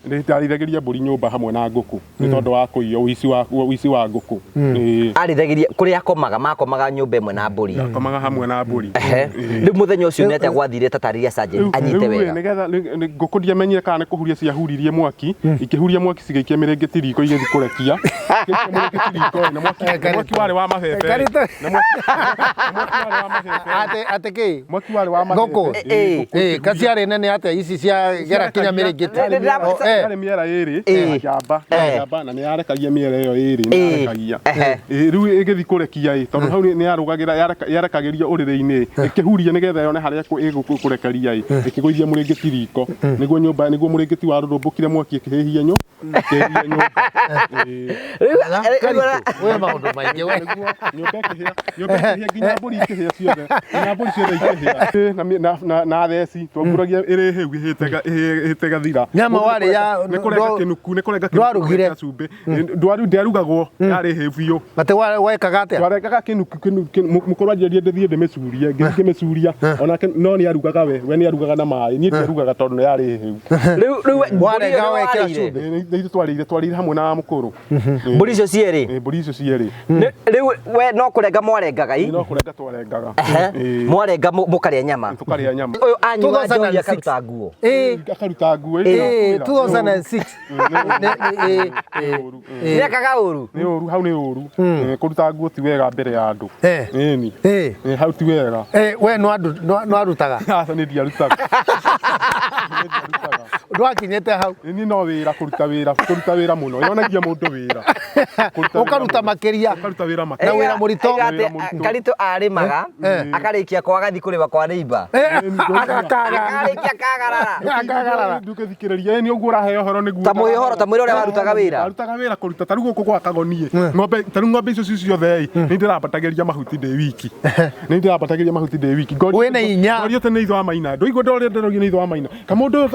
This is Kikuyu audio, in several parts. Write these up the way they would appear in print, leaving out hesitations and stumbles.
Ndarĩithagĩria mbũri nyũmba hamwe na ngũkũ nĩ tondũ wa kũiywo ũici wa ngũkũ. Arĩithagĩria kũrĩa akomaga, makomaga nyũmba ĩmwe na mbũri. Akomaga hamwe na mbũri. Rĩu mũthenya ũcio nĩ atĩa gwathire tatarĩria sergeant anyite wega. Nĩgetha ngũkũ ndiamenyire kana nĩ kũhuria ciahuririe mwaki, ikĩhuria mwaki cigĩikia mĩrĩngĩti riko igĩthiĩ kũrekia. Mĩrĩngĩti riko na mwaki warĩ wa mabebe. Na mwaki warĩ wa mabebe. Atĩ kĩ? Mwaki warĩ wa mabebe. Ngũkũ. Kaciarĩ nene atĩa ici cia gera kinya mĩrĩngĩti. Yarĩ mĩera ĩrĩ njamba njamba na nĩ yarekagia mĩera ĩyo ĩrĩ nĩ yarekagia. Rĩu ĩgĩthiĩ kũrekia ĩ tondũ hau nĩ yarũgagĩra yarekagĩria ũrĩrĩ-inĩ ĩkĩhuria nĩgetha yone harĩa ĩgũkũrekeria ĩ ĩkĩgũithia mũrĩngĩti riko nĩguo nyũmba nĩguo mũrĩngĩti warũrũmbũkire mwaki ĩkĩhĩhia nyũmba. Wĩ maũndũ maingĩ we. Nyũmba ĩkĩhĩa, nyũmba ĩkĩhĩa nginya mbũri ikĩhĩa ciothe, nginya mbũri ciothe ikĩhĩa. Na theci twamburagia ĩrĩ hĩu ĩhĩte gathira. Nyama warĩ ya nĩ kũrenga kĩnuku, nĩ kũrenga kĩnuku cumbĩ. Ndwaru ndĩarugagwo yarĩ hĩu biũ. Atĩ wekaga atĩa? Twarengaga kĩnuku mũkũrũ anjĩrire ndĩthiĩ ndĩmĩcurie, ngĩthiĩ ngĩmĩcuria onake no nĩ arugaga we nĩ arugaga na maĩ, niĩ ndiarugaga tondũ nĩ yarĩ hĩu. Rĩu warenga wekĩra cumbĩ. Nĩ ithuĩ twarĩire hamwe na mũkũrũ. Mbũri icio cierĩ? Mbũri icio cierĩ. Rĩu we no kũrenga mwarengaga i? No kũrenga twarengaga. Mwarenga mũkarĩa nyama. Tũkarĩa nyama. Ũyũ anyua njohi akaruta nguo. Akaruta nguo. 2006. Nĩ akaga ũru? Nĩ ũru, hau nĩ ũru. Kũruta nguo ti wega mbere ya andũ. Ĩni. Hau ti wega. We no arutaga? Aca nĩ ndiarutaga. Ndwakinyĩte hau? Niĩ no wĩra kũruta wĩra, kũruta wĩra mũno. Yonagia mũndũ wĩra. Ũkaruta makĩria. Ũkaruta wĩra makĩria. Na wĩra mũritũ. Karitũ arĩmaga, akarĩkia kwa agathiĩ kũrĩma kwa neighbor. Akarĩkia akagarara. Akagarara. Ndũgĩthikĩrĩria, nĩ ũguo ũraheo ũhoro nĩguo. Ta mwĩhoro, ta mwĩra ũrĩa warutaga wĩra. Arutaga wĩra kũruta, ta rĩu gũkũ gwakagwo niĩ. Ng'ombe, ta rĩu ng'ombe icio ciothe ĩ, nĩ ndĩrambatagĩria mahuti ndĩ wiki. Nĩ ndĩrambatagĩria mahuti ndĩ wiki. Wĩna inya. Ngorio tene itho wa maina. Ndũigua ndorĩa ndĩrorio nĩ itho wa maina. Kamũndũ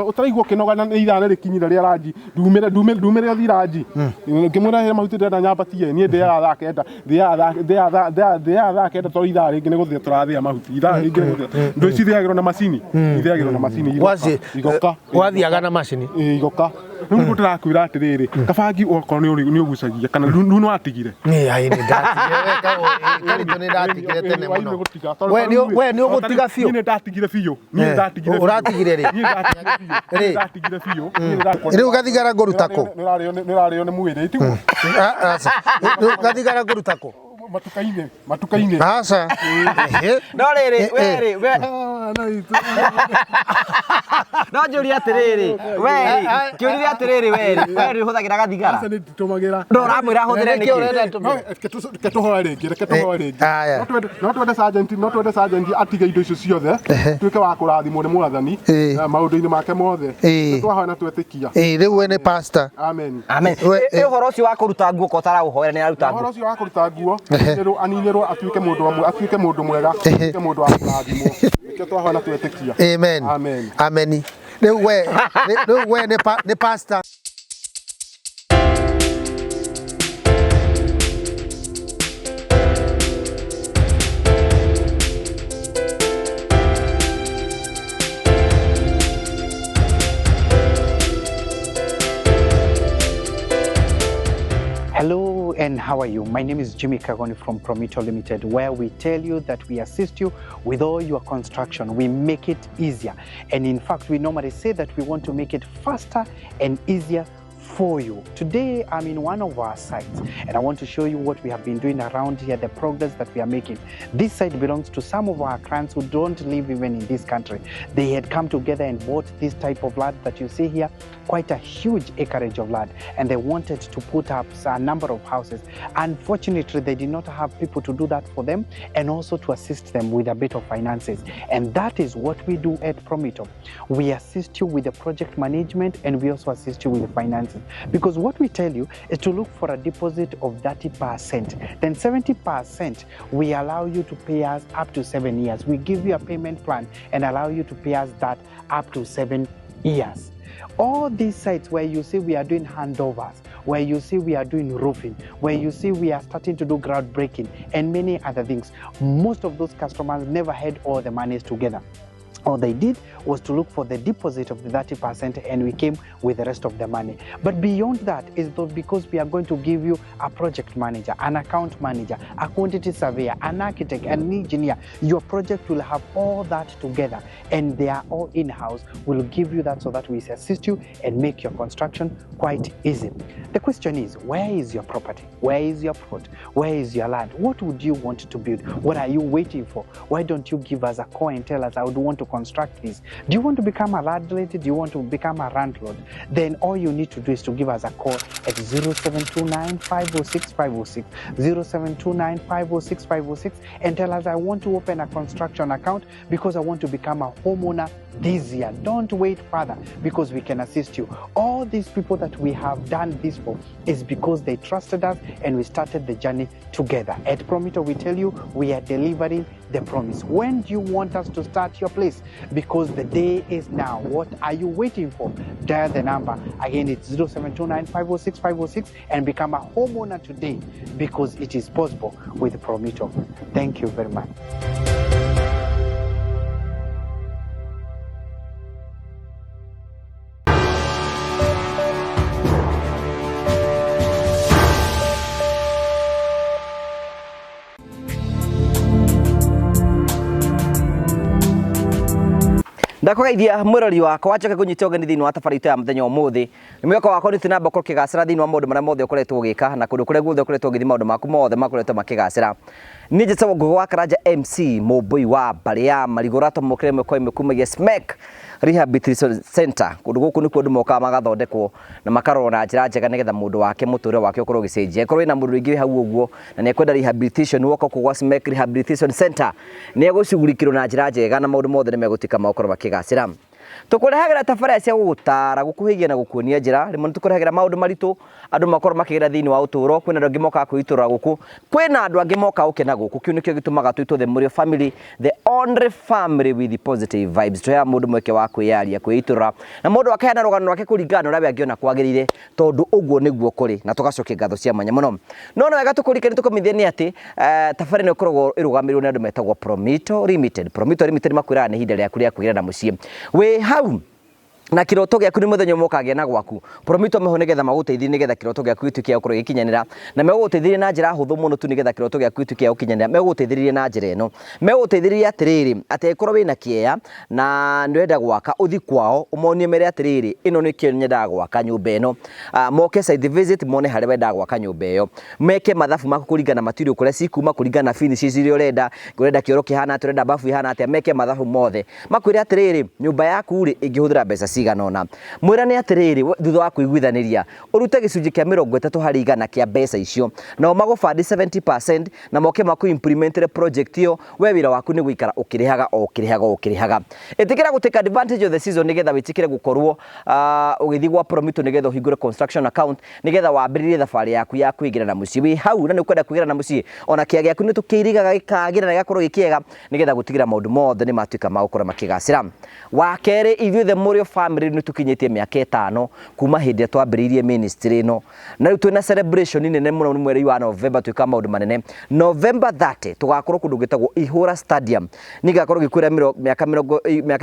ũtaraigua ũkĩnoga na ithaa rĩkinyire rĩa ranji, ndumĩre ũthiĩ ranji. Ngĩmwĩra he mahuti ndĩrenda nyambatie, niĩ ndĩaga thaa kenda, ndĩaga thaa kenda tondũ ithaa rĩngĩ nĩ gũthĩa tũrathĩa mahuti. Ithaa rĩngĩ nĩ gũthĩa. Ndũ ici ithĩagĩrwo na macini. Ithĩagĩrwo na macini. Igoka. Wathiaga na macini. Igoka. Rĩu nĩguo ndĩrakwĩra atĩrĩrĩ, kabangi okorwo nĩ ũgucagia kana rĩu nĩ watigire. Nĩ ai nĩ ndatigire Karitũ nĩ ndatigire tene mũno. We nĩ ũgũtiga biũ? Niĩ nĩ ndatigire biũ. Niĩ ndatigire biũ. Ũratigire rĩ? Niĩ ndatigire biũ. Niĩ ndatigire biũ. Rĩu gathigara ngũruta kũ? Nĩ ũrarĩo nĩ mwĩrĩ tiguo? Aca. Rĩu gathigara ngũruta kũ? Matuka-inĩ, matuka-inĩ. Aca. No rĩrĩ, we rĩ, we. No njũrie atĩrĩrĩ, we rĩ, kĩũria atĩrĩrĩ we rĩ, we rĩ ũhũthagĩra gathigara? Aca nĩ nditũmagĩra. No ũramwĩra ahũthĩre nĩkĩ? Reke tũhoe rĩngĩ, reke tũhoe rĩngĩ. No twende sergeant, no twende sergeant atige indo icio ciothe, tuĩke wa kũrathimwo nĩ Mwathani maũndũ-inĩ make mothe. Twahoya na twetĩkia. Rĩu we nĩ pastor. Amen. Amen. Ũhoro ũcio wa kũruta nguo ko ũtaraũhoera nĩ araruta nguo. Ũhoro ũcio wa kũruta nguo, aninĩrwo atuĩke mũndũ atuĩke mũndũ mwega, atuĩke mũndũ wa kũrathimwo. Nĩkĩo twahoya na twetĩkia. Amen. Amen. Amen. Rĩu we nĩ pastor. Hello and how are you? My name is Jimmy Kagoni from Promito Limited, where we tell you that we assist you with all your construction. We make it easier. And in fact, we normally say that we want to make it faster and easier for you. Today, I'm in one of our sites and I want to show you what we have been doing around here, the progress that we are making. This site belongs to some of our clients who don't live even in this country. They had come together and bought this type of land that you see here, quite a huge acreage of land, and they wanted to put up a number of houses. Unfortunately, they did not have people to do that for them and also to assist them with a bit of finances. And that is what we do at Promito. We assist you with the project management and we also assist you with the finances. Because what we tell you is to look for a deposit of 30%. Then 70% we allow you to pay us up to 7 years. We give you a payment plan and allow you to pay us that up to 7 years. All these sites where you see we are doing handovers, where you see we are doing roofing, where you see we are starting to do groundbreaking and many other things, most of those customers never had all the monies together. All they did was to look for the deposit of the 30% and we came with the rest of the money. But beyond that is though because we are going to give you a project manager, an account manager, a quantity surveyor, an architect, an engineer. Your project will have all that together and they are all in-house. We'll give you that so that we assist you and make your construction quite easy. The question is, where is your property? Where is your plot? Where is your land? What would you want to build? What are you waiting for? Why don't you give us a call and tell us, I would want to construct this? Do you want to become a landlady? Do you want to become a landlord? Then all you need to do is to give us a call at 0729 506 506, 0729 506 506, and tell us, I want to open a construction account because I want to become a homeowner this year. Don't wait further because we can assist you. All these people that we have done this for is because they trusted us and we started the journey together. At Promito, we tell you we are delivering the promise. When do you want us to start your place? Because the day is now. What are you waiting for? Dial the number. Again, it's 0729 506 506 and become a homeowner today because it is possible with Promito. Thank you very much. Ndakũgeithia mwĩrori wakwa wacoke kũnyita ũgeni thĩinĩ wa tabarĩra itũ ya mũthenya ũmũthĩ. Nĩ mwĩhoko wakwa nĩ namba ũkorwo ũkĩgacĩra thĩinĩ wa maũndũ marĩa mothe ũkoretwo ũgĩka na kũndũ kũrĩa guothe ũkoretwo ũgĩthiĩ maũndũ maku mothe makoretwo makĩgacĩra. Niĩ njĩtagwo Ngũgĩ wa Karanja MC mũmbũi wa mbarĩ ya marigũ ũratũmũkĩra ĩmwe kwa ĩmwe kumagia SMEC Rehabilitation Center. Kũndũ gũkũ nĩkuo andũ mokaga magathondekwo na makarorwo na njĩra njega nĩgetha mũndũ wake mũtũrĩre wake ũkorwo ũgĩcenjia. Korwo wĩna mũndũ rĩngĩ wĩ hau ũguo na nĩ ekwenda rehabilitation, woka gũkũ gwa SMEC Rehabilitation Center nĩ egũcugurikĩrwo na njĩra njega na maũndũ mothe nĩ megũtuĩka ma gũkorwo makĩgacĩra. Tũkũrehagĩra tabarĩra cia gũgũtara, gũkuhĩgia na gũkuonia njĩra. Rĩmwe nĩ tũkũrehagĩra maũndũ maritũ andũ makorwo makĩgera thĩinĩ wa ũtũũro. Kwĩna andũ angĩ mokaga kwĩitũrũra gũkũ, kwĩna andũ angĩ mokaga gũkena gũkũ. Kĩu nĩkĩo gĩtũmaga twĩtwo the Mũrĩo family, the only family with the positive vibes. Tũheaga mũndũ mweke wa kwĩyaria, kwĩitũrũra na mũndũ akaheana rũgano rwake kũringana na ũrĩa we angĩona kwagĩrĩire, tondũ ũguo nĩguo kũrĩ, na tũgacokia ngatho cia mwanya mũno. No nĩ wega tũkũririkanie tũkũmenyithie nĩ atĩ tabarĩra ĩno ĩkoragwo ĩrũgamĩrĩirwo nĩ andũ metagwo Promito Limited. Promito Limited makwĩraga nĩ ihinda rĩaku rĩa kwĩgĩra na mũciĩ wĩ hau na kiroto gĩaku nĩ mũthenya ũmwe ũkagĩa na gwaku. Promito meho nĩgetha magũteithie nĩgetha kĩroto gĩaku gĩtuĩke gĩa gũkorwo gĩkinyanĩra, na megũgũteithĩrĩria na njĩra hũthũ mũno tu nĩgetha kĩroto gĩaku gĩtuĩke gĩa gũkinyanĩra. Megũgũteithĩrĩria na njĩra ĩno, megũgũteithĩrĩria atĩrĩrĩ, atĩ angĩkorwo wĩna kĩeya na nĩ ũrenda gwaka, ũthi kwao ũmonie mere atĩrĩrĩ, ĩno nĩkĩo nyendaga gwaka nyũmba ĩno. Moke site visit mone harĩa wendaga gwaka nyũmba ĩyo, meke mathabu maku kũringana na material kũrĩa cikuma, kũringana na finishes iria ũrenda, ũrenda kĩoro kĩhana atĩa, ũrenda bafu ihana atĩa, meke mathabu mothe, makwĩre atĩrĩrĩ, nyũmba yaku rĩ ĩngĩhũthĩra mbeca cigana ũna. Mwĩrane atĩrĩrĩ, thutha wa kũiguithanĩria ũrute gĩcunjĩ kĩa 30% kĩa mbeca icio, nao magũbandi 70% na moke makũ implementere project ĩyo. We wĩra waku nĩ gũikara ũkĩrĩhaga o ũkĩrĩhaga o ũkĩrĩhaga. Ĩtĩkĩra gũ take advantage of the season nĩgetha wĩtĩkĩre gũkorwo ũgĩthiĩ gwa Promito nĩgetha ũhingũre construction account nĩgetha wambĩrĩrie thabarĩ yaku ya kwĩgĩra na mũciĩ. Wĩ hau na nĩ ũkwenda kwĩgĩra na mũciĩ, ona kĩea gĩaku nĩ tũkĩirigaga gĩkagĩra na gĩgakorwo gĩ kĩega nĩgetha gũtigĩra maũndũ mothe nĩ matuĩka ma gũkorwo makĩgacĩra. Wa kerĩ, ithuĩ the Mũrĩo family nĩ tũkinyĩtie mĩaka 5 kuma hĩndĩ ĩrĩa twambĩrĩirie ministry ĩno, na rĩu twĩna celebration nene mũno nĩ mweri wa November, twĩka maũndũ manene. November 30 tũgakorwo kũndũ gwĩtagwo Ihũra Stadium. Niĩ ngakorwo ngĩkwĩra mĩaka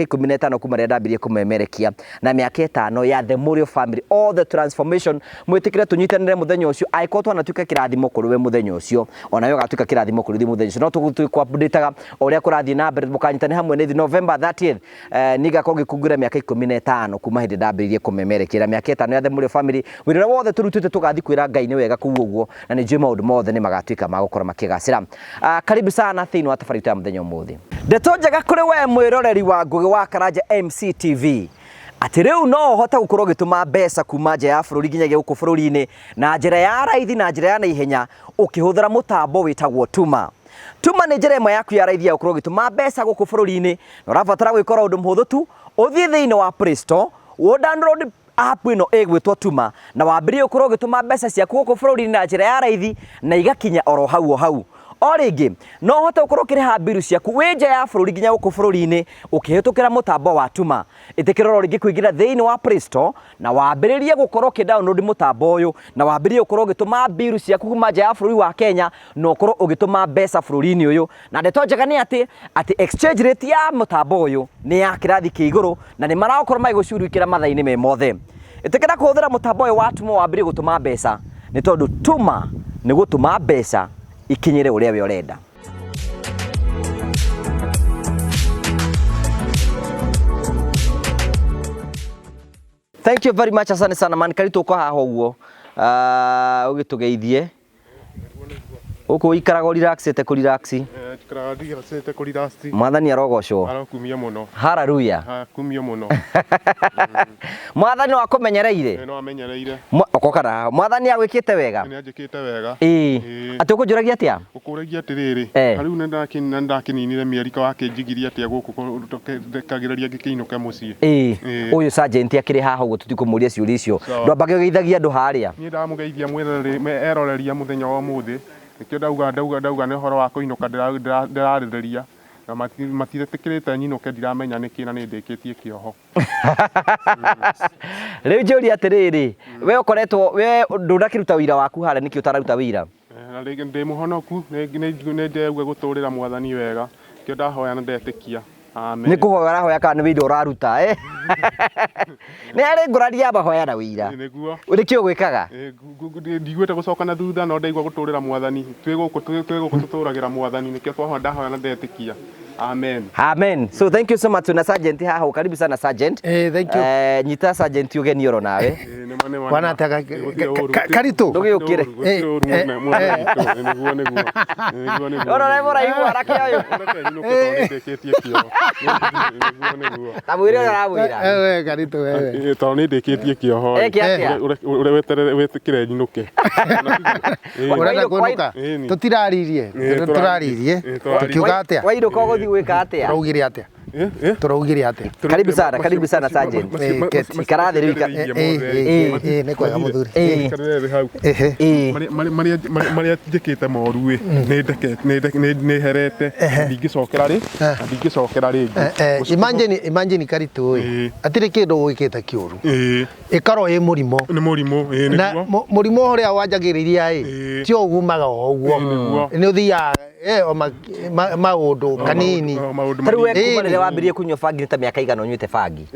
15 kuma rĩrĩa ndambirie kũmemerekia, na mĩaka 5 ya the Mũrĩo family, all the transformation. Mwĩtĩkĩre tũnyitanĩre mũthenya ũcio, angĩkorwo twanatuĩka kĩrathimo kũrĩ we mũthenya ũcio, ona we ũgatuĩka kĩrathimo kũrĩ ithuĩ mũthenya ũcio. No tũgũtuĩka updateaga o ũrĩa kũrathiĩ na mbere, mũkanyitane hamwe na ithuĩ November 30th. Niĩ ngakorwo ngĩkũngũĩra mĩaka 15 kuma hĩndĩ ndambĩrĩirie kũmemerekia, mĩaka 5 ya the Mũrĩo family. Wĩra ũrĩa wothe tũrutĩte tũgathiĩ kwĩra Ngai nĩ wega kũu ũguo, na nĩ njũĩ maũndũ mothe nĩ magatuĩka ma gũkorwo makĩgacĩra. Karibu sana thĩinĩ wa tabarĩra itũ ya mũthenya ũmũthĩ. Ndeto njega kũrĩ we mwĩroreri wa Ngũgĩ wa Karanja MCTV, atĩ rĩu no ũhote gũkorwo ũgĩtũma mbeca kuma nja ya bũrũri nginyagia gũkũ bũrũri-inĩ na njĩra ya raithi na njĩra ya naihenya ũkĩhũthĩra mũtambo wĩtagwo Tuma. Tuma nĩ njĩra ĩmwe yaku ya raithi ya gũkorwo ũgĩtũma mbeca gũkũ bũrũri-inĩ, na ũrabatara gwĩkora ũndũ mũhũthũ tu, ũthiĩ thĩinĩ wa Play Store, ũ download app ĩno ĩgwĩtwo Tuma, na wambĩrĩrie gũkorwo ũgĩtũma mbeca ciaku gũkũ bũrũri-inĩ na njĩra ya raithi na igakinya oro hau o hau. O rĩngĩ no ũhote gũkorwo ũkĩrĩha mbiru ciaku wĩ nja ya bũrũri nginya gũkũ bũrũri-inĩ ũkĩhĩtũkĩra mũtambo wa Tuma. Ĩtĩkĩra oro rĩngĩ kũingĩra thĩinĩ wa Play Store na wambĩrĩrie gũkorwo ũkĩ download mũtambo ũyũ na wambĩrĩrie gũkorwo ũgĩtũma mbiru ciaku kuma nja ya bũrũri wa Kenya na ũkorwo ũgĩtũma mbeca bũrũri-inĩ ũyũ. Na ndeto njega nĩ atĩ exchange rate ya mũtambo ũyũ nĩ ya kĩrathi kĩa igũrũ na nĩ marakorwo magĩgũcurikĩra mathaa-inĩ me mothe. Ĩtĩkĩra kũhũthĩra mũtambo ũyũ wa Tuma wambĩrĩrie gũtũma mbeca nĩ tondũ Tuma nĩ gũtũma mbeca ikinyĩre ũrĩa we ũrenda. Thank you very much, asante sana man. Karitu uko haha ũguo ũgĩtũgeithie gũkũ ũikaraga ũrelaxĩte kũ relax. Njikaraga ndiracĩte kũ relax. Mwathani arogocwo. Arokumio mũno. Hallelujah. Akumio mũno. Mwathani no akũmenyereire. No amenyereire. Okoka na haha. Mwathani agwĩkĩte wega. Nĩ anjĩkĩte wega. Ĩĩ. Ĩĩ. Atĩ ũkũnjũragia atĩa? Ũkũragia atĩrĩrĩ, Eh. ta rĩu nĩ ndakĩninire mĩeri ka wakĩnjigiria atĩa gũkũ ndekagĩrĩria ngĩkĩinũke mũciĩ. Ĩĩ. Ĩĩ. Ũyũ sergeant akĩrĩ haha ũguo tũtikũmũria ciũria icio. Sawa. Ndwambage ũgeithagia andũ harĩa. Niĩ ndamũgeithia eroreria mũthenya wa ũmũthĩ, nĩkĩo ndauga ndauga ndauga nĩ ũhoro wa kũinũka ndĩrarĩrĩria na matiretĩkĩrĩte nyinũke, ndiramenya nĩkĩ na nĩ ndĩkĩtie kĩoho. Rĩu njũria atĩrĩrĩ, we ũkoretwo we ndũnakĩruta wĩira waku harĩa, nĩkĩ ũtararuta wĩira? Na rĩngĩ ndĩ mũhonoku, nĩ ndegua gũtũrĩra Mwathani wega, nĩkĩo ndahoya na ndetĩkia. Amen. Nĩ kũhoya ũrahoya kana nĩ wĩira ũraruta? Eh? Nĩ harĩ ngũrani ya mahoya na wĩira. Nĩguo. Nĩkĩ ũgwĩkaga? Ndiguĩte gũcoka na thutha no ndaigua gũtũrĩra Mwathani. Twĩ gũkũ tũtũragĩra Mwathani, nĩkĩo twahoya ndahoya na ndetĩkia. Amen. Amen. So thank you so much na sergeant haha, karibu sana sergeant. Thank you. Nyita sergeant ũgeni oro nawe. Nĩma nĩma. Bwana ataka Karitu. Ndũgĩũkĩre. Gũtirĩ ũru mwene witũ. Nĩguo nĩguo. Nĩguo nĩguo. Oro nĩ mũraigua arake ũyũ. Reke nyinũke tondũ nĩndĩkĩtie kĩoho. Nĩguo nĩguo. Ta mwĩre ũrĩa ũramwĩra. Wewe Karitu wewe. Tondũ nĩndĩkĩtie kĩoho. Eke atĩa? Weterere wĩtĩkĩre nyinũke. Ũrenda kũinũka? Ĩni. Tũtiraririe. Tũraririe. Tũkiuga atĩa? Wainũka ũgũthiĩ gwĩka atĩa? Tũraugire atĩa? Tũraugire atĩa? Karibu sana, karibu sana sergeant. Ikara thĩ rĩu. Nĩ kwega mũthuri. Ĩĩ. Marĩa njĩkĩte moru ĩ nĩ herete, ndingĩcokera rĩ, ndingĩcokera rĩngĩ. Imagine, imagine Karitu ĩ. Hatirĩ kĩndũ gwĩkĩte kĩũru. Ĩkorwo ĩ mũrimũ. Nĩ mũrimũ, ĩĩ Na nĩguo. mũrimũ ũrĩa wanjagĩrĩria ĩ ti ũgumaga o ũguo. Nĩ ũthiaga o maũndũ kanini. Maũndũ Ta rĩu we manini. kuma rĩrĩa wambĩrĩrie kũnyua bangi nĩ ta mĩaka igana ũnyuĩte bangi?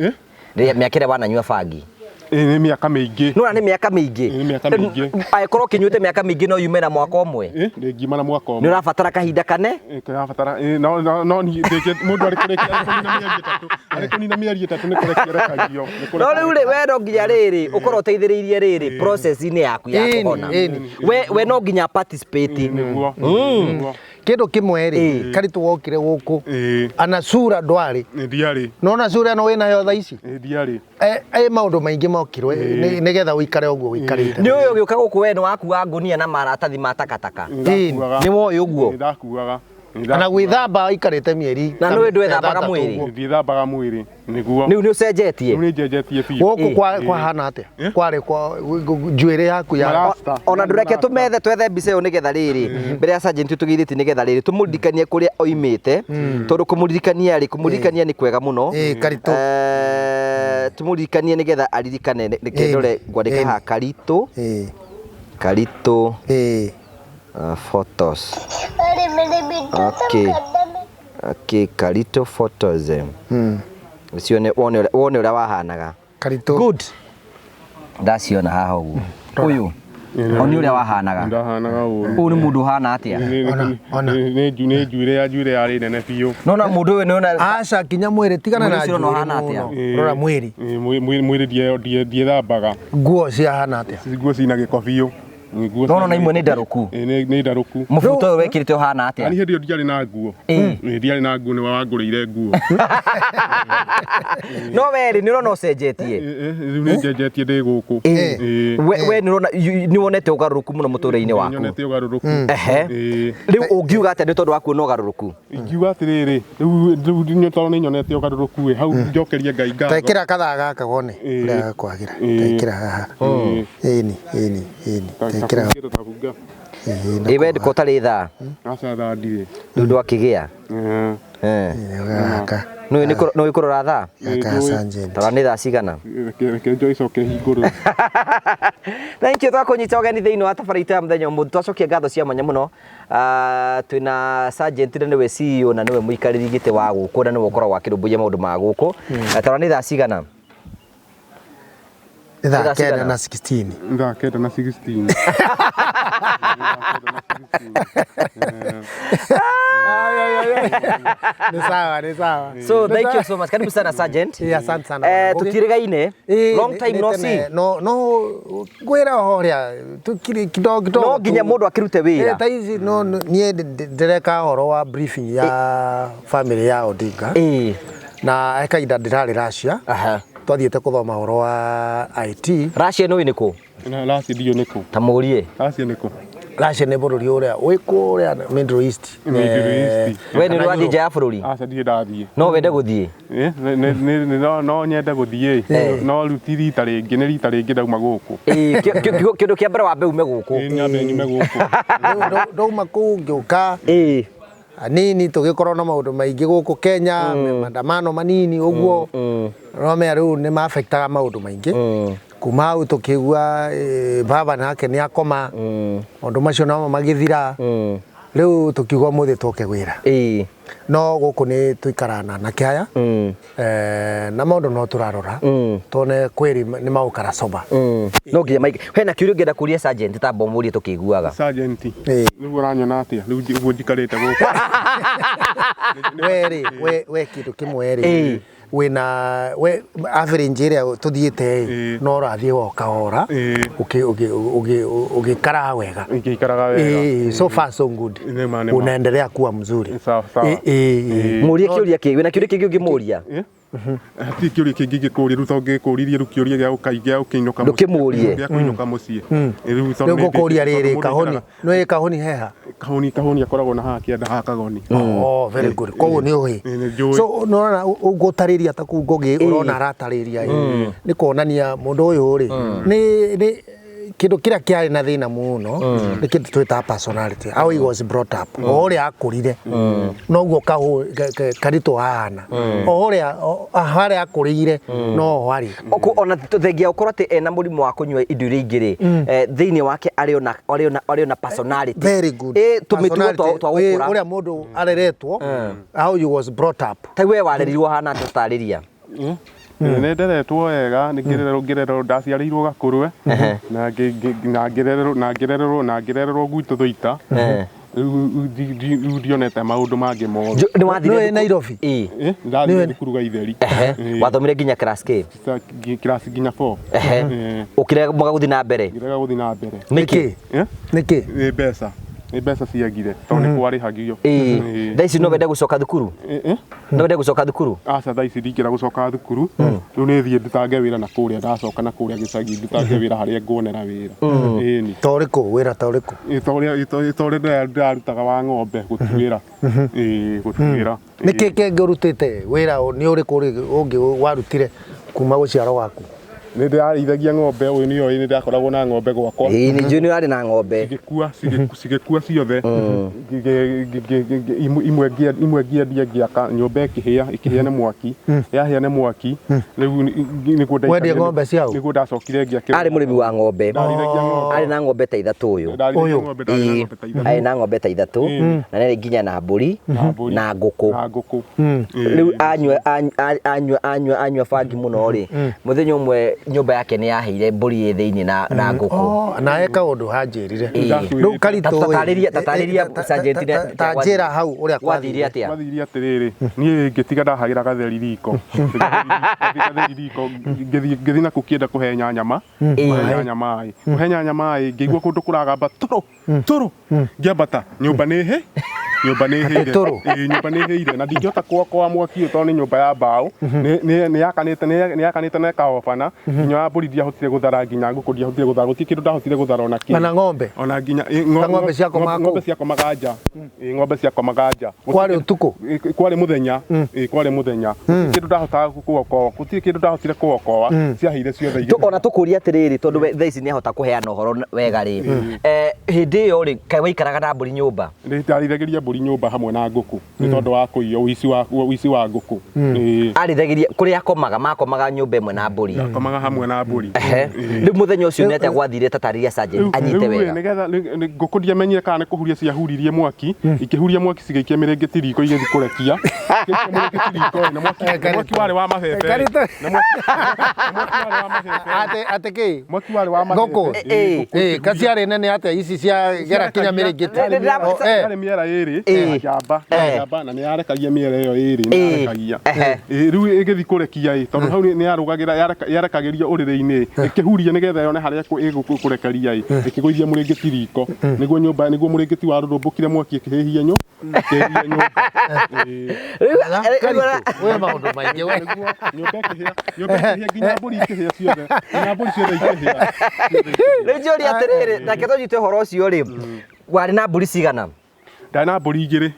Rĩrĩa mĩaka ĩrĩa wananyua bangi? Nĩ mĩaka mĩingĩ. Nĩwona nĩ mĩaka mĩingĩ. Nĩ mĩaka mĩingĩ. Angĩkorwo ũkĩnyuĩte mĩaka mĩingĩ no yume na mwaka ũmwe. Ndĩngiuma na mwaka Nĩ ũmwe. ũrabatara kahinda kane? Kĩrabatara no no niĩ mũndũ arĩ kũrĩkia arĩ kũnina mĩeri ĩtatũ, arĩ kũnina mĩeri ĩtatũ nĩ kũrekia rekagio. No rĩu rĩ, we no nginya rĩrĩ ũkorwo ũteithĩrĩirie rĩrĩ process-inĩ yaku ya kũhona. We no nginya participate. Nĩguo. Nĩguo. Kĩndũ kĩmwe rĩ, Karitu wokire gũkũ ana sura ndwarĩ. Ndiarĩ. Nona sura ĩno wĩnayo thaa ici? Ndiarĩ. Maũndũ maingĩ mokirwo nĩgetha ũikare ũguo ũikarĩte. Nĩ ũyũ ũgĩũka gũkũ we nĩ wakuaga ngũnia na maratathi ma takataka. Nĩ woĩ ũguo? Ndakuaga. Ona gwĩthamba aikarĩte mĩeri Na nĩ ndwethambaga mwĩrĩ? Ndiethambaga mwĩrĩ. Nĩguo. Rĩu nĩ ũcenjetie? Rĩu nĩ njenjetie biũ. Gũkũ kwahana atĩa? Kwarĩ kwa njuĩrĩ yaku ya Ona ndũreke tũmethe twethe mbica ĩyo nĩgetha rĩrĩ mbere ya sergeant tũgeithĩtie nĩgetha rĩrĩ tũmũririkanie kũrĩa oimĩte, tondũ kũmũririkania rĩ, kũmũririkania nĩ kwega mũno. Karitũ. Tũmũririkanie nĩgetha aririkane. Reke ndore ngwandĩka haha Karitũ. Karitũ. Photos. Okay. Okay, Karitũ photos. Ucione wone wone ũrĩa wahanaga. Karitũ. Good. Ndaciona haha ũguo. Ũyũ. Oni ũrĩa wahanaga. Ndahanaga ũru. Ũyũ nĩ mũndũ ũhana atĩa? Nĩ njuĩrĩ ya njuĩrĩ yarĩ nene biũ. Nona mũndũ ũyũ nĩ Aca kinya mwĩrĩ tigana na Mwĩrĩ ũcio njuĩrĩ ũhana atĩa? mũno. Rora mwĩrĩ. Mwĩrĩ ndiethambaga. Nguo ciahana atĩa? Nguo cina gĩko biũ. No na imwe nĩ ndarũku. Nĩ ndarũku. Mũbuto ũyũ wekĩrĩte ũhana atĩa? Ani hĩndĩ ĩyo ndiarĩ na nguo. Ndiarĩ na nguo, nĩwe wangũrĩire nguo. No we rĩ, nĩ ũrona ũcenjetie? Rĩu nĩ njenjetie ndĩ gũkũ. We nĩ ũrona nĩ wonete ũgarũrũku mũno mũtũrĩre-inĩ waku? Nyonete ũgarũrũku. Ehe. Rĩu ũngiuga atĩa nĩ tondũ wa kuona ũgarũrũku? Ingiuga atĩrĩrĩ, rĩu tondũ nĩ nyonete ũgarũrũku ĩ, hau njokerie Ngai ngatho. Tekĩra kathaa gaka wone ũrĩa gakwagĩra. Tekĩra haha. Ĩni, ĩni, ĩni. Tekĩra. Tabunga. Ĩ we ndĩko ũtarĩ thaa. Aca thaa ndirĩ. Rĩu ndwakĩgĩa. Eh, Eh. Gaka. Nĩũĩ kũrora thaa? Gaka sergeant. Tarora nĩ thaa cigana? Reke njoe icoke hingũrwo. Thank you twakunyita ũgeni thĩinĩ wa tabarĩra itũ ya mũthenya ũmũthĩ. Twacokia ngatho cia mwanya mũno. Twĩna sergeant na nĩwe CEO na nĩwe mũikarĩri gĩtĩ wa gũkũ na nĩwe ũkoragwo akĩrũmbũiya maũndũ ma gũkũ. Tarora nĩ thaa cigana? Nĩ thaa Thaa 9 cigana? na 16. Thaa 9 na 16. Nĩ sawa, nĩ sawa. So thank you so much. Karibu sana sergeant. Eh, asante sana bwana Ngugi. Tũtirĩgaine. Long time no see. No no ngwĩra oho ũrĩa tukiri kidogo kidogo. No nginya mũndũ akĩrute wĩra. Ta ici no niĩ ndĩreka ũhoro wa briefing ya family ya Odinga. Na he kahinda ndĩrarĩ Russia. Aha. Twathiĩte kũthoma ũhoro wa IT. Russia nĩũĩ nĩ kũ? Na Russia ndiũĩ nĩ kũ. Ta mũrie. Russia nĩ kũ? Russia nĩ bũrũri ũrĩa wĩ kũrĩa Middle East. Middle East. We nĩ ũrathiĩ nja ya bũrũri? Aca ndirĩ ndathiĩ. No wende gũthiĩ? No nyende gũthiĩ. No rĩu ti rita rĩngĩ, nĩ rita rĩngĩ ndauma gũkũ. Kĩndũ kĩa mbere wambe ume gũkũ. Nyambe nyume gũkũ. Ndauma kũu ngĩũka. Anini tũgĩkorwo na maũndũ maingĩ gũkũ Kenya, maandamano manini ũguo. No mea rĩu nĩ ma-affectaga maũndũ maingĩ. Kuma hau tũkĩigua baba nake nĩ akoma. Maũndũ macio namo magĩthira. Rĩu tũkiuga ũmũthĩ tũke wĩra. No gũkũ nĩ tũikaraga na anake aya. Na maũndũ no tũrarora. Tuone kwĩrĩ nĩ magũkara sober. No nginya maike. Hena kĩũria ũngĩenda kũria sergeant ta mbomũrie tũkĩiguaga. Sergeant. Rĩu ũranyona atĩa? Rĩu ũguo njikarĩte gũkũ. We rĩ, we kĩndũ kĩmwe rĩ. Wĩna we average ĩrĩa tũthiĩte ĩ, no ũrathiĩ o kahora ũgĩikaraga wega. Ngĩikaraga wega. So far so good. Nĩma, nĩma. Unaendelea kuwa mzuri. Sawa sawa. Mũrie kĩũria kĩ, wĩna kĩũria kĩngĩ ũngĩmũria? Hatirĩ kĩũria kĩngĩ ingĩkũria rĩu tondũ ngĩkũririe rĩu kĩũria gĩa gĩa gũkĩinũka mũciĩ. Ndũkĩmũrie. Gĩa kũinũka mũciĩ. Rĩu tondũ Rĩu nĩ- ngũkũria tondũ rĩrĩ mũndũ kahoni. aikaraga- Nĩ kahoni heha? Kahoni akoragwo na haha kĩanda haha kagoni. Oh, very good. Koguo nĩ ũĩ. Nĩ njũĩ. So nĩwona ũgũtarĩria ta kũu Ngugi ũrona aratarĩria ĩ. Nĩ kuonania mũndũ ũyũ rĩ nĩ kĩndũ kĩrĩa kĩarĩ na thĩna mũno nĩ kĩndũ twĩtaga personality, how he was brought up, o ũrĩa akũrire noguo karitũ ahana, o ũrĩa harĩa akũrĩire no ho arĩ. Ona thengia gũkorwo atĩ ena mũrimũ wa kũnyua indo iria ingĩ rĩ, thĩinĩ wake arĩ ona personality. Very good. Tũmĩtugo twa gũkũra. Ũrĩa mũndũ areretwo, how he was brought up. Ta we warerirwo hana atĩa ũtarĩria? Nĩ nderetwo wega, nĩ ngĩrerwo ndaciarĩirwo Gakũrwe, na ngĩrererwo gwitũ Thũita. Rĩu ndionete maũndũ mangĩ mothe. Nĩ wathire Nĩ Nairobi? Ndathire thukuru Gaitheri. Wathomire nginya class K? Class nginya 4. Ũkĩrega gũthiĩ na mbere? Ngĩrega gũthiĩ na mbere. Nĩkĩ? Nĩkĩ? Nĩ mbeca. Nĩ mbeca ciagire tondũ nĩ kwarĩhagio. Thaa ici no wende gũcoka thukuru? No wende gũcoka thukuru? Aca thaa ici ndingĩra gũcoka thukuru. Rĩu nĩ thiĩ ndutange wĩra na kũrĩa ndacoka na kũrĩa gĩcagi ndutange wĩra harĩa nguonera wĩra. Ĩni. Ta ũrĩkũ wĩra ta ũrĩkũ? Ta ũrĩa ndĩrarutaga wa ng'ombe gũtuĩra. Gũtuĩra. Nĩkĩ kĩngĩ ũrutĩte wĩra nĩ ũrĩkũ ũngĩ warutire kuma gũciarwo gwaku? Nĩ ndĩrarĩithagia ng'ombe, ũyũ nĩoĩ nĩ ndakoragwo na ng'ombe gwakwa. Ĩĩ nĩ njũĩ nĩ ũrarĩ na ng'ombe. Cigĩkua ciothe. Imwe ngĩendia ngĩaka nyũmba ĩkĩhĩa nĩ mwaki. Yahĩa nĩ mwaki. Rĩu nĩguo Wendia ng'ombe cia ũ? Nĩguo ndacokire ngĩakĩrwo. Arĩ mũrĩmi wa ng'ombe. Ndarĩithagia ng'ombe. Arĩ na ng'ombe ta ithatũ ũyũ. Ndarĩithagia ng'ombe, ndarĩ na ng'ombe ta ithatũ. Arĩ na ng'ombe ta ithatũ na nĩ nginya na mbũri na ngũkũ. Na ngũkũ. Rĩu anyua bangi mũno rĩ, mũthenya ũmwe nyũmba yake nĩ yaheire mbũri ĩ thĩinĩ na ngũkũ. Na he kaũndũ hanjĩrire. Rĩu karitũ Tatarĩria sergeant ta njĩra hau ũrĩa gwathire atĩa. Gwathire atĩrĩrĩ, niĩ ngĩtiga ndahagĩra gatheri riko. Gatheri riko ngĩthiĩ nakuo kĩenda kũhe nyanya maĩ. Kũhe nyanya maĩ ngĩigua kũndũ kũragamba tũrũ tũrũ ngĩambata nyũmba nĩ hĩ. Nyũmba nĩ ĩhĩire. Tũrũ. Ĩĩ, nyũmba nĩ ĩhĩire na ndingĩhota kuokoa mwaki ũyũ tondũ nĩ nyũmba ya mbaũ. Nĩ yakanĩte na ĩkahobana. Nginya wa mbũri ndiahotire gũthara, nginya ngũkũ ndiahotire gũthara, gũtirĩ kĩndũ ndahotire gũthara ona kĩ. Ona ng'ombe? Ona nginya Ta ng'ombe ciakomaga kũ? Ng'ombe ciakomaga nja. Ĩĩ, ng'ombe ciakomaga nja. Kwarĩ ũtukũ? Ĩĩ, kwarĩ mũthenya. Ĩĩ, kwarĩ mũthenya. Gũtirĩ kĩndũ ndahotaga kuokoa, gũtirĩ kĩndũ ndahotire kuokoa, ciahĩire ciothe igĩthira. Ona tũkũria atĩrĩrĩ, tondũ we thaa ici nĩ ahota kũheana ũhoro wega rĩ, hĩndĩ ĩyo rĩ, kaĩ waikaraga na mbũri nyũmba? Ndarĩithagĩria mbũri nyũmba hamwe na ngũkũ nĩ tondũ wa kũiywo, ũici wa ngũkũ. Ĩĩ. Arĩithagĩria kũrĩa akomaga, makomaga nyũmba ĩmwe na mbũri. Akomaga hamwe na mbũri. Ehe. Rĩu mũthenya ũcio nĩ atĩa gwathire? Tatarĩria sergeant anyite Rĩu ĩ, wega. nĩgetha ngũkũ ndiamenyire kana nĩ kũhuria ciahuririe mwaki, ikĩhuria mwaki cigĩikia mĩrĩngĩti riko igĩthiĩ kũrekia. Igĩikia mĩrĩngĩti riko ĩ, na mwaki warĩ wa mabebe. Karito. Na mwaki warĩ wa mabebe. Atĩ kĩ? Mwaki warĩ wa mabebe. Ngũkũ? Ĩ, ngũkũ Ĩ, ĩkĩhuria. kaciarĩ nene atĩa ici cia gera kinya mĩrĩngĩti? Oh, eh. Yarĩ mĩera ĩrĩ Ĩ. na njamba na njamba na nĩ yarekagia mĩera ĩyo ĩrĩ nĩ yarekagia. Ehe. Ĩ, rĩu ĩgĩthiĩ kũrekia ĩ, tondũ hau nĩ yarũgagĩra yarekagĩria ũrĩrĩ-inĩ, ĩkĩhuria nĩgetha yone harĩa ĩgũkũrekeria ĩ, ĩkĩgũithia mũrĩngĩti riko nĩguo nyũmba nĩguo mũrĩngĩti warũrũmbũkire mwaki ĩkĩhĩhia nyũmba. Ĩ. Karito, wĩ maũndũ maingĩ we. Nĩguo nyũmba ĩkĩhĩa, nyũmba ĩkĩhĩa nginya mbũri ikĩhĩa ciothe, nginya mbũri ciothe ikĩhĩa. Rĩu njũrie atĩrĩrĩ, reke tũnyite ũhoro ũcio rĩ, warĩ na mbũri cigana? Ndarĩ na mbũri igĩrĩ.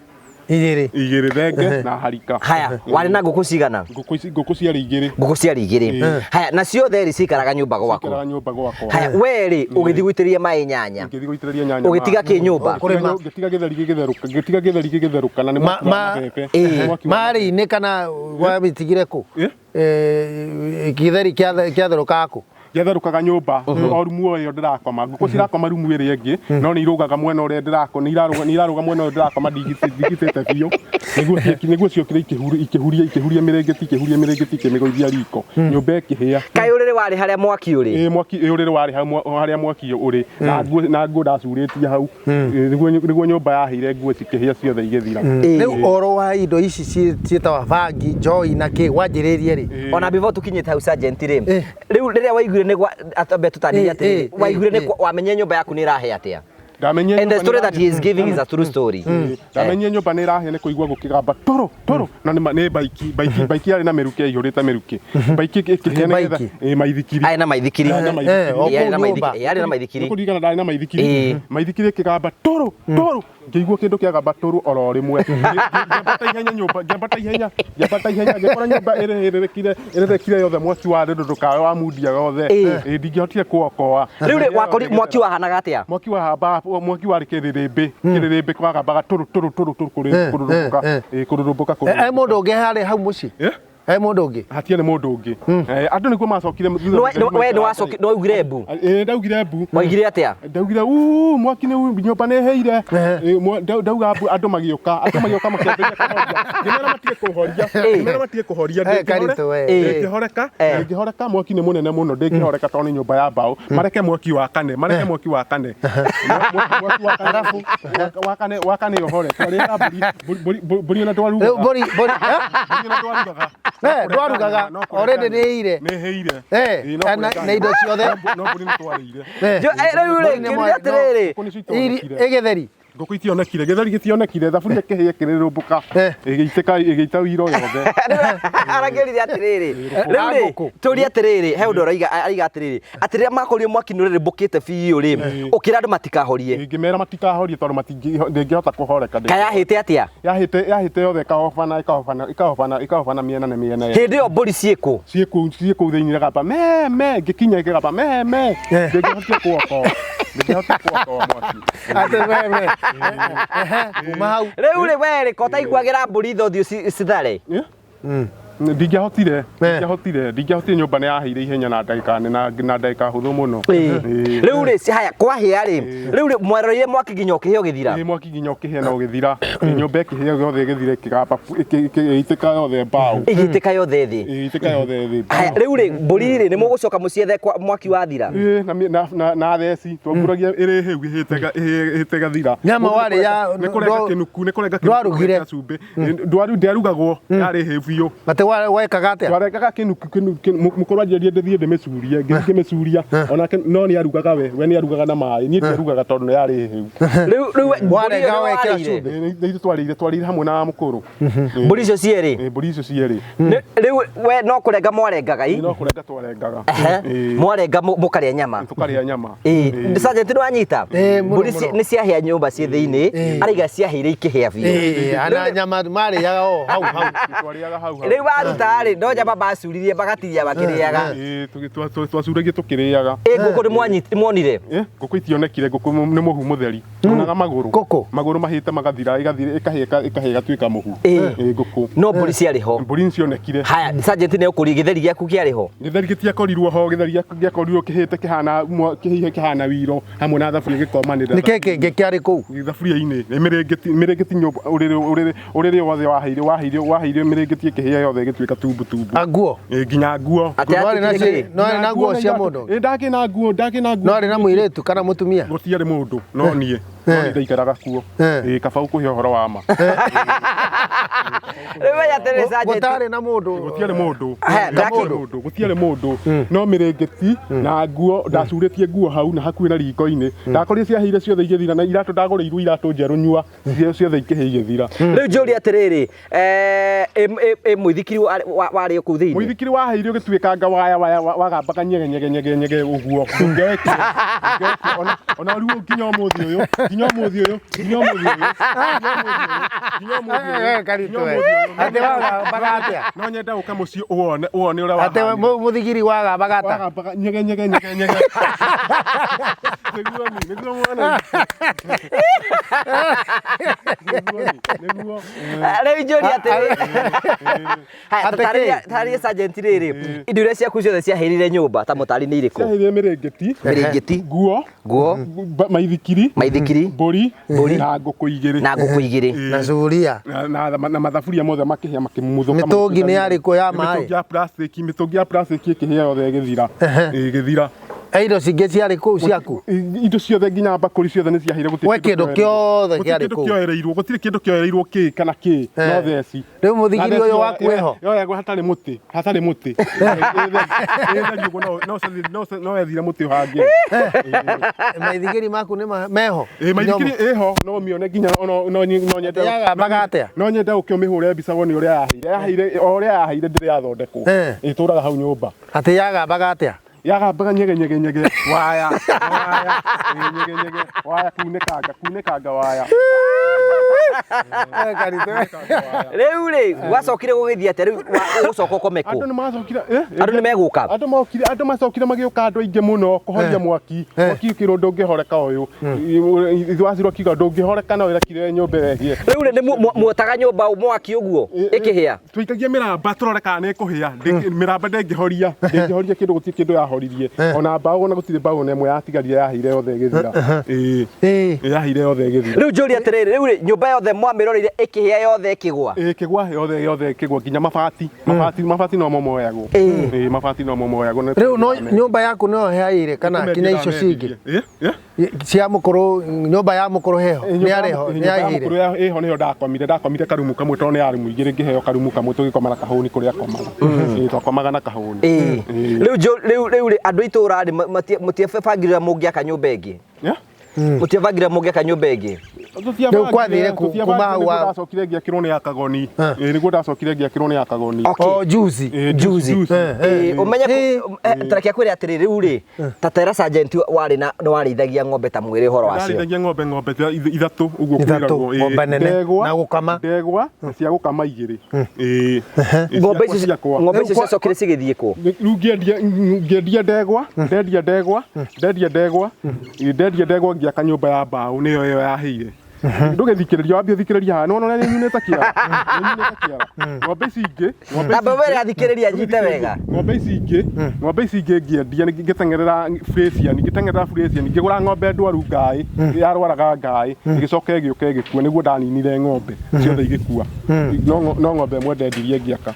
Igĩrĩ. Igĩrĩ, thenge na harika. Haya, warĩ na ngũkũ cigana? Ngũkũ ici, ngũkũ ciarĩ igĩrĩ. Ngũkũ ciarĩ igĩrĩ. Haya, na ciothe rĩ cikaraga nyũmba gwaku? Cikaraga nyũmba gwakwa. Haya, we rĩ ũgĩthiĩ gũitĩrĩria maĩ nyanya? Ngĩthiĩ gũitĩrĩria nyanya. Ũgĩtiga kĩ nyũmba? Kũrĩma. Ngĩtiga gĩtheri gĩgĩtherũka, ngĩtiga gĩtheri gĩgĩtherũka na nĩ mwaki wa mabebe. Nĩ mwaki wa Marĩ-inĩ kana wamĩtigire kũ? Eh? Gĩtheri kĩatherũkaga kũ? Gĩatherũkaga nyũmba o rumu o ĩyo ndĩrakoma. Ngũkũ cirakoma rumu ĩrĩa ĩngĩ, no nĩ irũgaga mwena ũrĩa ndĩrakoma, nĩ irarũga mwena ũyũ ndĩrakoma ndigitĩte biũ. Nĩguo ciokire ikĩhuria ikĩhuria mĩrĩngĩti, ikĩhuria mĩrĩngĩti, ikĩmĩgũithia riko. Nyũmba ĩkĩhĩa. Kaĩ ũrĩrĩ warĩ harĩa mwaki ũrĩ? Ĩĩ, mwaki ĩ, ũrĩrĩ warĩ hau harĩa mwaki ũrĩ, na nguo na nguo ndacurĩtie hau. Nĩguo nyũmba yahĩire, nguo cikĩhĩa ciothe igĩthira. Rĩu ũhoro wa indo ici ciĩtagwo bangi, njohi na kĩ wanjĩrĩirie rĩ? Ona before tukinyĩte hau sergeant rĩ, rĩu rĩrĩa waiguire nĩ atambe tũtarĩrie atĩrĩrĩ, waiguire nĩ wamenyire nyũmba yaku nĩ ĩrahĩa atĩa? Ndamenyire And the story that he is giving is a true story. Ndamenyire nyũmba nĩ ĩrahĩa nĩ kũigua gũkĩgamba tũrũ tũrũ, na nĩ baiki baiki baiki yarĩ na mĩrukĩ, yaihũrĩte mĩrukĩ, baiki ĩkĩhĩa nĩgetha ĩ maithikiri. Arĩ na maithikiri. Arĩ na maithikiri. Ĩ, arĩ na maithikiri. Ĩ, arĩ na maithikiri. Nĩkũririkana ndarĩ na maithikiri. Maithikiri ĩkĩgamba tũrũ tũrũ, ngĩigua kĩndũ kĩagamba tũrũ oro rĩmwe. Ngĩambata ihenya nyũmba, ngĩambata ihenya, ngĩambata ihenya, ngĩkora nyũmba ĩrĩrĩkire, ĩrĩrĩkire yothe, mwaki warĩrũrũka wamundia yothe. Ĩ, ndingĩhotire kuokoa. Rĩu rĩ, wakori mwaki wahanaga atĩa? Mwaki wahamba, mwaki warĩ kĩrĩrĩmbĩ, kĩrĩrĩmbĩ wagambaga tũrũ tũrũ tũrũ tũrũ, kũrũrũmbũka, ĩ, kũrũrũmbũka. He mũndũ ũngĩ harĩ hau mũciĩ? He mũndũ ũngĩ? Hatiarĩ mũndũ ũngĩ. Andũ nĩguo macokire thutha. We nĩ wacoki, nĩ waugire mbu? Ĩ, ndaugire mbu. Waugire atĩa? Ndaugire uu, mwaki nĩ nyũmba nĩ ĩhĩire. Ndauga mbu, andũ magĩũka, andũ magĩũka makĩambĩrĩria kũhoria. Ngĩmera matige kũhoria, ngĩmera matige kũhoria. Karito, we. Ndĩngĩhoreka, ndĩngĩhoreka, mwaki nĩ mũnene mũno, ndĩngĩhoreka tondũ nĩ nyũmba ya mbaũ. Mareke mwaki wakane, mareke mwaki wakane. Mwaki wakane, wakane, wakane ũhore. Twarĩaga mbũri, mbũri, mbũri ona ndwarugaga. Mbũri, mbũri, eh? Mbũri ona ndwarugaga. Ndwarugaga, already nĩ ĩhĩire. Nĩ ĩhĩire. Ĩ, na indo ciothe. No mbũri nĩ twarĩire. Rĩu rĩ, ngĩũria atĩrĩrĩ. Ngũkũ nĩcio itonekire. Ĩgĩtheri. Ngũkũ itionekire, gĩtheri gĩtionekire, thaburia ĩkĩhĩa ĩkĩrĩrũmbũka, ĩgĩitĩka, ĩgĩita wiro yothe. Arakĩũrire atĩrĩrĩ, rĩu rĩ, tũrie atĩrĩrĩ, he ũndũ araiga, araiga atĩrĩrĩ, atĩ rĩrĩa makorire mwaki nĩ ũrĩrĩmbũkĩte biũ rĩ, ũkĩra andũ matikahorie. Ngĩmera matikahorie tondũ ndĩngĩhota kũhoreka. Kayahĩte atĩa? Yahĩte, yahĩte yothe ĩkahobana, ĩkahobana, ĩkahobana, ĩkahobana mĩena na mĩena. Hĩndĩ ĩyo mbũri ciĩkũ? Ciĩkũu, ciĩkũu thĩinĩ, iragamba me me, ngĩkinya ikĩgamba me me, ndĩngĩhotire kuokoa, ndĩngĩhotire kuokoa mwaki. Atĩ me me. Kuma hau. Rĩu rĩ, we rĩ, ko ũtaiguagĩra mbũri tha ũthiĩ cithare? Ndingĩahotire, ndingĩahotire, ndingĩahotire, nyũmba nĩ yahĩire ihenya na ndagĩka na ndagĩka hũthũ mũno. Rĩu rĩ, haya, kwahĩa rĩ, rĩu rĩ, mweroreire mwaki nginya ũkĩhĩa ũgĩthira? Ĩ, mwaki nginya ũkĩhĩa na ũgĩthira. Nyũmba ĩkĩhĩa yothe ĩgĩthira, ĩkĩgamba, ĩgĩitĩka yothe mbaũ. Ĩgĩitĩka yothe thĩ. Ĩgĩitĩka yothe thĩ. Haya, rĩu rĩ, mbũri rĩ, nĩ mũgũcoka mũciethe mwaki wathira? Ĩ, na na theci, twamburagia ĩrĩ hĩu ĩhĩte ĩgathira. Nyama warĩ ya nĩ kũrenga kĩnuku, nĩ kũrenga kĩnuku, ndwarugire. Cumbĩ. Ndwarugagwo, yarĩ hĩu biũ. Atĩ Wekaga atĩa? Twarengaga kĩnu kĩnu mũkũrũ anjĩrire ndĩthiĩ ndĩmĩcurie, ngĩthiĩ ngĩmĩcuria onake, no nĩ arugaga we nĩ arugaga na maĩ, niĩ ndiarugaga tondũ nĩ yarĩ hĩu. Rĩu we- mbũri Warenga ĩyo wekĩra warĩire. cumbĩ. Nĩ ithuĩ twarĩire hamwe na mũkũrũ. Mbũri icio cierĩ. Mbũri icio cierĩ. Rĩu we no kũrenga mwarengaga i? No kũrenga twarengaga. Ehe. Mwarenga mũkarĩa nyama. Tũkarĩa nyama. Ĩĩ, Sergeant nĩ wanyita? Ĩĩ, mũno, Mbũri mũno. nĩ ciahĩa nyũmba ciĩ thĩinĩ, araiga ciahĩire ikĩhĩa biũ. Ĩĩ, ana nyama marĩaga o hau hau. Twarĩaga hau hau. Rĩu waruta rĩ, no nyama macuririe magatiria makĩrĩaga. Ĩĩ, twacuragia tũkĩrĩaga. Ĩ ngũkũ nĩ nĩ muonire? Ngũkũ itionekire, ngũkũ nĩ mũhu mũtheri. Onaga magũrũ. Ngũkũ? Magũrũ mahĩte magathira, ĩgathira ĩkahĩa ĩkahĩa ĩgatuĩka mũhu. Ĩĩ. Ĩĩ, ngũkũ. No mbũri ciarĩ ho. Mbũri nĩcionekire. Haya, Sergeant nĩ ũkũria gĩtheri gĩaku kĩarĩ ho. Gĩtheri gĩtiakorirwo ho, gĩtheri gĩakorirwo kĩhĩte kĩhana kĩhihe kĩhana wiro hamwe na thaburia gĩkomanĩrĩra. Nĩ kĩĩ kĩngĩ kĩarĩ kũu? Thaburia-inĩ nĩ mĩrĩngĩti nyũmba ũrĩrĩ wothe waheire mĩrĩngĩti ĩkĩhĩa yothe ĩgĩtuĩka tumbu tumbu. Ah, nguo. Ĩĩ, nginya nguo. Atĩ Nwarĩ na atuĩkire kĩ? nwarĩ na nguo cia mũndũ? Ĩĩ, ndakĩ na nguo, ndakĩ na nguo. Nwarĩ na mũirĩtu kana mũtumia? Gũtiarĩ mũndũ no niĩ no niĩ ndaikaraga kuo. Ĩĩ, kaba ũkũhe ũhoro wa ma. Rĩu menya atĩrĩrĩ Sergeant. Gũtarĩ na mũndũ. Gũtiarĩ mũndũ. Haya, Gũtiarĩ mũndũ, gũtiarĩ mũndũ, no mĩrĩngĩti na nguo ndacurĩtie nguo hau na hakuhĩ na riko-inĩ, ndakorire ciahĩire ciothe igĩthira, na iratũ ndagũrĩirwo iratũ njerũ nyua ciothe ikĩhĩa igĩthira. Rĩu njũrie atĩrĩrĩ, ĩ mũithikiri warĩ kũu thĩinĩ? Mũithikiri waheire ũgĩtuĩkanga waya waya wagambaga nyege nyege nyege nyege ũguo ndũngĩoekire ona rĩu nginya ũmũthĩ ũyũ, nginya ũmũthĩ ũyũ, nginya ũmũthĩ ũyũ, nginya ũmũthĩ ũyũ, Eh, Karitũ, nginya ũmũthĩ ũyũ. Atĩ wagambaga atĩa? No nyende ũke mũciĩ ũwone ũrĩa Atĩ wahanire. mũthigiri wagambaga ata? Wagambaga nyege nyege nyege nyege. Nĩguo ni, nĩguo mwana witũ. Nĩguo ni, nĩguo. Rĩu njũrie atĩrĩrĩ, haya, Atĩ tarĩria kĩ? tarĩria Sergeant rĩrĩ, indo iria ciaku ciothe ciahĩrire nyũmba ta mũtari nĩ irĩkũ? Ciahĩire mĩrĩngĩti, Mĩrĩngĩti, nguo, nguo, maithikiri, maithikiri, mbũri, Mbũri. na ngũkũ igĩrĩ. na ngũkũ igĩrĩ. Na curia. Na mathaburia mothe makĩhĩa makĩmumuthũka. Mĩtũngi nĩ yarĩ kũ ya maĩ? Mĩtũngi ya plastic, mĩtũngi ya plastic ĩkĩhĩa yothe ĩgĩthira. Ĩgĩthira. Indo cingĩ ciarĩ kũu ciaku? Indo ciothe nginya mbakũri ciothe nĩ ciahĩire, gũtirĩ We kĩndũ kĩothe gũtirĩ kĩarĩ kĩndũ kũu. kĩoereirwo, gũtirĩ kĩndũ kĩoereirwo kĩ kana kĩ no theci. Rĩu mũthigiri Na theci ũyũ waku wĩho? Yoyagwo hatarĩ mũtĩ, hatarĩ mũtĩ. Ĩtheri ũguo no ethire mũtĩ ũhangĩre. Maithigiri maku nĩ meho? Ĩ, maithikiri ĩho no mĩone nginya no nyende. Yagambaga atĩa? No nyende ũke ũmĩhũre mbica wone ũrĩa yaheire, yaheire o ũrĩa yaheire ndĩrĩ yathondekwo. Ĩtũraga hau nyũmba. Atĩ yagambaga atĩa? Yagambaga nyege nyege nyege waya waya. Ĩ, nyege nyege waya kunĩkanga kunĩkanga waya. Rĩu rĩ, gwacokire gũgĩthiĩ atĩa? Rĩu ũgũcoka ũkome Andũ kũ? nĩ macokire Andũ nĩ megũka? Andũ mokire, andũ macokire magĩũka, andũ aingĩ mũno kũhoria mwaki. Mwaki ũkĩrwo ndũngĩhoreka ũyũ, ithuĩ wacirwo akiuga ndũngĩhoreka no ĩrekire nyũmba ĩrehie. Rĩu rĩ, nĩ muotaga nyũmba mwaki ũguo ĩkĩhĩa? Tũikagia mĩramba tũrore kana nĩ ĩkũhĩa. Mĩramba ndĩngĩhoria, ndĩngĩhoria kĩndũ, gũtirĩ kĩndũ yahoririe, ona mbaũ, ona gũtirĩ mbaũ ona ĩmwe yatigarire, yahĩire yothe ĩgĩthira. Ĩĩ. Yahĩire yothe ĩgĩthira. Rĩu njũrie atĩrĩrĩ, rĩu rĩ, nyũmba yothe mwamĩroreire ĩkĩhĩa yothe ĩkĩgwa? Ĩĩ, kĩgwa yothe yothe ĩkĩgwa, nginya mabati, mabati nomo moyagwo. Ĩĩ, mabati nomo moyagwo. Rĩu no nyũmba yaku no heaire kana kinya icio cingĩ? Ĩ, ĩ. Cia mũkũrũ, nyũmba ya mũkũrũ heho nĩ arĩho nĩ Nyũmba ya mũkũrũ yaheire? ĩho nĩho ndakomire, ndakomire karumu kamwe tondũ nĩ ya rumu igĩrĩ, ngĩheo karumu kamwe tũgĩkoma na kahũni kũrĩa akomaga. Ĩĩ, twakomaga na kahũni. Ĩĩ. Ĩĩ. Rĩu rĩu rĩ, andũ a itũũra rĩ, mũtiebangire mũngĩaka nyũmba ĩngĩ? Yeah? Mũtiebangire mũngĩaka nyũmba ĩngĩ? Rĩu kwathire kuma hau Nĩguo ndacokire ngĩakĩrwo nĩ akagoni. Ĩĩ, nĩguo ndacokire ngĩakĩrwo nĩ akagoni. Okay. O juzi. Ĩĩ, Juzi. juzi. Ĩĩ, ũmenye tareke akwĩre atĩrĩ, rĩu rĩ, ta tera Sergeant warĩ na nĩ warĩithagia ng'ombe ta mwĩrĩ ũhoro wacio. Ndarĩithagia ng'ombe ta ithatũ ũguo Ithatũ, kwĩragwo, ĩĩ. ng'ombe nene, Ndegwa, na gũkama. Ndegwa na cia gũkama igĩrĩ. Ĩĩ. Ĩĩ, Ng'ombe ciakwa icio ciakwa. ng'ombe icio ciacokire cigĩthiĩ kũ? Rĩu ngĩendia ndegwa, ndendia ndegwa, ndendia ndegwa, ndendia ndegwa ngĩaka nyũmba ya mbaũ nĩyo ĩyo yahĩire. Ndũgĩthikĩrĩria, wambie thikĩrĩria haha, nĩwona ũrĩa nĩnyunĩte kĩara, nĩnyunĩte kĩara. Ng'ombe ici ingĩ, ng'ombe Na ici mbere ingĩ- athikĩrĩria nyite wega. Ng'ombe ici ingĩ ngĩendia, ngĩteng'erera Fresian, ngĩteng'erera Fresian, ngĩgũra ng'ombe ndwaru ngaĩ, yarwaraga ngaĩ, ĩgĩcoka ĩgĩũka ĩgĩkua, nĩguo ndaninire ng'ombe ciothe igĩkua. No ng'ombe ĩmwe ndendirie ngĩaka,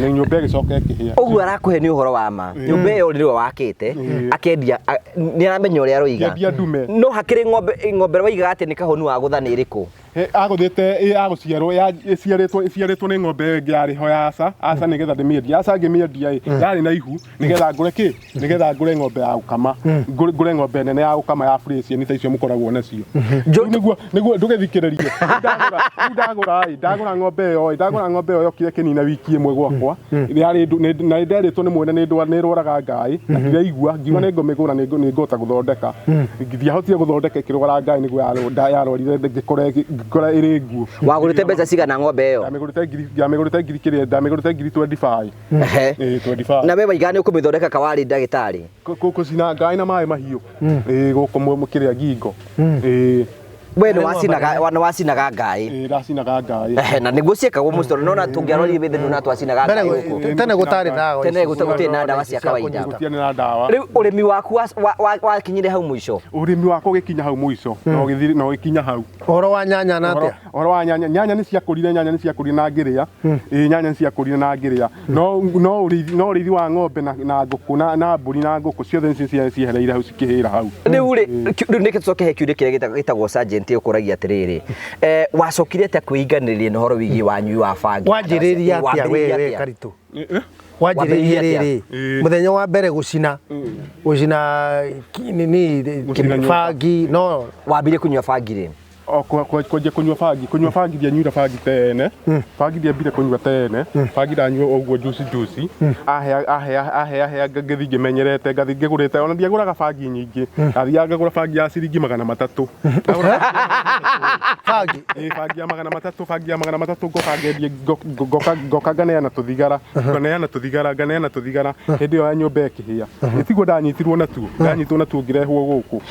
na nyũmba ĩgĩcoka ĩkĩhĩa. Ũguo arakũhe nĩ ũhoro wa ma. Nyũmba ĩyo nĩwe wakĩte, akendia, nĩ aramenya ũrĩa aroiga. Ngĩendia ndume. No hakĩrĩ ng'ombe, ng'ombe waigaga atĩ nĩ kahũni wa gũtha nĩ ĩrĩkũ? Agũthĩte agũciarwo ĩciarĩtwo nĩ ng'ombe ĩyo ĩngĩ yarĩ ho ya aca aca, nĩgetha ndĩmĩendie aca, ngĩmĩendia ĩ yarĩ na ihu, nĩgetha ngũre kĩ, nĩgetha ngũre ng'ombe ya gũkama, ngũre ng'ombe nene ya gũkama ya Friesian ta icio mũkoragwo nacio. Rĩu nĩguo ndũgĩthikĩrĩrie. Rĩu ndagũra ĩ, ndagũra ng'ombe ĩyo ĩ, ndagũra ng'ombe ĩyo yokire kĩnina wiki ĩmwe gwakwa. Yarĩ na nĩnderĩtwo nĩ mwene nĩ ĩrwaraga ngaĩ na ndiraigua, ngiuga nĩ ngũmĩgũra, nĩ ngũhota gũthondeka. Ndiahotire gũthondeka, ĩkĩrwara ngaĩ, nĩguo yarwarire, ngĩkora ĩrĩ nguo. Wagũrĩte mbeca cigana ng'ombe ĩyo? Ndamĩgũrĩte ngiri kĩrĩa, ndamĩgũrĩte ngiri 25. Ĩĩ, 25. Na we waigaga nĩ ũkũmĩthondeka kawarĩ ndagĩtarĩ? Kũcina ngaĩ na maĩ mahiũ. Ĩĩ, gũkũ kĩrĩa ngingo. Ĩĩ. We nĩ wacinaga ngaĩ? Ĩĩ, ndacinaga ngaĩ. Ehe, na nĩguo ciĩkagwo mũcio, tondũ nona tũngĩarorire bĩthĩ nona twacinaga Mbere ngaĩ gũkũ. Tene gũtarĩ ndawa. Tene ici gũtirĩ na ndawa cia kawaida. Gũtiarĩ na ndawa. Rĩu ũrĩmi waku wakinyire hau mũico? Ũrĩmi wakwa ũgĩkinya hau mũico na ũgĩthiĩ na ũgĩkinya hau. Ũhoro wa nyanya na atĩa? Ũhoro wa nyanya, nyanya nĩ ciakũrire, nyanya nĩ ciakũrire na ngĩrĩa. Ĩĩ, nyanya nĩ ciakũrire na ngĩrĩa, no ũrĩithi wa ng'ombe na ngũkũ na mbũri na ngũkũ ciothe nĩ ciehereire hau, cikĩhĩra hau. Rĩu rĩ, rĩu nĩkĩ tũcoke he kĩũria kĩrĩa gĩtagwo sergeant ũkũragia atĩrĩrĩ, wacokire atĩa kwĩinganĩrĩria na ũhoro wĩgiĩ wanyui wa bangi? Wanjĩrĩria atĩa we Karitũ? Wanjĩrĩria rĩrĩ mũthenya wa mbere gũcina gũcina nini bangi no wambire kũnyua bangi rĩ? Kwanjia kũnyua bangi, kũnyua bangi ndianyuire bangi tene, bangi ndiambire kũnyua tene, bangi ndanyua ũguo juice juice, ahe ahe ahe ahe, ngĩthiĩ ngĩmenyerete, ngathiĩ ngĩgũrĩte, ona ndiagũraga bangi nyingĩ, ndathiaga ngagũra bangi ya ciringi 300. Bangi? Ĩĩ, bangi ya 300, bangi ya 300, ngoka ngendie, ngoka nganeana tũthigara, nganeana tũthigara, nganeana tũthigara, hĩndĩ ĩyo ya nyũmba ĩkĩhĩa. Ĩtiguo ndanyitirwo natuo, ndanyitwo natuo ngĩrehwo gũkũ.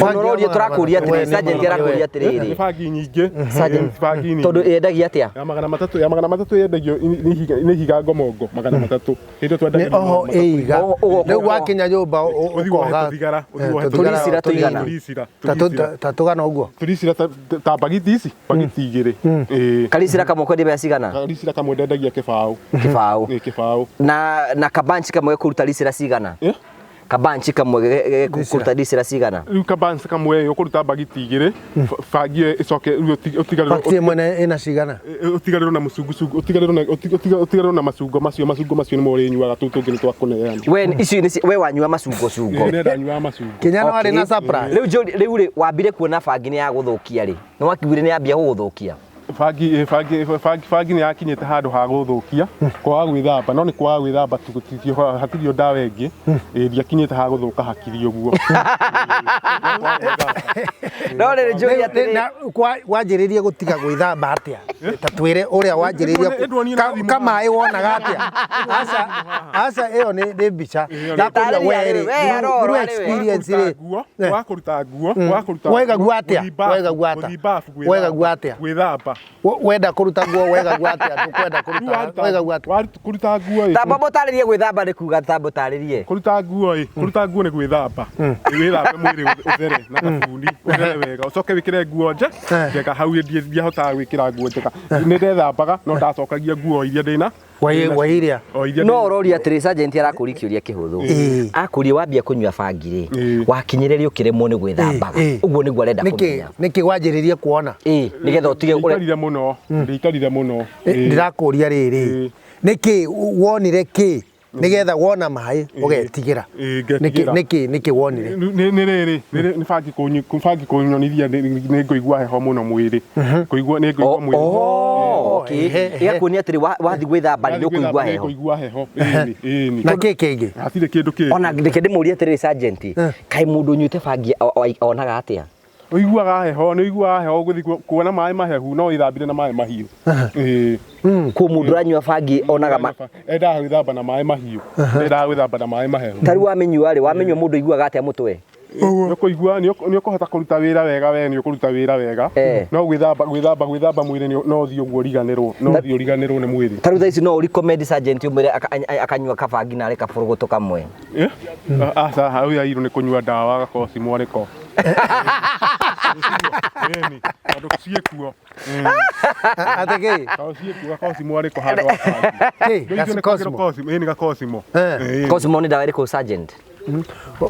Ona ũroria tũrakũria atĩrĩrĩ, sergeant arakũria atĩrĩrĩ. Nĩ bangi nyingĩ. Sergeant, bangi nyingĩ. Tondũ yendagia atĩa? Ya 300, ya 300 yendagio nĩ ihiga ngomongo 300. Hĩndĩ ĩyo twendagio Nĩ oho ĩiga. Rĩu wakinya nyũmba ũthiĩ wohe ũkoga tũthigara, ũthiĩ wohe Tũricira tũigana? Tũricira, Ta tũgana ũguo. Tũricira ta bagiti ici, bagiti igĩrĩ. Ĩĩ. Karicira kamwe kwendia mbeca cigana? Karicira kamwe ndendagia kĩbaũ. Kĩbaũ. Ĩĩ, kĩbaũ. Na kabanchi kamwe kũruta ricira cigana? Kabanchi kamwe kũruta ricira cigana? Rĩu kabanchi kamwe ũkũruta bagiti igĩrĩ, bangi ĩyo ĩcoke rĩu ũtigarĩrwo Bagiti ĩmwe ĩna cigana? Ũtigarĩrwo na mũcungucungu, ũtigarĩrwo na ũtigarĩrwo na macungo macio, macungo macio nĩmo ũrĩnyuaga, tũu tũngĩ nĩ twa kũneana. We icio nĩ we wanyua macungo cungo. Ĩĩ, ndanyuaga macungo. Kinya no arĩ na surprise. Rĩu njũri rĩu rĩ, wambire kuona bangi nĩ yagũthũkia rĩ? Nĩ wakiguire nĩ yambia gũgũthũkia? Bangi bangi bangi bangi nĩ yakinyĩte handũ ha gũthũkia, kwaga gwĩthamba, no nĩ kwaga gwĩthamba tu, hatirĩ o ndawa ĩngĩ. Ĩĩ, ndiakinyĩte ha gũthũka hakiri ũguo. No rĩrĩ njũri atĩrĩ, Wanjĩrĩrie gũtiga gwĩthamba atĩa? Ta twĩre ũrĩa wanjĩrĩrie ka maĩ wonaga atĩa? Aca aca, ĩyo nĩ mbica. Ndakũria we rĩ, through experience rĩ. Wakũruta nguo, wakũruta Waiga guo atĩa? Waiga guo atĩa? Waiga guo atĩa? Gwĩthamba. Wenda kũruta nguo waiga guo atĩa? Ndũkwenda kũruta waiga guo atĩa? Kũruta nguo ĩ. Tamba mũtarĩrie gwĩthamba nĩ kuga, tamba ũtarĩrie. Kũruta nguo ĩ, kũruta nguo nĩ gwĩthamba. Wĩthambe mwĩrĩ ũthere na thabuni, ũthere wega. Ũcoke wĩkĩre nguo njega hau, ndiahotaga gwĩkĩra nguo njega. Nĩ ndethambaga no ndacokagia nguo iria ndĩna. Wairia. No ũroria atĩrĩ, sergeant arakũria kĩũria kĩhũthũ. Akũria wambia kũnyua bangi rĩ, wakinyĩrĩria rĩ ũkĩremwo nĩ gwĩthambaga? Ũguo nĩguo arenda kũmenya. Nĩkĩ wanjĩrĩrie kuona? Ĩĩ, nĩgetha ũtige Ndiikarire mũno, ndiikarire mũno. Ndĩrakũria rĩrĩ, nĩkĩ wonire kĩ nĩgetha wona maĩ ũgetigĩra? Nĩkĩ nĩkĩ wonire? Nĩ rĩrĩ, nĩ bangi bangi kũnyonithia nĩ ngũigua heho mũno mwĩrĩ, kũigua nĩ ngũigua mwĩrĩ. Okay, ĩgakuonia atĩrĩ wathiĩ gwĩthamba nĩ ũkũigua heho. Kũigua heho, ĩni ĩni. Na kĩ kĩngĩ? Hatirĩ kĩndũ kĩngĩ. Ona reke ndĩmũrie atĩrĩrĩ sergeant, kaĩ mũndũ ũnyuĩte bangi onaga atĩa? Ũiguaga heho, nĩ ũiguaga heho gũthiĩ kuona maĩ mahehu, no wĩthambire na maĩ mahiũ. Ĩĩ. Kũ mũndũ ũranyua bangi onaga endaga gwĩthamba na maĩ mahiũ, endaga gwĩthamba na maĩ mahehu. Ta rĩu wamĩnyua rĩ, wamĩnyua mũndũ aiguaga atĩa mũtwe? Nĩ ũkũigua nĩ ũkũhota kũruta wĩra wega, we nĩ ũkũruta wĩra wega, no gwĩthamba gwĩthamba gwĩthamba mwĩrĩ no ũthiĩ ũguo ũriganĩrwo, no ũthiĩ ũriganĩrwo nĩ mwĩrĩ. Ta rĩu thaa ici no ũrecommend sergeant ũmwĩre akanyua kabangi narĩ kabũrũgũtũ kamwe? Aca, hau yairwo nĩ kũnyua ndawa gakocimwo arĩko. Ĩni, tondũ ciĩkuo. Atĩ kĩ? Tondũ ciĩkuo gakocimwo arĩko handũ ha bangi. Kĩ? Cosimo. Ĩni, gakocimo. Cosimo nĩ ndawa ĩrĩkũ, sergeant?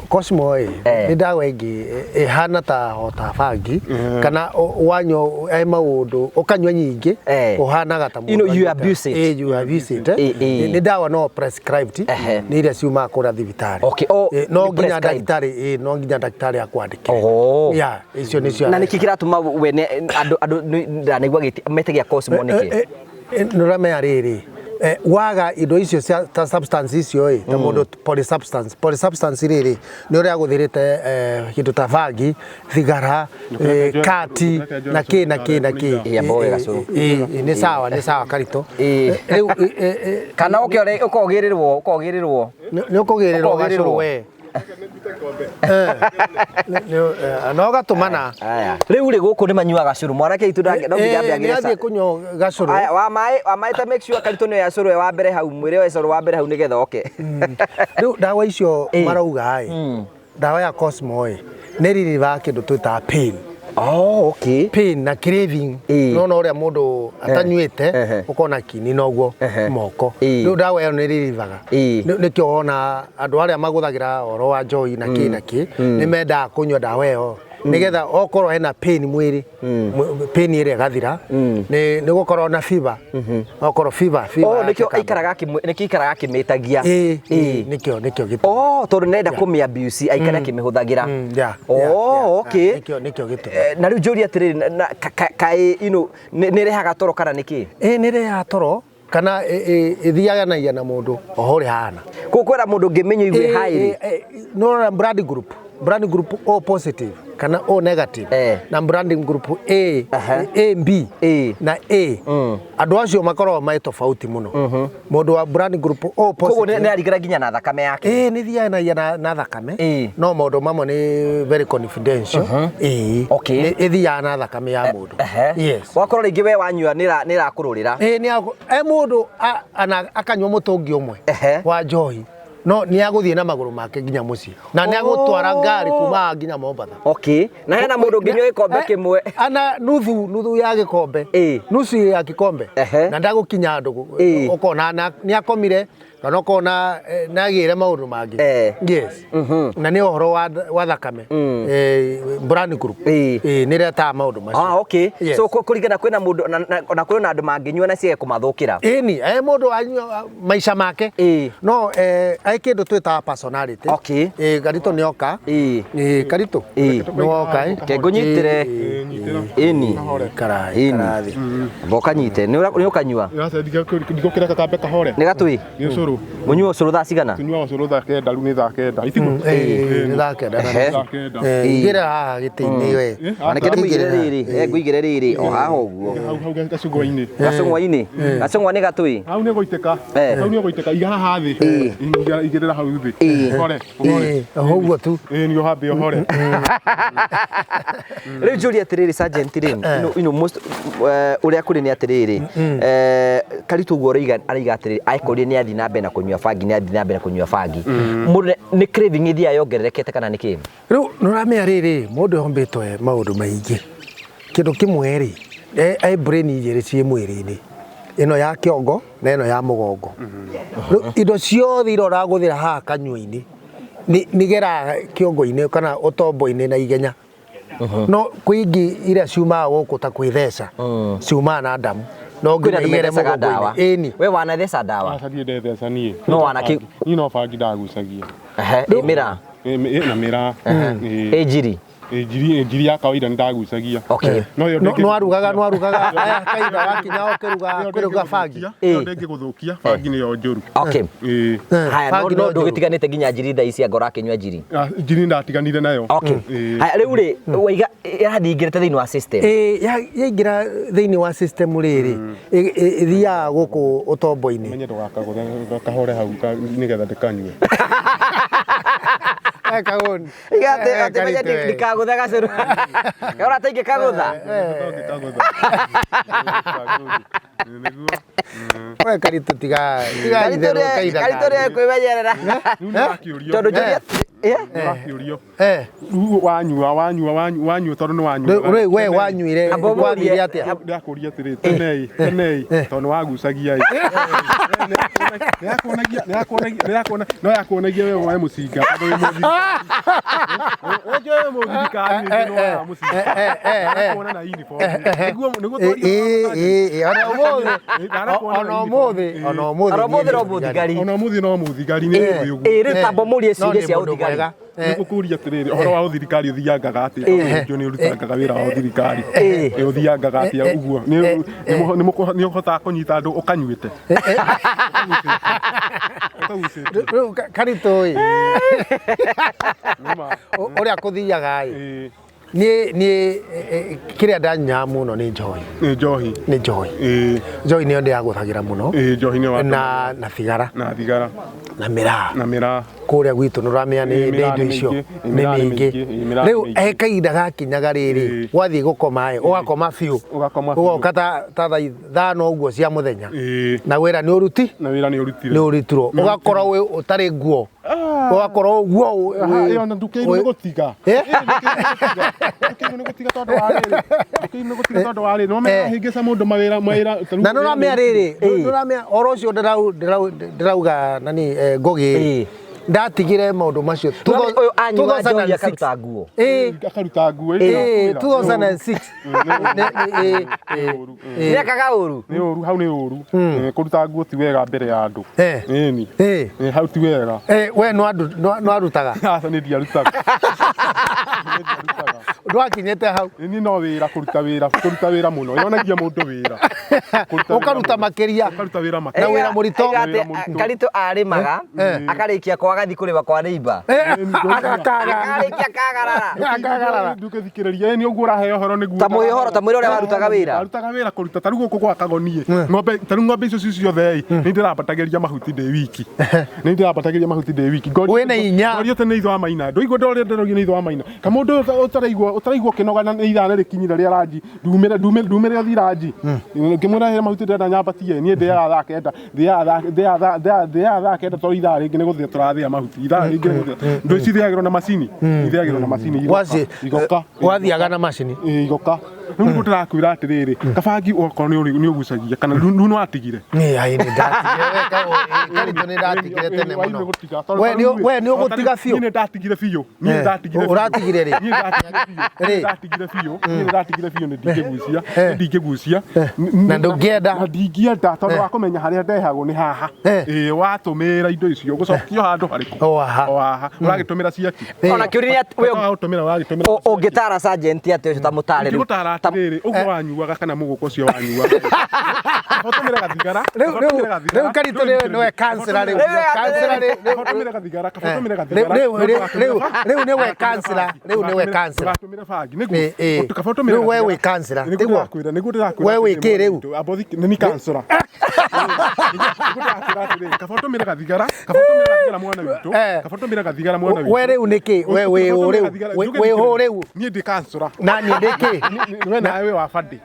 Cosmo ĩ Eh. nĩ ndawa ĩngĩ ĩhana ta hota bangi kana wanyua e maũndũ ũkanyua nyingĩ Eh. ũhanaga ta You know, mũndũ you anyuĩte. abuse it. Eh, you abuse it, eh. Eh, eh. Nĩ ndawa no prescribed Ehe. nĩ iria ciumaga kũrĩa thibitarĩ. Okay, oh, Eh, no nĩ nginya prescribed. ndagĩtarĩ eh, no nginya ndagĩtarĩ akwandĩkĩre. Oh. Yeah, icio nĩcio Na nĩkĩ kĩratũma wene andũ andũ ndanaigua metagia Cosmo nĩkĩ? Nĩũramenya rĩrĩ waga indo icio cia ta substance icio ĩ ta mũndũ polysubstance polysubstance rĩrĩ nĩ ũrĩa agũthĩrĩte kĩndũ ta bangi thigara kati na kĩ na kĩ na kĩ. Ĩ, amba woe gacũrũ. Nĩ sawa nĩ sawa karitũ. Ĩ. Rĩu Kana ũke ũkogĩrĩrwo ũkogĩrĩrwo. nĩ ũkũgĩrĩrwo Ũkogĩrĩrwo. gacũrũ we. No ũgatũmana. Aya. Rĩu rĩ gũkũ nĩ manyuaga cũrũ. Mwanake witũ no nginya ambe Nĩ agĩre athiĩ kũnyua gacũrũ. Aya, wa maĩ wa maĩ ta make sure karitũ nĩyo ya cũrũ we wa mbere hau mwĩre we cũrũ wa mbere hau nĩgetha oke. Rĩu ndawa icio Ĩ. marauga ĩ ndawa ya Cosmo ĩ nĩ ririvaga kĩndũ twĩtaga pain. Oh, okay. Pain na craving. Ĩ. Nona ũrĩa mũndũ atanyuĩte Ehe. ũkona kini noguo Ehe. moko. Ĩ. Rĩu ndawa ĩyo nĩ ririvaga. Ĩ. Nĩkĩo wona andũ arĩa magũthagĩra ũhoro wa njohi na kĩ na kĩ nĩ mendaga kũnyua ndawa ĩyo nĩgetha okorwo hena pain mwĩrĩ pain ĩrĩa ĩgathira nĩ gũkorwo na fever okorwo fever fever Oh, yake nĩkĩo ĩkamba. aikaraga nĩkĩo aikaraga akĩmĩtagia. Ĩ, Ĩ. ĩ, nĩkĩo nĩkĩo gĩtũmi. Oh, tondũ nĩarenda kũmĩ abuse aikare akĩmĩhũthagĩra. Yeah, yeah, Oh, yeah, okay. yeah, nĩkĩo nĩkĩo gĩtũmi. Na rĩu njũrie atĩrĩrĩ na kaĩ you know, nĩ ĩrehaga toro kana nĩkĩ? Ĩ nĩ ĩrehaga toro kana ĩthiaganagia na mũndũ oho ũrĩa ahana. Kwĩra mũndũ ũngĩmĩnyua igue high rĩ. Nĩũrona blood group blood group O positive kana O negative Eh. na blood group A Aha. A B Ĩ. na A andũ acio makoragwo marĩ tofauti mũno mũndũ wa blood group O Koguo positive nĩ arigara nginya na thakame yake. Ĩĩ nĩ thianagia na thakame Ĩ. no maũndũ mamwe nĩ very confidential ĩĩ Okay. Nĩ ĩthiaga na thakame ya mũndũ. Ehe. Yes. Wakorwo rĩngĩ we wanyua nĩ ĩrakũrũrĩra. Ĩĩ nĩ e mũndũ akanyua mũtũngi ũmwe Ehe. wa njohi no nĩ agũthiĩ na magũrũ make nginya mũciĩ na nĩ agũtwara ngari kuma haha nginya Mombatha. Okay. Na hena mũndũ ũngĩnyua gĩkombe kĩmwe. Ana nuthu nuthu ya gĩkombe Ĩ. nusu ya kikombe Ehe. na ndagũkinya andũ Ĩ. ũkona nĩ akomire kana ũkona nĩ agĩire maũndũ mangĩ. Eh. Yes. Na nĩ ũhoro wa thakame blood group Ĩ. Ĩ, nĩ ĩretaga maũndũ macio. Ah, okay. Yes. So kũringana kwĩna mũndũ ona kwĩna andũ mangĩnyua na ciage kũmathũkĩra. Ĩni e mũndũ anyua maica make Ĩ. no e kĩndũ twĩtaga personality. Okay. Ĩ Karitũ nĩ oka. Ĩ. Ĩ Karitũ Ĩ. nĩ woka ĩ. Ke ngũnyitĩre. Ĩni. Ĩni Ĩni. Amba ũkanyite. Nĩ ũkanyua. Ndigũkĩreka kambe kahore. Nĩ gatui. Nĩ ũcũrũ. Mũnyua ũcũrũ thaa cigana? Tunyuaga ũcũrũ thaa kenda rĩu nĩ thaa kenda. Itiguo? Nĩ thaa kenda na Ehe. nuthu. Thaa kenda. Ingĩra haha gĩtĩ-inĩ we. Na nĩkĩo ndĩmũigĩre rĩrĩ. Ngũigĩre rĩrĩ o haha ũguo. Hau hau gacũngwa-inĩ. Gacũngwa-inĩ. Gacũngwa nĩ gatui. Hau nĩ gũitĩka. Eh. Hau nĩ gũitĩka. Iga haha thĩ. Igĩrĩra hau thĩ. Ĩ. Ũhore. Ũhore. Ũguo tu. Ĩ nĩ ũhambe ũhore. Rĩu njũrie atĩrĩrĩ sergeant rĩ, you know, most ũrĩa kũrĩ nĩ atĩrĩrĩ, Karitũ ũguo araiga araiga atĩrĩrĩ, angĩkorwo nĩ athiĩ na mbere na kũnyua bangi, nĩ athiĩ na mbere na kũnyua bangi. Mũndũ nĩ craving ĩthiaga yongererekete kana nĩ kĩ? Rĩu nĩ ũramenya rĩrĩ mũndũ ombĩtwo maũndũ maingĩ kĩndũ kĩmwe rĩ e brain igĩrĩ ciĩ mwĩrĩ-inĩ ĩno ya kĩongo na ĩno ya mũgongo. Rĩu indo ciothe iria ũragũthĩra haha kanyua-inĩ nĩgeraga kĩongo-inĩ kana ũtombo-inĩ na ihenya. No kwĩ ingĩ iria ciumaga gũkũ ta kwĩtheca ciumaga na ndamu no Kwĩna nginya andũ igere methecaga ndawa. mũgongo-inĩ. Ĩni. We wanatheca ndawa? Aca ndiĩ ndetheca niĩ. No wanakĩ- Niĩ no bangi ndagucagia. Ehe, ĩ mĩraa. Ĩ na mĩraa. Ĩ njiri. Ĩ njiri ya kawaida nĩ ndagucagia. Okay. No ĩyo Nwarugaga nwarugaga aya kahinda wakinya ũkĩruga kũruga bangi. Ĩyo ndĩngĩgũthũkia, bangi nĩyo njũru. Okay. Ĩ. Haya, no Bangi no no njũru. ndũgĩtiganĩte nginya njiri thaa ici anga ũrakĩnyua njiri. Njiri ndatiganire nayo. Okay. Ĩ. Haya, rĩu rĩ, waiga ĩrathiĩ ingĩrĩte thĩinĩ wa system. Ĩ yaingĩra thĩinĩ wa system rĩrĩ ĩthiaga gũkũ ũtombo-inĩ. Menye ndũgakagũthe kahore hau nĩgetha ndĩkanyue. Kagoni. Iga atĩ atĩ menye ndikagũthe gacũrũ. Kaũra atĩ ingĩkagũtha. Ndũngĩkagũtha. Nĩguo. We Karitũ tiga tiga itherũ kaitha. Karitũ nĩ kwĩmenyerera. Rĩu nĩ wakĩũrio. Tondũ njũria Ũrakĩũrio. Eh. Rĩu wanyua wanyua wanyua wanyua tondũ nĩ wanyua. Rĩu we wanyuire Amba ũmũrie- wathire atĩa? Ndakũria atĩrĩ, tene tene tondũ nĩ wagucagia ĩ. Nĩ yakuonagia nĩ yakuonagia nĩ yakuona no yakuonagia we wae mũcinga tondũ wĩ mũthirikari. We njũĩ wĩ mũthirikari nĩ wa mũcinga. Ndakuona na uniform. Nĩguo nĩguo Ĩ, ĩ, ĩ, ĩ, ona ũmũthĩ Ndanakuona ona na ũmũthĩ uniform. ona ũmũthĩ Ona ũmũthĩ niĩ no nĩ mũthigari. Ona ũmũthĩ no mũthigari nĩ ũĩ ũguo. Ĩ, rĩu tamba ũmũrie No ciũria nĩ cia mũndũ ũthigari. mwega. Nĩ ngũkũria atĩrĩrĩ ũhoro wa ũthirikari ũthiangaga atĩa ũndũ nĩ ũrutangaga wĩra wa ũthirikari Ĩ. Ĩ, ũthiangaga atĩa ũguo nĩ ũhotaga kũnyita andũ ũkanyuĩte ũkagucĩtie Rĩu Karitũ ĩ Nĩma. ũrĩa kũthiaga ĩ Ĩ, niĩ niĩ kĩrĩa ndanyuaga mũno nĩ njohi nĩ njohi nĩ njohi Ĩ, njohi nĩyo ndĩragũthagĩra mũno ĩ, njohi nĩ wa na thigara na thigara na mĩraa na mĩraa kũrĩa gwitũ nĩ ũramenya nĩ Ĩ, nĩ mĩraa indo nĩ icio mĩingĩ, ĩ, nĩ mĩraa nĩ mĩingĩ mĩingĩ, ĩ, mĩraa nĩ rĩu mĩingĩ. he kahinda gakinyaga rĩrĩ Ĩ. wathiĩ gũkoma ĩ ũgakoma biũ Ũgakoma biũ. ũgoka ta ta thaa ithano ũguo cia mũthenya Ĩ, na wĩra nĩ ũruti na wĩra nĩ ũrutire nĩ ũrutirwo ũgakorwo wĩ ũtarĩ nguo ũgakorwo ũguo Aha, ĩyo na ndũkĩirwo nĩ gũtiga Eh? ndũkĩirwo nĩ gũtiga tondũ wa rĩrĩ ndũkĩirwo nĩ gũtiga tondũ wa rĩrĩ no mehĩngĩca mũndũ mawĩra mawĩra na nä ũramenya rĩrĩ nĩ ũramenya oro ũcio ndĩrauga nani ngũgĩ Ĩ. ndatigire maũndũ macio Ũyũ anyua njohi 2006. akaruta nguo. Ĩ, akaruta nguo ĩ, 2006 Nĩ- ĩ, ĩ, ĩ. Nĩ akaga ũru. nĩ ũru hau nĩ ũru kũruta nguo ti wega mbere ya andũ Eh. ĩni Ĩ. Eh, hau ti wega Eh, we nĩwarutaga aca nĩ ndiarutaga Nĩ ndiarutaga. ndwakinyĩte hau Niĩ no wĩra kũruta wĩra kũruta wĩra mũno yonagia mũndũ wĩra Kũruta wĩra Ũkaruta mũno. makĩria. ũkaruta wĩra Na makĩria wĩra mũritũ. Aiga atĩ, Wĩra mũritũ. Karitũ arĩmaga akarĩkia kwa agathiĩ kũrĩma kwa neighbor. Agakaga Akarĩkia akagarara. Akagarara. Ndũgĩthikĩrĩria nĩ ũguo ũraheo ũhoro nĩguo Ta mwĩhoro, ta mwĩre ũrĩa warutaga wĩra. Arutaga wĩra kũruta ta rĩu gũkũ gwa Kagoni ng'ombe ta rĩu ng'ombe icio ci ciothe ĩ nĩ ndĩrambatagĩria mahuti ndĩ wiki nĩ ndĩrambatagĩria mahuti ndĩ wiki Wĩna inya. Ngorio tene itho wa maina ndũigua ndorĩa ndĩrorio nĩ itho wa maina kamũndũ ũtaraigua ũtaraigua ũkĩnoga na nĩ ithana rĩkinyire rĩa ranji ndumĩre ndumĩre ndumĩre ũthiĩ ranji ngĩmwĩra he mahuti ndĩrenda nyambatie niĩ ndĩaga thaa kenda ndĩaga thaa ndĩaga thaa kenda tondũ ithaa rĩngĩ nĩ gũthĩa tũrathĩa mahuti ithaa rĩngĩ nĩ gũthĩa ndũ ici ithĩagĩrwo na macini ithĩagĩrwo na macini igoka Waci- igoka wathiaga na macini Ĩ, igoka rĩu nĩguo ndĩrakwĩra atĩrĩrĩ kabangi okorwo nĩ ũgucagia kana rĩu nĩ watigire Nĩ, ai, nĩ ndatigire we, Karitũ nĩ ndatigire tene mũno We nĩ- we nĩ ũgũtiga biũ niĩ nĩ ndatigire biũ niĩ nĩ Eh, ndatigire biũ. ũratigire rĩ? Niĩ ndatigire biũ Rĩ? Niĩ ndatigire biũ niĩ nĩ ndatigire biũ nĩ ndingĩgucia Eh. nĩ ndingĩgucia Na ndũngĩenda? na ndingĩenda tondũ wa kũmenya harĩa ndehagwo nĩ haha Eh. ĩ watũmĩra indo icio ũgũcokio handũ harĩkũ O haha. o haha ũragĩtũmĩra ciaki Ona kĩũria nĩ atĩ- we ũgũtũmĩra ũragĩtũmĩra ũngĩtara sergeant atĩ ũcio ta mũtare rĩu. Ingĩgũtara atĩrĩrĩ ũguo wanyuaga kana mũgũkũ ũcio wanyuaga Kaba ũtũmĩre gathigara Rĩu- kaba rĩu- ũtũmĩre gathigara. rĩu Karitũ nĩwe councillor rĩu. Rĩu- Councillor rĩu- Kaba ũtũmĩre gathigara kaba Eh, ũtũmĩre gathigara rĩu- rĩu- rĩu- rĩu nĩwe councillor, rĩu nĩwe councillor. Ndũgatũmĩre bangi Ĩ, ĩ. nĩguo kaba ũtũmĩre Rĩu we gathigara. wĩ councillor, Nĩguo tiguo? ndĩrakwĩra nĩguo ndĩrakwĩra We wĩ atĩrĩ, kĩ rĩu? Abothi nĩ councillor Nĩguo ndĩrakwĩra atĩrĩrĩ, kaba ũtũmĩre gathigara kaba ũtũmĩre gathigara mwana witũ Eh. kaba ũtũmĩre gathigara mwana witũ We rĩu nĩkĩ? We wĩ ũ rĩu? Wĩ hũ rĩu? Niĩ ndĩ councillor Na niĩ ndĩ kĩ? we nawe wĩ wa bandi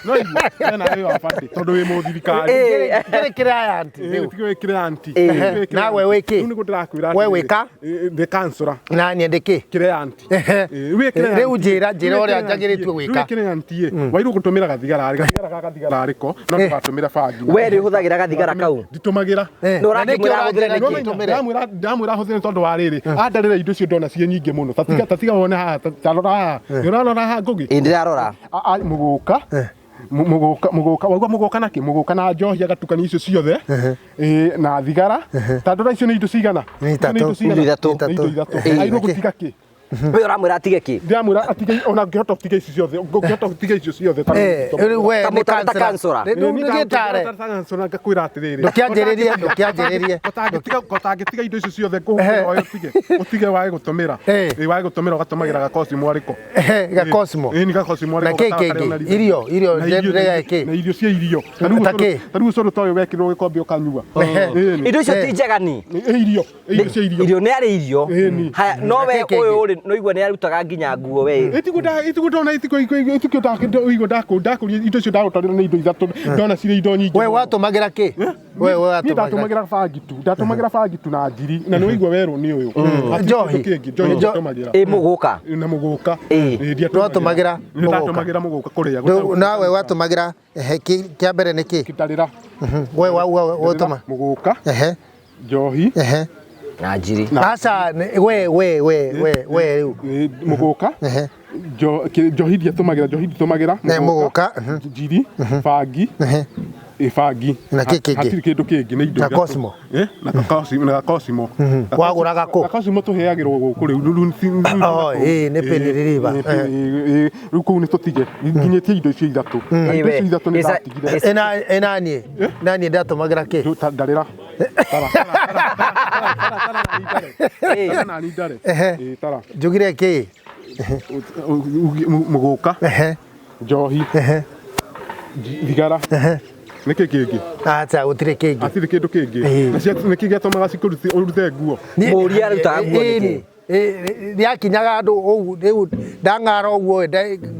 no igu we nawe wĩ wa bandi tondũ wĩ mũthirikari Ĩ. Ngĩrĩ client rĩu. tiga wĩ client Ehe, nawe wĩ kĩ? Rĩu nĩguo ndĩrakwĩra We atĩrĩrĩ, wĩ ka? ndĩ councillor Na niĩ ndĩ kĩ? client Ehe. wĩ client Rĩu njĩra- njĩra ũrĩa njagĩrĩtwo gwĩka. wĩ client ĩ wairwo gũtũmĩra gathigara rĩ gathigara gaka gathigara rĩko no ndũgatũmĩre bangi We rĩ ũhũthagĩra gathigara kau. nditũmagĩra Eh, Nĩ na nĩkĩ ũrakĩmwĩra ahũthĩre ũranjĩra nĩkĩ? ndĩtũmĩre? Ndamwĩra ahũthĩre tondũ wa rĩrĩ andarĩra indo icio ndona ciĩ nyingĩ mũno tatiga wone haha ta rora haha nĩ ũrarora haha ngũgĩ Ĩ ndĩrarora. Mũgũka mũgũka mũgũka waigua mũgũka nakĩ mũgũka na njohi agatukania icio ciothe ĩ, na thigara ta ndora icio nĩ indo cigana Nĩ Icio itatũ. cigana? Indo ithatũ. Nĩ indo ithatũ Ĩ. airwo gũtiga kĩ We ũramwĩra atige kĩ? ndĩramwĩra atige ona ũngĩhota ũtige ici ciothe ũngĩhota ũtige icio ciothe ta Eh, rĩu we Ta nĩ mũtare ta councillor. councillor. Rĩu nĩgĩtare. Ngakwĩra atĩrĩrĩ Ndũkĩanjĩrĩrie, ndũkĩanjĩrĩrie. ũtangĩtiga indo icio ciothe ngũhũthĩra oyo ũtige ũtige wage gũtũmĩra Eh. Ĩ, wage gũtũmĩra ũgatũmagĩra gakosimo arĩko Ehe, gakosimo. Ĩ, nĩ gakosimo Na arĩko kĩ gatawa kĩngĩ? karĩa ona ritho. Irio, irio, Na irio- ndĩrĩa kĩ? na irio cia irio Ta kĩ? ta rĩu ũcũrũ ta ũyũ wekĩrwo gĩkombe ũkanyua Ehe. Ĩ, nĩ. Indo icio ti njega ni. Ĩ, irio irio cia irio Irio nĩ arĩ irio. Ĩ, ni. Haya, no we Na kĩ kĩngĩ? ũyũ rĩ no igua nĩ arutaga nginya nguo we. Itigo ndona itigo itigo ndakũria indo icio ndagũtarĩra nĩ indo ithatũ ndona cirĩ indo nyingĩ We mũno. watũmagĩra kĩ? We- we Niĩ watũmagĩra- ndatũmagĩra bangi tu, ndatũmagĩra bangi tu na njiri, na nĩ waigua werũ nĩ ũyũ. Hatirĩ Njohi. kĩndũ kĩngĩ, njohi ndiatũmagĩra. Ĩ mũgũka. Na mũgũka. Ĩ. Ĩ, ndiatũmagĩra. Ndwatũmagĩra Nĩ mũgũka? ndatũmagĩra mũgũka kũrĩa. Rĩu nawe watũmagĩra ehe, kĩa mbere nĩ kĩ? Ndarĩra. We wa wa ũtũma. Mũgũka, Ehe, njohi, ehe. Na njiri. Aca we we we we we rĩu. ĩ, mũgũka, Ehe. Njohi ndiatũmagĩra, njohi nditũmagĩra. Ne mũgũka. Mhm. Njiri, bangi, Ehe. ĩ bangi. Na kĩ kĩngĩ? Hatirĩ kĩndũ kĩngĩ, nĩ indo Na ithatũ. Cosmo? Ĩ, na Cosmo, na Cosmo. Wagũraga kũ? Na Cosmo tũheagĩrwo gũkũ rĩu. Oh, ĩ, nĩ Penny River. Rĩu kũu nĩ tũtige. Nginyĩtie indo icio ithatũ. Na indo icio ithatũ nĩ ndatigire. Ĩna ĩnaniĩ. Naniĩ ndatũmagĩra kĩ? Rĩu ndarĩra. Tara. Tara, tara, tara, tara, na ndare. Tara na ndare. Ehe. Ĩ, tara. Njugire kĩ? Mũgũka, Ehe. njohi, Ehe. thigara. Nĩkĩ kĩngĩ? Aca gũtirĩ kĩngĩ. Hatirĩ kĩndũ kĩngĩ. Ĩ. Na nĩkĩ gĩatũmaga cikũrute ũrute nguo? Mũũria arutaga nguo nĩkĩ? Rĩakinyaga andũ ũũ rĩu ndang'ara ũguo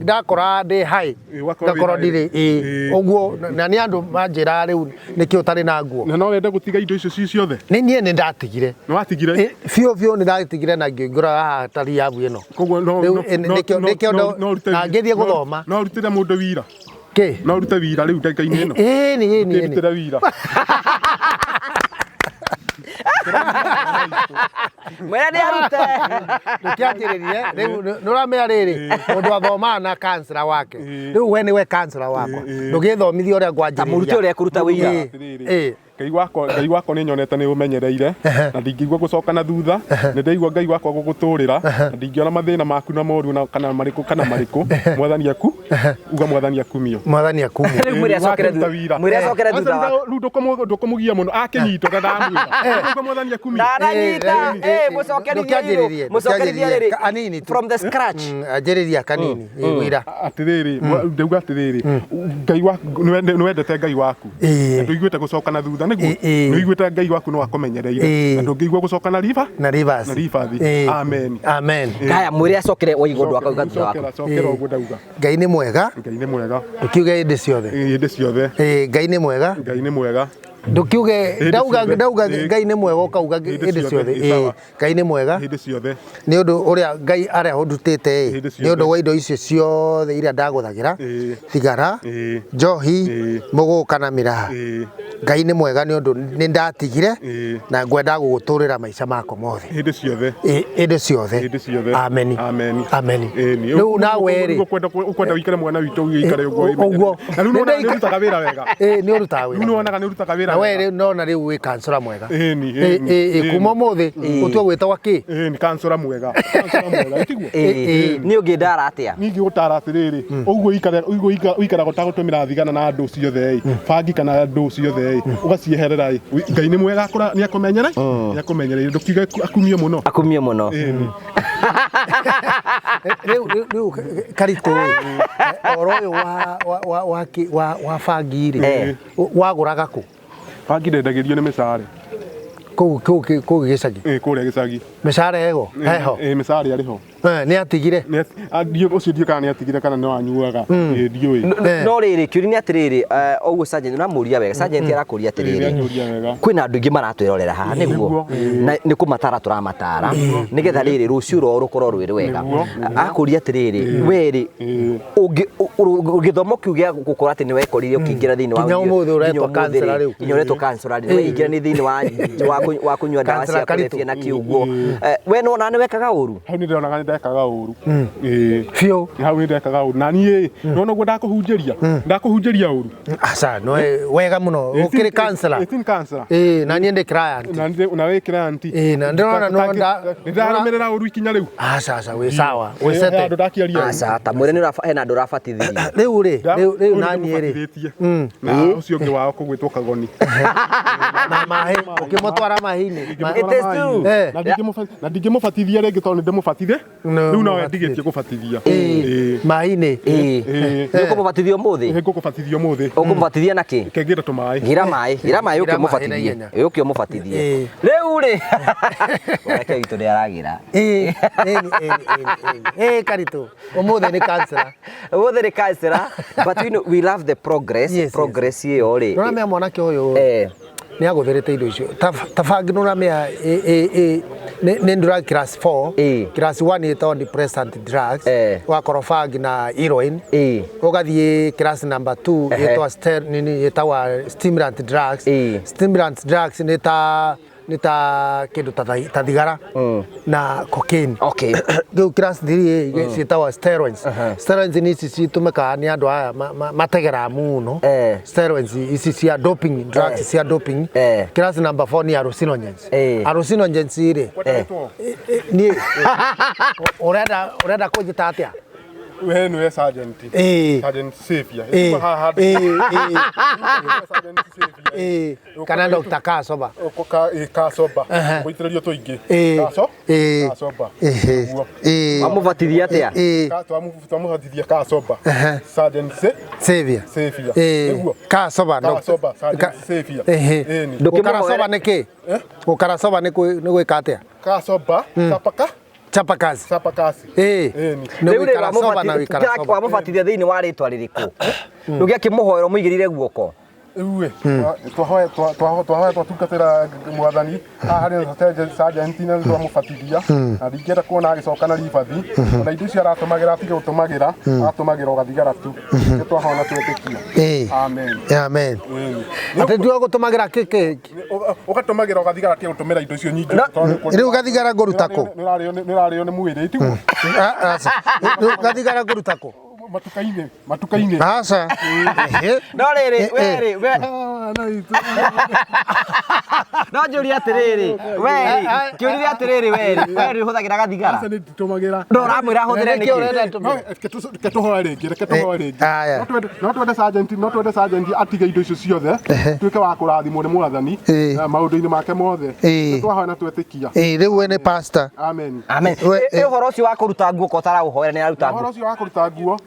ndakora ndĩ hai Ĩ, ũgakorwo ngakorwo wĩ ndirĩ high. ĩ Ĩ. ũguo na nĩ andũ manjĩraga rĩu nĩkĩ ũtarĩ na nguo. Na no wende gũtiga indo icio ci ciothe? Nĩ niĩ nĩ ndatigire. Nĩ watigire? Ĩ, biũ biũ nĩ ndatigire na ngĩingĩra haha ta riabu ĩno. Koguo no Rĩu, no- nĩkĩo- no- nĩkĩo no- ndo- no ũrute na ngĩthiĩ no- gũthoma. No ũrutĩre mũndũ wira. Kĩ? No ũrute wira rĩu ndagĩka-inĩ ĩno. Ĩ, nĩ ĩ, nĩ ĩ, nĩ. Ũkĩrutĩra wira. Mwĩra nĩ arute. Ndũkĩanjĩrĩrie rĩu nĩ ũramenya rĩrĩ mũndũ athomaga na kansela wake rĩu we nĩwe kansela wakwa ndũgĩthomithia ũrĩa Ta mũrute ngwanjĩrĩria ũrĩa ekũruta wĩira. Ĩ. Atĩrĩrĩ, Ĩ. Ngai wakwa, Ngai wakwa nĩ nyonete nĩ ũmenyereire na ndingĩigua gũcoka na thutha. Nĩ ndaigua Ngai wakwa gũgũtũrĩra na ndingĩona mathĩna maku na moru na kana marĩkũ kana marĩkũ. Mwathani aku uga mwathani akumio. Mwathani akumio. Rĩu mwĩre acokere Wakĩruta thutha. wira. Mwĩre acokere thutha wa. Rĩu ndũkũmũgia mũno akĩnyitwo na ndamwĩra. Uga mwathani akumio. Ndananyita. Ĩ, Ĩ, mũcokerithie ndũkĩanjĩrĩrie, irũ. Mũcokerithie ndũkĩanjĩrĩrie. rĩrĩ. Anini tu. From the scratch. Anjĩrĩria kanini ĩ, wĩra. Atĩrĩrĩ, ndauga atĩrĩrĩ, Ngai waku nĩ wendete Ngai waku. Ĩ. Na ndũiguĩte gũcoka na thutha nĩguo. Ĩ, ĩ. Nĩ ũiguĩte Ngai waku no akũmenyereire. Ĩ. Na ndũngĩigua gũcoka na riba Na rivers. Na ribathi. Ĩ. Amen. Amen. Haya, mwĩre acokere waigua ũndũ akauga thutha waku. Cokera, cokera ũguo ndauga. Ngai nĩ mwega. Ngai nĩ mwega. Ndũkiuge hĩndĩ ciothe. Hĩndĩ ciothe. Ĩ, Ngai nĩ mwega. Ngai nĩ mwega. Ndũkiuge Hĩndĩ ndauga ciothe. ndauga Ĩ. Ngai nĩ mwega ũkauga Hĩndĩ hĩndĩ ciothe, ciothe. ĩ, Ĩ, sawa. Ngai nĩ mwega. Hĩndĩ ciothe. Nĩ ũndũ ũrĩa Ngai arĩa ũndutĩte ĩ Hĩndĩ nĩ ciothe. ũndũ wa indo icio ciothe iria ndagũthagĩra Ĩ. thigara, Ĩ. njohi, Ĩ. mũgũka na mĩraha. Ĩ. Ngai nĩ mwega nĩ ũndũ nĩ ndatigire Ĩ. na ngwenda gũgũtũrĩra maica makwa mothe. Hĩndĩ ciothe. Ĩ, hĩndĩ ciothe. Hĩndĩ ciothe. Ameni. Ameni. Ameni. Ĩni. Rĩu nawe rĩ Ũkwenda ũikare mwana witũ ũikare ũguo. Ũguo. Na rĩu nĩwonaga nĩ ũrutaga wĩra wega. Ĩ, nĩ ũrutaga Rĩu wĩra. nĩwonaga nĩ ũrutaga wĩra Na we wega. rĩu nona rĩu wĩ kansũra mwega. Ĩni, Ĩ, ĩni, ĩ, ĩ, ĩni. kuma ũmũthĩ ũtue gwĩtagwo kĩ? Ĩni, kansũra mwega. Kansũra mwega. Tiguo? Ĩ, nĩ ũngĩndara atĩa? Ningĩ gũtara atĩrĩrĩ, ũguo ũikaraga ũtagũtũmĩra thigana na andũ ciothe ĩ, bangi kana andũ ciothe ĩ, ũgacieherera ĩ. Ngai nĩ mwega nĩ akũmenyere, nĩ akũmenyereire, ndũkiuge akumio mũno. Akumio mũno. Ĩni. Rĩu rĩu rĩu Karitũ ĩ, ũhoro ũyũ wa bangi rĩ, Eh. wagũraga kũ? Bangi ndendagĩrio nĩ mĩcare. Kũu kũu kũu gĩcagi. Ĩ, kũrĩa gĩcagi. Mĩcara ego heho. Ĩ, mĩcare arĩ ho. Nĩ atigire. Ũcio ndiũĩ kana nĩ atigire kana no anyuaga. Ĩ, ndiũĩ. Eh. No rĩrĩ, kĩũria nĩ atĩrĩrĩ, ũguo sergeant ũramũria wega, sergeant arakũria Ĩ, atĩrĩrĩ, nĩanjũria wega. kwĩna andũ aingĩ maratwĩrorera haha nĩguo, Nĩguo. na nĩ kũmatara tũramatara nĩgetha rĩrĩ rũciũ rwao rũkorwo rwĩ rwega. Nĩguo. Akũria atĩrĩrĩ, we rĩ, Ĩ. gĩthomo kĩu gĩa gũkorwo atĩ nĩ wekorire ũkĩingĩra thĩinĩ wa Nginya ũmũthĩ ũretwo nginya ũmũthĩ counselor rĩ, rĩu. nginya ũretwo counselor rĩ, nĩweingĩra nĩ thĩinĩ wa kũnyua ndawa Counselor cia Karitũ. kũrebia na kĩũguo. We nĩwona nĩ wekaga ũru? Hau nĩ ndĩronaga nĩ ndekaga ũru. Ĩ. Biũ. Hau nĩ ndekaga ũru. Na niĩ, nĩwona ũguo ndakũhunjĩria? Ndakũhunjĩria ũru. Aca, no wega mũno. Ũkĩrĩ counselor. Ĩ, ti counselor. Ĩ, na niĩ ndĩ client. Na na wĩ client. Ĩ, na ndĩrona no Nĩ ndĩrarũmĩrĩra ũru ikinya rĩu. Aca, aca, wĩ sawa. Wĩ He sete. handũ ndakiaria ũru. Aca, ta mwĩre hena andũ ũrabatithirie. Rĩu rĩ, rĩu rĩu na niĩ rĩ. Nĩndĩmũbatithĩtie. Na ũcio ũngĩ wao kũgwĩtwo Kagoni. Na maĩ, ũkĩmũtwara maĩ-inĩ. It is true. Eh. Na ndingĩmũbatithia rĩngĩ tondũ nĩndĩmũbatithie. No, Rĩu no mũbatithie. ndigĩtie gũbatithia. Ĩ. Ĩ. Maĩ-inĩ. Ĩ. Ĩ. Nĩ ũkũmũbatithia ũmũthĩ? Nĩ ngũkũbatithia ũmũthĩ. Ũkũmũbatithia na kĩ? Kengĩra tũmaĩ. Gira maĩ, gira maĩ ũke Gira maĩ na ũmũbatithie. ihenya. Ĩ, ũke ũmũbatithie. Ĩ. Rĩu rĩ, mwanake witũ nĩ aragĩra. Ĩ, ĩ, ĩ, ĩ, ĩ, ĩ, Karitũ. Ũmũthĩ nĩ counselor. Ũmũthĩ nĩ counselor, but we, know, we love the progress. Yes, yes. Progress ĩyo rĩ. Nĩũramenya mwanake ũyũ Eh. Nĩ agũthĩrĩte indo icio ta bangi nĩ ũramenya nĩ drug class 4. Class 1 ĩtagwo depressant drugs. Ũgakorwo bangi na heroin. Ũgathiĩ class number 2, ĩtagwo nini, ĩtagwo stimulant drugs. Stimulant drugs nĩ ta kĩndũ ta thigara na cocaine. Rĩu class 3 ciĩtagwo steroids. Steroids nĩ ici citũmĩkaga nĩ andũ aya mategeraga mũno. Steroids ici cia doping drugs, cia doping. Class number 4 nĩ hallucinogens. Hallucinogens rĩ, niĩ ũrenda kũnjĩta atĩa? We nĩwe sergeant. Sergeant Xavier. Haha. Sergeant Xavier. Kana Dr. Kasoba. Kacoba gũitĩrĩrio tũingĩ. Kaco kacoba. Nĩguo. Wamũbatithia atĩa? Twamũbatithia kacoba Sergeant Xavier. Xavier. Nĩguo. Kasoba. Kacoba Sergeant Xavier. Ĩni. Gũkara soba nĩ kĩ? Gũkara soba nĩ gwĩka atĩa? Kacoba chapaka. Chapa kazi. Chapa kazi. Ĩni. Nĩ Rĩu rĩ, gũikara soba na gũikara soba. Wamũbatithia thĩinĩ wa rĩtwa rĩrĩkũ? Ndũgĩakĩmũhoera ũmũigĩrĩire guoko. Rĩu ĩ twahoya twatungatĩra mwathani haha harĩ sergeant na twamũbatithia, na ndingĩenda kuona agĩcoka na ribathi ona indo icio aratũmagĩra, atige gũtũmagĩra, aratũmagĩra o gathigara tu. Nĩkĩo twahoya na twetĩkia. Amen. Amen. Ĩni. Atĩ ndiwa gũtũmagĩra kĩkĩ? Ũgatũmagĩra o gathigara, atige gũtũmĩra indo icio nyingĩ tondũ Rĩu gathigara ngũruta kũ? Nĩ ũrarĩo nĩ mwĩrĩ, tiguo? Ah, aca. Rĩu gathigara ngũruta kũ? Matuka-inĩ, matuka-inĩ. Aca. No rĩrĩ, we rĩ, we no njũrie atĩrĩrĩ, we rĩ, kĩũria atĩrĩrĩ, we rĩ ũhũthagĩra gathigara? Aca, nĩ nditũmagĩra. No ũramwĩra ahũthĩre Nĩkĩ nĩkĩ? ũrenda tũmĩre? No, reke tũhoe rĩngĩ, reke tũhoe rĩngĩ. Aya. No twende sergeant atige indo icio ciothe, tuĩke wa kũrathimwo nĩ mwathani na maũndũ-inĩ make mothe. Twahoya na twetĩkia. Rĩu we nĩ pastor. Amen. Amen. We- Ĩ ũhoro ũcio wa kũruta nguo ko ũtaraũhoera nĩ aruta Ũhoro nguo? ũcio wa kũruta nguo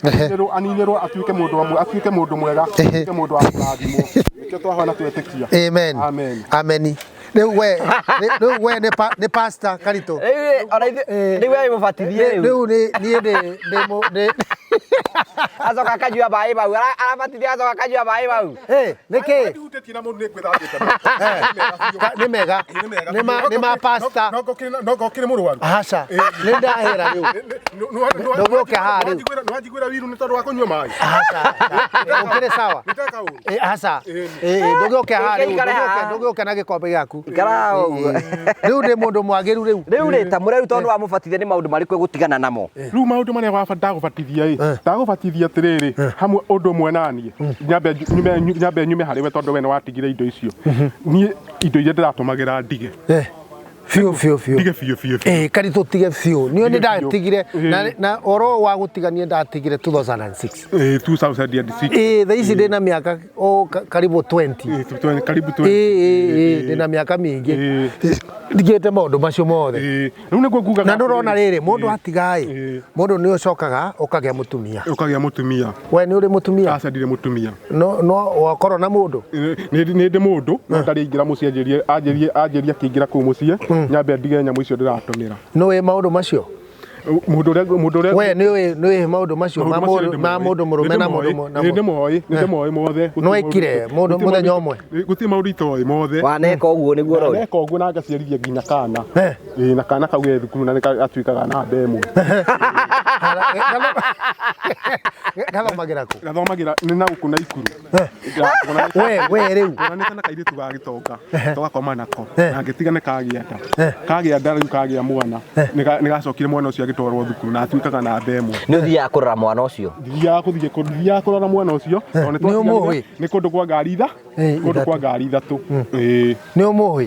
aninĩrwo atuĩke mũndũ wa atuĩke mũndũ mwega, atuĩke mũndũ wa kũrathimwo. Nĩkĩo twahoya na twetĩkia. Amen. Amen. Ameni. Rĩu we nĩ pastor Karitũ. Rĩu rĩ, ona ithuĩ rĩu we mũbatithie rĩu. Rĩu nĩ niĩ ndĩ ndĩ mũ- ndĩ Acoka akanyua maĩ mau. Arabatithia acoka akanyua maĩ mau. Nĩ kĩ? Ndihutĩtie na mũndũ, nĩ ngwĩthambĩte. Nĩ mega. Nĩ ma pastor. No ngokĩrĩ mũrwaru. Aca. Nĩ ndahĩra rĩu. Ndũgũke haha rĩu. Nĩwanjiguĩra wiru nĩ tondũ wa kũnyua maĩ? Aca. Ũkĩrĩ sawa. Nĩndeka ũru? Aca. Ndũgĩũke haha rĩu. Ikare haha. Ndũgĩũke na gĩkombe gĩaku. Ikara haha ũguo. Rĩu ndĩ mũndũ mwagĩru rĩu. Rĩu rĩ, ta mũreru, tondũ wamũbatithia nĩ maũndũ marĩkũ egũtigana namo? Rĩu maũndũ marĩa waba ndagũbatithia ĩ, ndagũbatithia atĩrĩrĩ, hamwe ũndũ ũmwe naniĩ nyambe nyume harĩ we, tondũ we nĩ watigire indo icio, niĩ indo iria ndĩratũmagĩra ndige. Biũ biũ biũ. Ndige biũ biũ biũ. Karitũ, tige biũ. Niĩ nĩ Ndige biũ. ndatigire na ũhoro wa gũtigania ndatigire 2006. 2006. Thaa ici ndĩna mĩaka karibu 20. Karibu 20. Ndĩna mĩaka mĩingĩ ndigĩte maũndũ macio mothe. Rĩu nĩguo ngugaga. Na ndũrona rĩrĩ, mũndũ atiga ĩ, mũndũ nĩ ũcokaga ũkagĩa mũtumia. Ũkagĩa mũtumia. We nĩ ũrĩ mũtumia? Aca, ndirĩ mũtumia. No wakorwo na mũndũ? Nĩ ndĩ mũndũ, no ndarĩ aingĩra mũciĩ, anjĩrie akĩingĩra kũu mũciĩ nyambe ndige nyamũ icio ndĩratũmĩra. Nĩ ũĩ maũndũ macio? Mũndũ ũrĩa We nĩ ũĩ maũndũ macio ma mũndũ ma mũndũ mũrũme na mũndũ na nĩ ndĩmoĩ, nĩ ndĩmoĩ mothe. Gũtirĩ No ekire mũndũ mũthenya ũmwe? Gũtirĩ maũndũ itoĩ mothe. Waneka ũguo nĩguo ũroĩ? Neka ũguo na ngaciarithia nginya kana. Ĩĩ, na kana kau ge thukuru na nĩ gatuĩkaga namba 1. Gathomagĩra kũ? Gathomagĩra nĩ na gũkũ na ikuru. We rĩu. Nĩ kana kairĩtu ga gĩtonga tũgakoma nako na ngĩtiga nĩ kagĩa nda, kagĩa nda rĩu kagĩa mwana, nĩ gacokire mwana ũcio agĩtwarwo thukuru na atuĩkaga namba 1. Nĩ ũthiaga kũrora mwana ũcio? Ndithiaga kũrora mwana ũcio tondũ nĩ Nĩ ũmũĩ? twatiganire. Nĩ kũndũ kwa ngari itha kũndũ kwa 3. Ngari 3, ĩĩ. Nĩ ũmũĩ?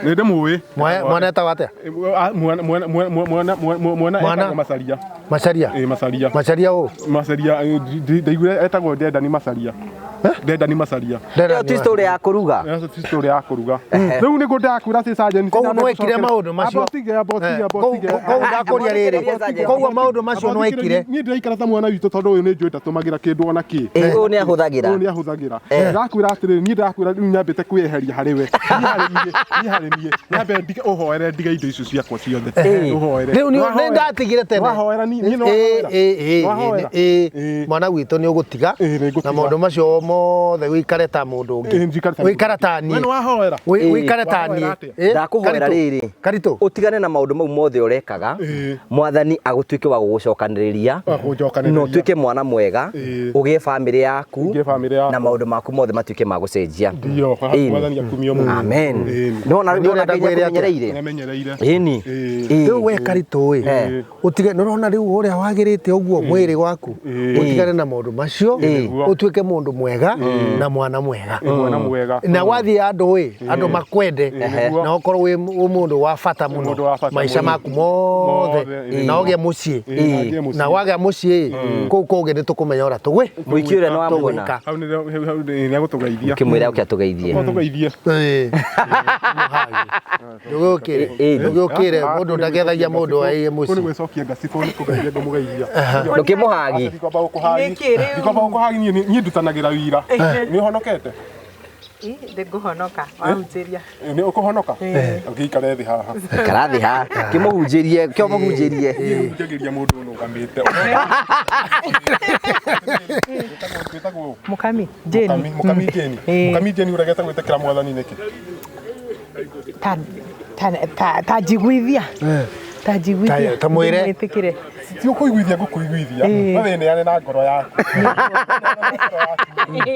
Nĩ ndĩmũĩ. Mwana etagwo atĩa? Mwana Mwana? etagwo Macaria. Macaria? Ĩĩ, Macaria. Macaria ũ? Macaria, ndaiguire etagwo Ndendani Macaria, Ndendani Macaria. Ĩyo ti story ya kũruga. Ĩyo ti story ya kũruga. Rĩu nĩguo ndakwĩra atĩ sergeant Koguo nĩ wekire maũndũ macio? Amba ũtige, amba ũtige, amba ũtige. Koguo ndakũria rĩrĩ, koguo maũndũ macio nĩ wekire? Niĩ ndĩraikara ta mwana witũ, tondũ ũyũ nĩ njũĩ ndatũmagĩra kĩndũ ona kĩ. Ĩ, ũyũ nĩ ahũthagĩra. Ũyũ nĩ ahũthagĩra. Ndakwĩra atĩrĩrĩ, niĩ ndakwĩra rĩu nyambĩte kwĩyeheria harĩ we. Niĩ harĩ niĩ nyambe ndige, ũhoere ndige indo icio ciakwa ciothe. Ũhoere. Rĩu nĩ ndatigire tene. Wahoera, niĩ nĩ wahoera? Ĩ, ĩ, Wahoera? ĩ, mwana witũ nĩ ũgũtiga Ĩ, nĩ ngũtiga. na maũndũ macio mothe wĩikare ta mũndũ Ĩĩ, njikare ta ũngĩ wĩikare ta We niĩ nĩ wahoera Ĩĩ. wĩikare ta Wahoera niĩ atĩa? Ĩ, Ndakũhoera Karitũ, rĩrĩ. Karitũ Ũtigane na maũndũ mau mothe ũrekaga. Ĩĩ. Mwathani agũtuĩke wa gũgũcokanĩrĩria. Wa gũnjokanĩrĩria. Na ũtuĩke mwana mwega. Ĩĩ. Ũgĩe bamĩrĩ yaku. Ngĩe bamĩrĩ yakwa. Na maũndũ maku mothe matuĩke ma gũcenjia. Ndio, Ĩĩ. mwathani akumio mũno. Amen. Ĩĩ. Nĩwona Nĩ nĩwona ũrenda Ngai ngwĩre atĩa? nĩakũmenyereire. Nĩamenyereire. Ĩni. Ĩĩ. Ĩĩ. Rĩu we Karitũ ĩ Eh. ũtige nĩũrona rĩu ũrĩa wagĩrĩte ũguo mwĩrĩ waku Ĩĩ. ũtigane na maũndũ macio Ĩĩ. ũtuĩke mũndũ mwega na mwana mwega Mwana mwega. Na wathiĩ andũ ĩ andũ makwende Nĩguo. na ũkorwo wĩ mũndũ wa bata mũno Mũndũ wa bata maica mũno. maku mothe Mothe, ĩĩ. na ũgĩe mũciĩ. Ĩĩ, na ngĩe mũciĩ. Na wagĩa mũciĩ ĩ kũu kũngĩ nĩ tũkũmenya ũrĩa tũgwĩ Mũhiki ũrĩa nĩwamuona. Tũgwĩka. Hau nĩ hau nĩ agũtũgeithia. Ũkĩmwĩra oke atũgeithie. Atũgeithie. Ĩĩ. Mũhagi. Ndũgĩũkĩre Ĩĩ. ndũgĩũkĩre mũndũ ndagethagia mũndũ aiye Kũu nĩ mũciĩ. gwĩcokia ngacibũ nĩ kũgeithia ngũmũgeithia. Ndũkĩmũhagi. Ndikwamba gũkũhagi. Nĩkĩ rĩu? Ndikwamba gũkũhagi niĩ niĩ ndutanagĩra wira. Nĩ ũhonokete? Ndĩ ngũhonoka wahunjĩria. Nĩ ũkũhonoka? Ũgĩikare thĩ haha. Karathi ha. Kĩmũhunjĩrie, kĩmũhunjĩrie. Niĩ hunjagĩria mũndũ ũnũgamĩte. Wĩtagwo Mũkami Mũkami Jane. Mũkami Jane. Ĩĩ. Mũkami Jane ũregete gwĩtĩkĩra mwathani nĩkĩ? Ta ta ta ta njiguithia. Ta njiguithia. Ta mwĩre. Mwĩtĩkĩre. Ti ũkũiguithia ngũkũiguithia. We wĩneane na ngoro yaku.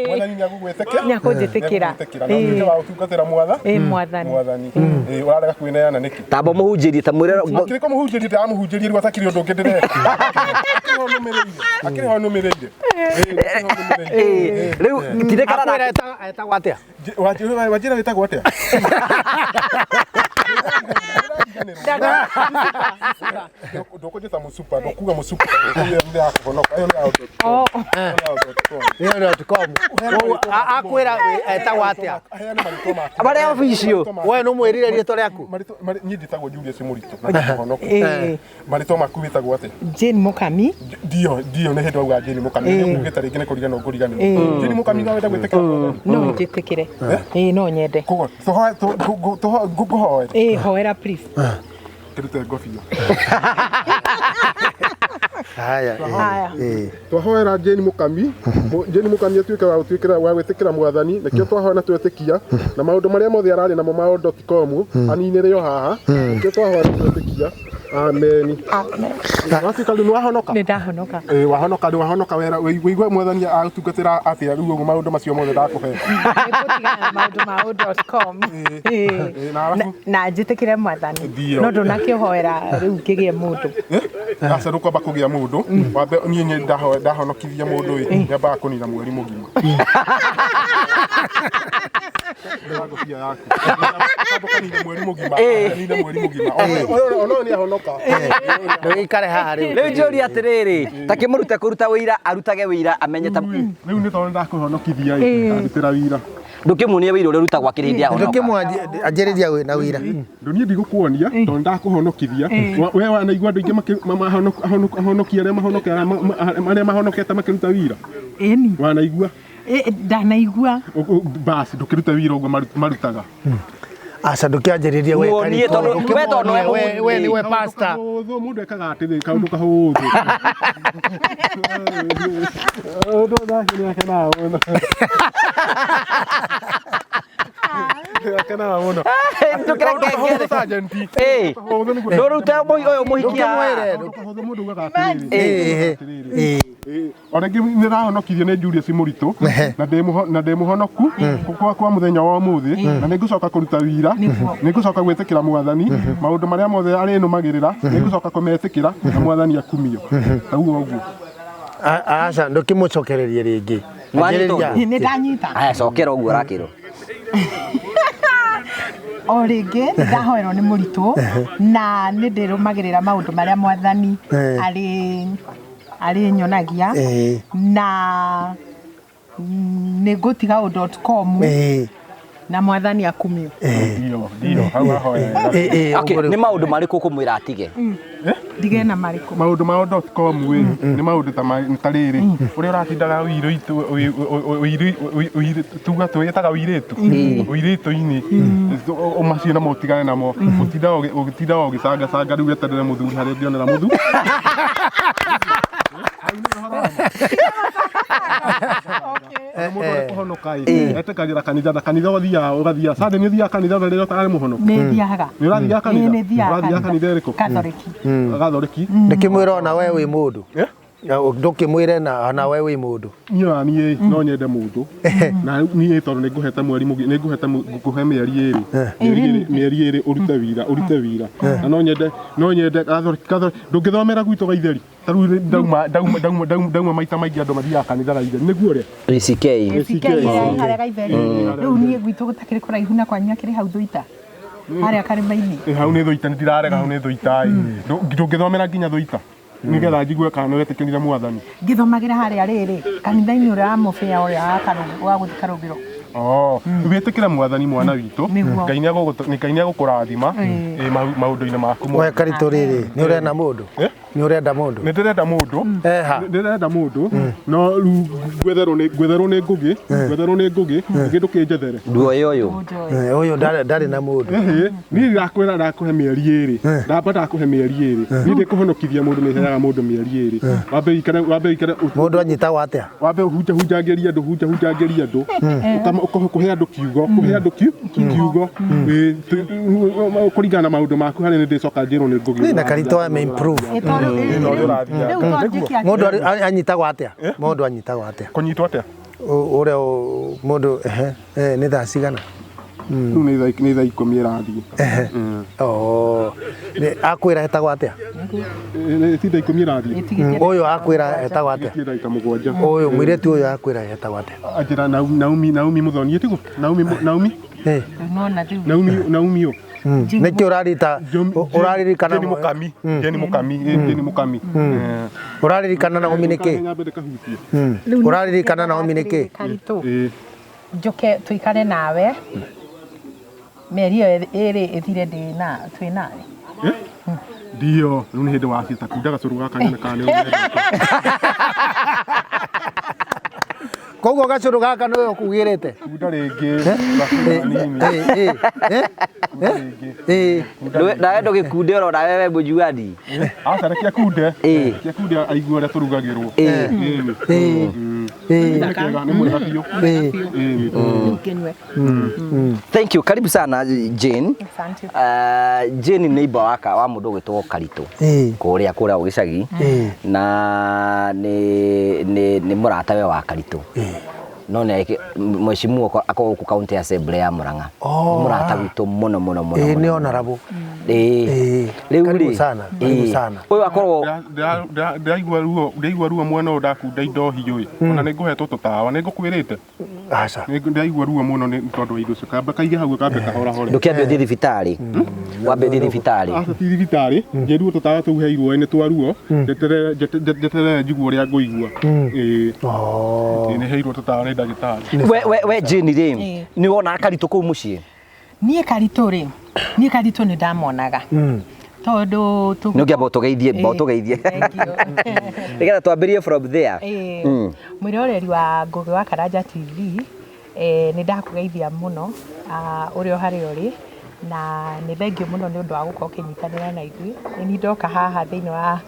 Mwathani nĩagũgwĩtĩkĩra. Nĩakũnjĩtĩkĩra. Nĩagũgwĩtĩkĩra. Na ũtuĩke wa gũtungatĩra mwatha. Ĩĩ mwathani. Mwathani. Ĩĩ, ũrarega kwĩneana nĩkĩ? Tamba mũhunjĩrie ta mwĩre Akĩrĩ kũmũhunjĩria ndĩramũhunjĩria rĩu atakĩrĩ ũndũ ũngĩ ndĩreka. Akĩrĩ ho nũmĩrĩire. Akĩrĩ ho nũmĩrĩire. Ĩĩ, akĩrĩ ho nũmĩrĩire. Ĩĩ, rĩu tindĩka Akwĩra etagwo atĩa? Wanjĩra wĩtagwo atĩa? Ndũkũnjĩta mũcupa, ndũkuga mũcupa, ndũkuga nĩ ya kũhonoka, ĩyo nĩ ya Oh. Ĩyo dot com. Koguo akwĩra etagwo atĩa? Aheane marĩtwa maku. Marĩa official. We nũmwĩrire rĩtwa rĩaku? Niĩ njĩtagwo Julius Mũritũ na ndĩkũhonoka. Ĩĩ. Marĩtwa maku wĩtagwo atĩa? Jane Mũkami. Ndio, ndio nĩ hĩndĩ wauga Jane Mũkami. Nĩ ngugĩte rĩngĩ nĩ kũriganĩrwo ngũriganĩrwo. Jane Mũkami no wenda gwĩtĩkĩra mwathani? No njĩtĩkĩre. Ĩĩ no nyende. Koguo ngũhoere. Ĩĩ hoera please. Kĩrute ngobia. Haya. Haya. Ĩĩ. Twahoera Jane Mũkami, Jane Mũkami atuĩke wa gũtuĩkĩra wa gwĩtĩkĩra mwathani, nĩkĩo twahoya na twetĩkia, na maũndũ marĩa mothe ararĩ namo ma dot com aninĩre o haha, nĩkĩo twahoya na twetĩkia. Ameni. Watuĩka rĩu nĩwahonoka? Nĩ ndahonoka. Ĩĩ, wahonoka rĩu wahonoka wera wĩigue mwathani agũtungatĩra atĩa rĩu ũguo maũndũ macio mothe ndakũhe. Nĩngũtigana na maũndũ ma dot com. Ĩĩ. Ĩĩ, na arabu? Na njĩtĩkĩre mwathani. Ndio. No ndũnakĩhoera rĩu ngĩgĩe mũndũ. Aca ndũkwamba kũgĩa mũndũ wambe niĩ nĩ ndahonokithia mũndũ ĩ nyambaga kũnina mweri mũgima. Ndĩra ngũbia yaku. Kwamba kũnina mweri mũgima. Nina mweri mũgima. Ona ũyũ nĩ ahonoka. Ndũgĩikare haha rĩu. Rĩu njũria atĩrĩrĩ, ta kĩmũrute kũruta wĩira, arutage wĩira amenye ta Rĩu nĩ tondũ ndakũhonokithia ĩ ndarutĩra wĩira. Ndũkĩmuonie wĩira ũrĩa ũrutagwo akĩrĩ hĩndĩ ahonoka. Ndũkĩmwanjĩrĩria na wĩira. Ndũ niĩ ndigũkuonia tondũ ndakũhonokithia. We wanaigua andũ aingĩ ahonokia arĩa arĩa mahonokete makĩruta wĩira. Ĩni. Wanaigua? Ndanaigua. Basi ndũkĩrute wĩira ũguo marutaga. Aca ndũkĩanjĩrĩrie we Muonie Karitũ. tondũ- we tondũ Ndũkĩmuonie, we nĩwe Kaũndũ pastor. kahũthũ, mũndũ ekaga atĩrĩ kaũndũ kahũthũ. Ũndũ ũcio nĩakenaga mũno. Nĩakenaga mũno. Ndũkĩreke Kahũthũ, sergeant. Ĩĩ. Kahũthũ nĩguo- Ndũrute ũyũ mũhikia. Ndũkĩmwĩre. Kaũndũ kahũthũ mũndũ augaga atĩrĩrĩ. Ĩĩ. Atĩrĩrĩ. Ĩĩ. O rĩngĩ nĩrahonokirio nĩ Julius Mũritũ na ndĩ mũhonoku kwa mũthenya wa ũmũthĩ na nĩngũcoka kũruta wira, nĩngũcoka gwĩtĩkĩra mwathani, maũndũ marĩa mothe arĩnũmagĩrĩra nĩngũcoka kũmetĩkĩra na mwathani akumio. Tauga ũguo. Aca ndũkĩmũcokererie rĩngĩ. Wanyita Anjĩrĩria. ũguo? Nĩ ndanyita. Aya cokera ũguo ũrakĩrwo. O rĩngĩ nĩ ndahoerwo nĩ mũritũ na nĩ ndĩrũmagĩrĩra maũndũ marĩa mwathani arĩ nyonagia na nĩ ngũtiga ũ dot com na mwathani akumio. Ndio, ndio, hau ahoya wega. Okay, nĩ maũndũ marĩkũ ũkũmwĩra atige? Ndige na marĩkũ? Maũndũ ma dot com ĩ nĩ maũndũ ta rĩrĩ ũrĩa ũratindaga ũirũ tuga twĩtaga ũirĩtu ũirĩtu-inĩ macio namo ũtigane namo, ũtindaga ũgĩcangacanga rĩu weterere mũthuri harĩa ũngĩonera mũthuri. Mũndũ arĩ kũhonoka ĩ etĩkagĩra kanitha na kanitha ũthiaga ũgathiaga Sunday nĩ ũthiaga kanitha rĩrĩa ũtarĩ mũhonoku. Nĩ thiaga. Nĩ ũrathiaga kanitha? Nĩ thiaga. Ũrathiaga kanitha ĩrĩkũ? Katholiki. Gathoriki. Ndĩkĩmwĩra ona we wĩ mũndũ. Ndũkĩmwĩre na ona we wĩ mũndũ. Niĩ ona niĩ no nyende mũndũ na niĩ tondũ nĩ ngũhete mweri nĩ ngũhete ngũhe mĩeri ĩrĩ mĩeri ĩrĩ ũrute wira na no nyende ndũngĩthomera gwitũ Gaitheri. Ta rĩu ndauma maita maingĩ andũ mathiaga kanitha Gaitheri nĩguo ũrĩa ACK harĩa Gaitheri rĩu niĩ gwitũ gũtakĩrĩ kũraihu na kwanyu akĩrĩ hau Thũita harĩa karĩma-inĩ. Hau nĩ Thũita, nĩndirarega hau nĩ Thũita ĩ ndũngĩthomera nginya Thũita nĩgetha njigue kana nĩwetĩkĩrire mwathani. Ngĩthomagĩra harĩa rĩrĩ kanitha-inĩ ũrĩa wa mũbĩa ũrĩa wa gũthiĩ Karũngĩro. Wĩtĩkĩre mwathani mwana witũ, Ngai nĩegũkũrathima maũndũ-inĩ maku mothe. We Karitũ rĩrĩ nĩ ũrenda mũndũ? Nĩ ũrenda mũndũ? Nĩ ndĩrenda mũndũ. Ndĩrenda mũndũ no rĩu ngwetherwo nĩ Ngũgĩ, ngwetherwo nĩ Ngũgĩ ngĩ ndũkĩnjethere. Nduoye ũyũ. Ũyũ ndarĩ na mũndũ. Niĩ ndakwĩra ndakũhe mĩeri ĩrĩ. Ndamba ndakũhe mĩeri ĩrĩ. Niĩ ndĩkũhonokithia mũndũ nĩ heaga mũndũ mĩeri ĩrĩ. Wambe ũikare mũndũ anyitagwo atĩa? Wambe hunjangĩrie andũ hunjangĩrie andũ. Kũhe andũ kiugo, kũhe andũ kiugo. Kũringana na maũndũ maku harĩa nĩ ndĩcoka njĩrwo nĩ Ngũgĩ. Na Karitũ ame improve. Mũndũ anyitagwo atĩa? Mũndũ anyitagwo atĩa? Kũnyitwo atĩa? Ũrĩa mũndũ nĩ thaa cigana? Rĩu nĩ thaa 10 ĩrathiĩ. Akwĩra etagwo atĩa? Ti thaa 10 ĩrathiĩ. Ũyũ akwĩra etagwo atĩa? Ti ndagĩka 7. Ũyũ mũirĩtu ũyũ akwĩra etagwo atĩa? Anjĩra Naomi Muthoni ĩtiguo? Naomi? Naomi ũ? Nĩkĩ ũrarita ũraririkana Jeni Mukami Jeni Mukami Jeni Mukami ũraririkana Naomi nĩkĩ? Ũraririkana Naomi nĩkĩ? Njoke tuikare nawe mĩeri ĩyo ĩrĩ ĩthire ndĩ twĩ nawe. Ndio rĩu nĩ hĩndĩ wacita kunda gacũrũ gaka nyone kana nĩ koguo gacũrũ gaka nĩwe ũkugĩrĩte kunda rĩngĩ nawe ndũgĩkunde oro nawe we mũjuani. Aca reke akunde reke akunde aigue ũrĩa tũrugagĩrwo. Nĩ mwega biũ. Thank you. Karibu sana Jane. Asante. Jane neighbor waka wa mũndũ ũgwĩtwo Karitũ kũrĩa kũrĩa gĩcagi na nĩ mũratawe wa Karitũ. No nĩ mheshimiwa akorwo gũkũ county assembly ya Murang'a. Mũrata witũ mũno mũno mũno. Nĩ honorable. Rĩu rĩ sana, karibu sana. Ũyũ akorwo ndĩraigua ruo mwena ũyũ ndakunda indo hiũ ĩ. Ona nĩ ngũhetwo tũtawa, nĩ ngũkwĩrĩte. Aca. Ndĩraigua ruo mũno nĩ tondũ wa indo icio. Kamba kaige hau kambe kahora hore. Ndũkĩambe ũthiĩ thibitarĩ. Wambe ũthiĩ thibitarĩ. Aca ti thibitarĩ, njĩrwo tũtawa tũu heirwo nĩ twa ruo, njeterere njigue ũrĩa ngũigua. Nĩ heirwo tũtawa nĩ ndagĩtarĩ. We Jane rĩ, nĩ wonaga Karitũ kũu mũciĩ? Niĩ Karitũ rĩ, niĩ Karitũ nĩ ndamonaga. Tondũ nĩ ũngĩamba ũtũgeithie, mba ũtũgeithie. Nĩgetha twambĩrĩrie from there. Mwĩroreri wa Ngũgĩ wa Karanja TV, nĩ ndakũgeithia mũno ũrĩa o harĩa ũrĩ na nĩ thengio mũno nĩ ũndũ wa gũkorwo ũkĩnyitanĩra na ithuĩ. Nĩ niĩ ndoka haha thĩinĩ wa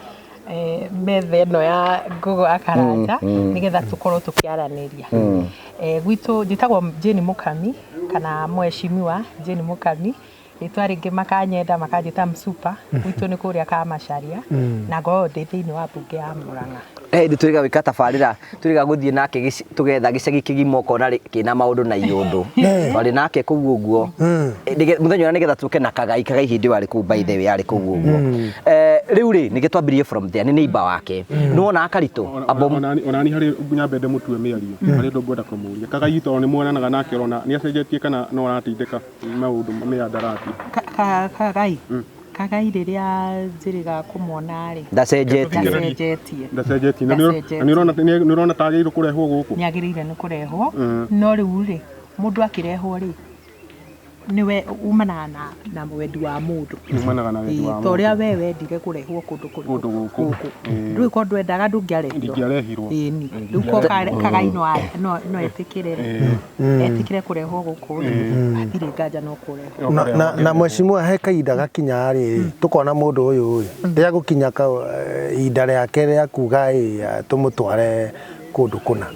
metha ĩno ya Ngũgĩ wa Karanja nĩgetha tũkorwo tũkĩaranĩria. Gwitũ njĩtagwo Jane Mukami kana mheshimiwa Jane Mukami. Rĩtwa rĩngĩ makanyenda makanjĩta Msupa. Gwitũ nĩ kũrĩa Kamacharia na ngoragwo ndĩ thĩinĩ wa mbunge ya Murang'a. Hĩndĩ twĩrĩga gwĩka tabarĩra twĩrĩga gũthiĩ nake tũgetha gĩcagi kĩgima ũkona kĩna maũndũ na iũndũ. Twarĩ nake kũu ũguo. Mũthenya ũrĩa nĩgetha tũke na Kagai, Kagai hĩndĩ ĩyo arĩ kũu by the way arĩ kũu ũguo. Rĩu rĩ nĩkĩo twambĩrĩrie from there nĩ neighbor wake. Nĩ wonaga Karitũ? Onani harĩ nyambe ndĩmũtue mĩario harĩ ũndũ ngwenda kũmũria. Kagai tondũ nĩ muonanaga nake ũrona nĩ acenjetie kana no aratindĩka maũndũ mĩandarati? Kagai Kagai rĩrĩa njĩrĩga kũmwona rĩ ndacenjetie. Ndacenjetie. Na nĩ ũrona ta agĩrĩirwo kũrehwo gũkũ? Nĩ agĩrĩire nĩ kũrehwo no rĩu rĩ mũndũ akĩrehwo rĩ nĩwe umanaga na wendi wa mũndũ. Umanaga na wendi wa mũndũ. Ta ũrĩa we wendire kũrehwo kũndũ gũkũ. Rĩu korwo ndwendaga ndũngĩarehirwo. Ndingĩarehirwo. Ĩni. Rĩu korwo Kagai no etĩkĩre etĩkĩre kũrehwo gũkũ rĩ hatirĩ nganja no kũrehwo. Na mheshimiwa he kahinda gakinya rĩ tũkona mũndũ ũyũ rĩ rĩa gũkinya ihinda rĩake rĩa kuga ĩ tũmũtware kũndũ kũna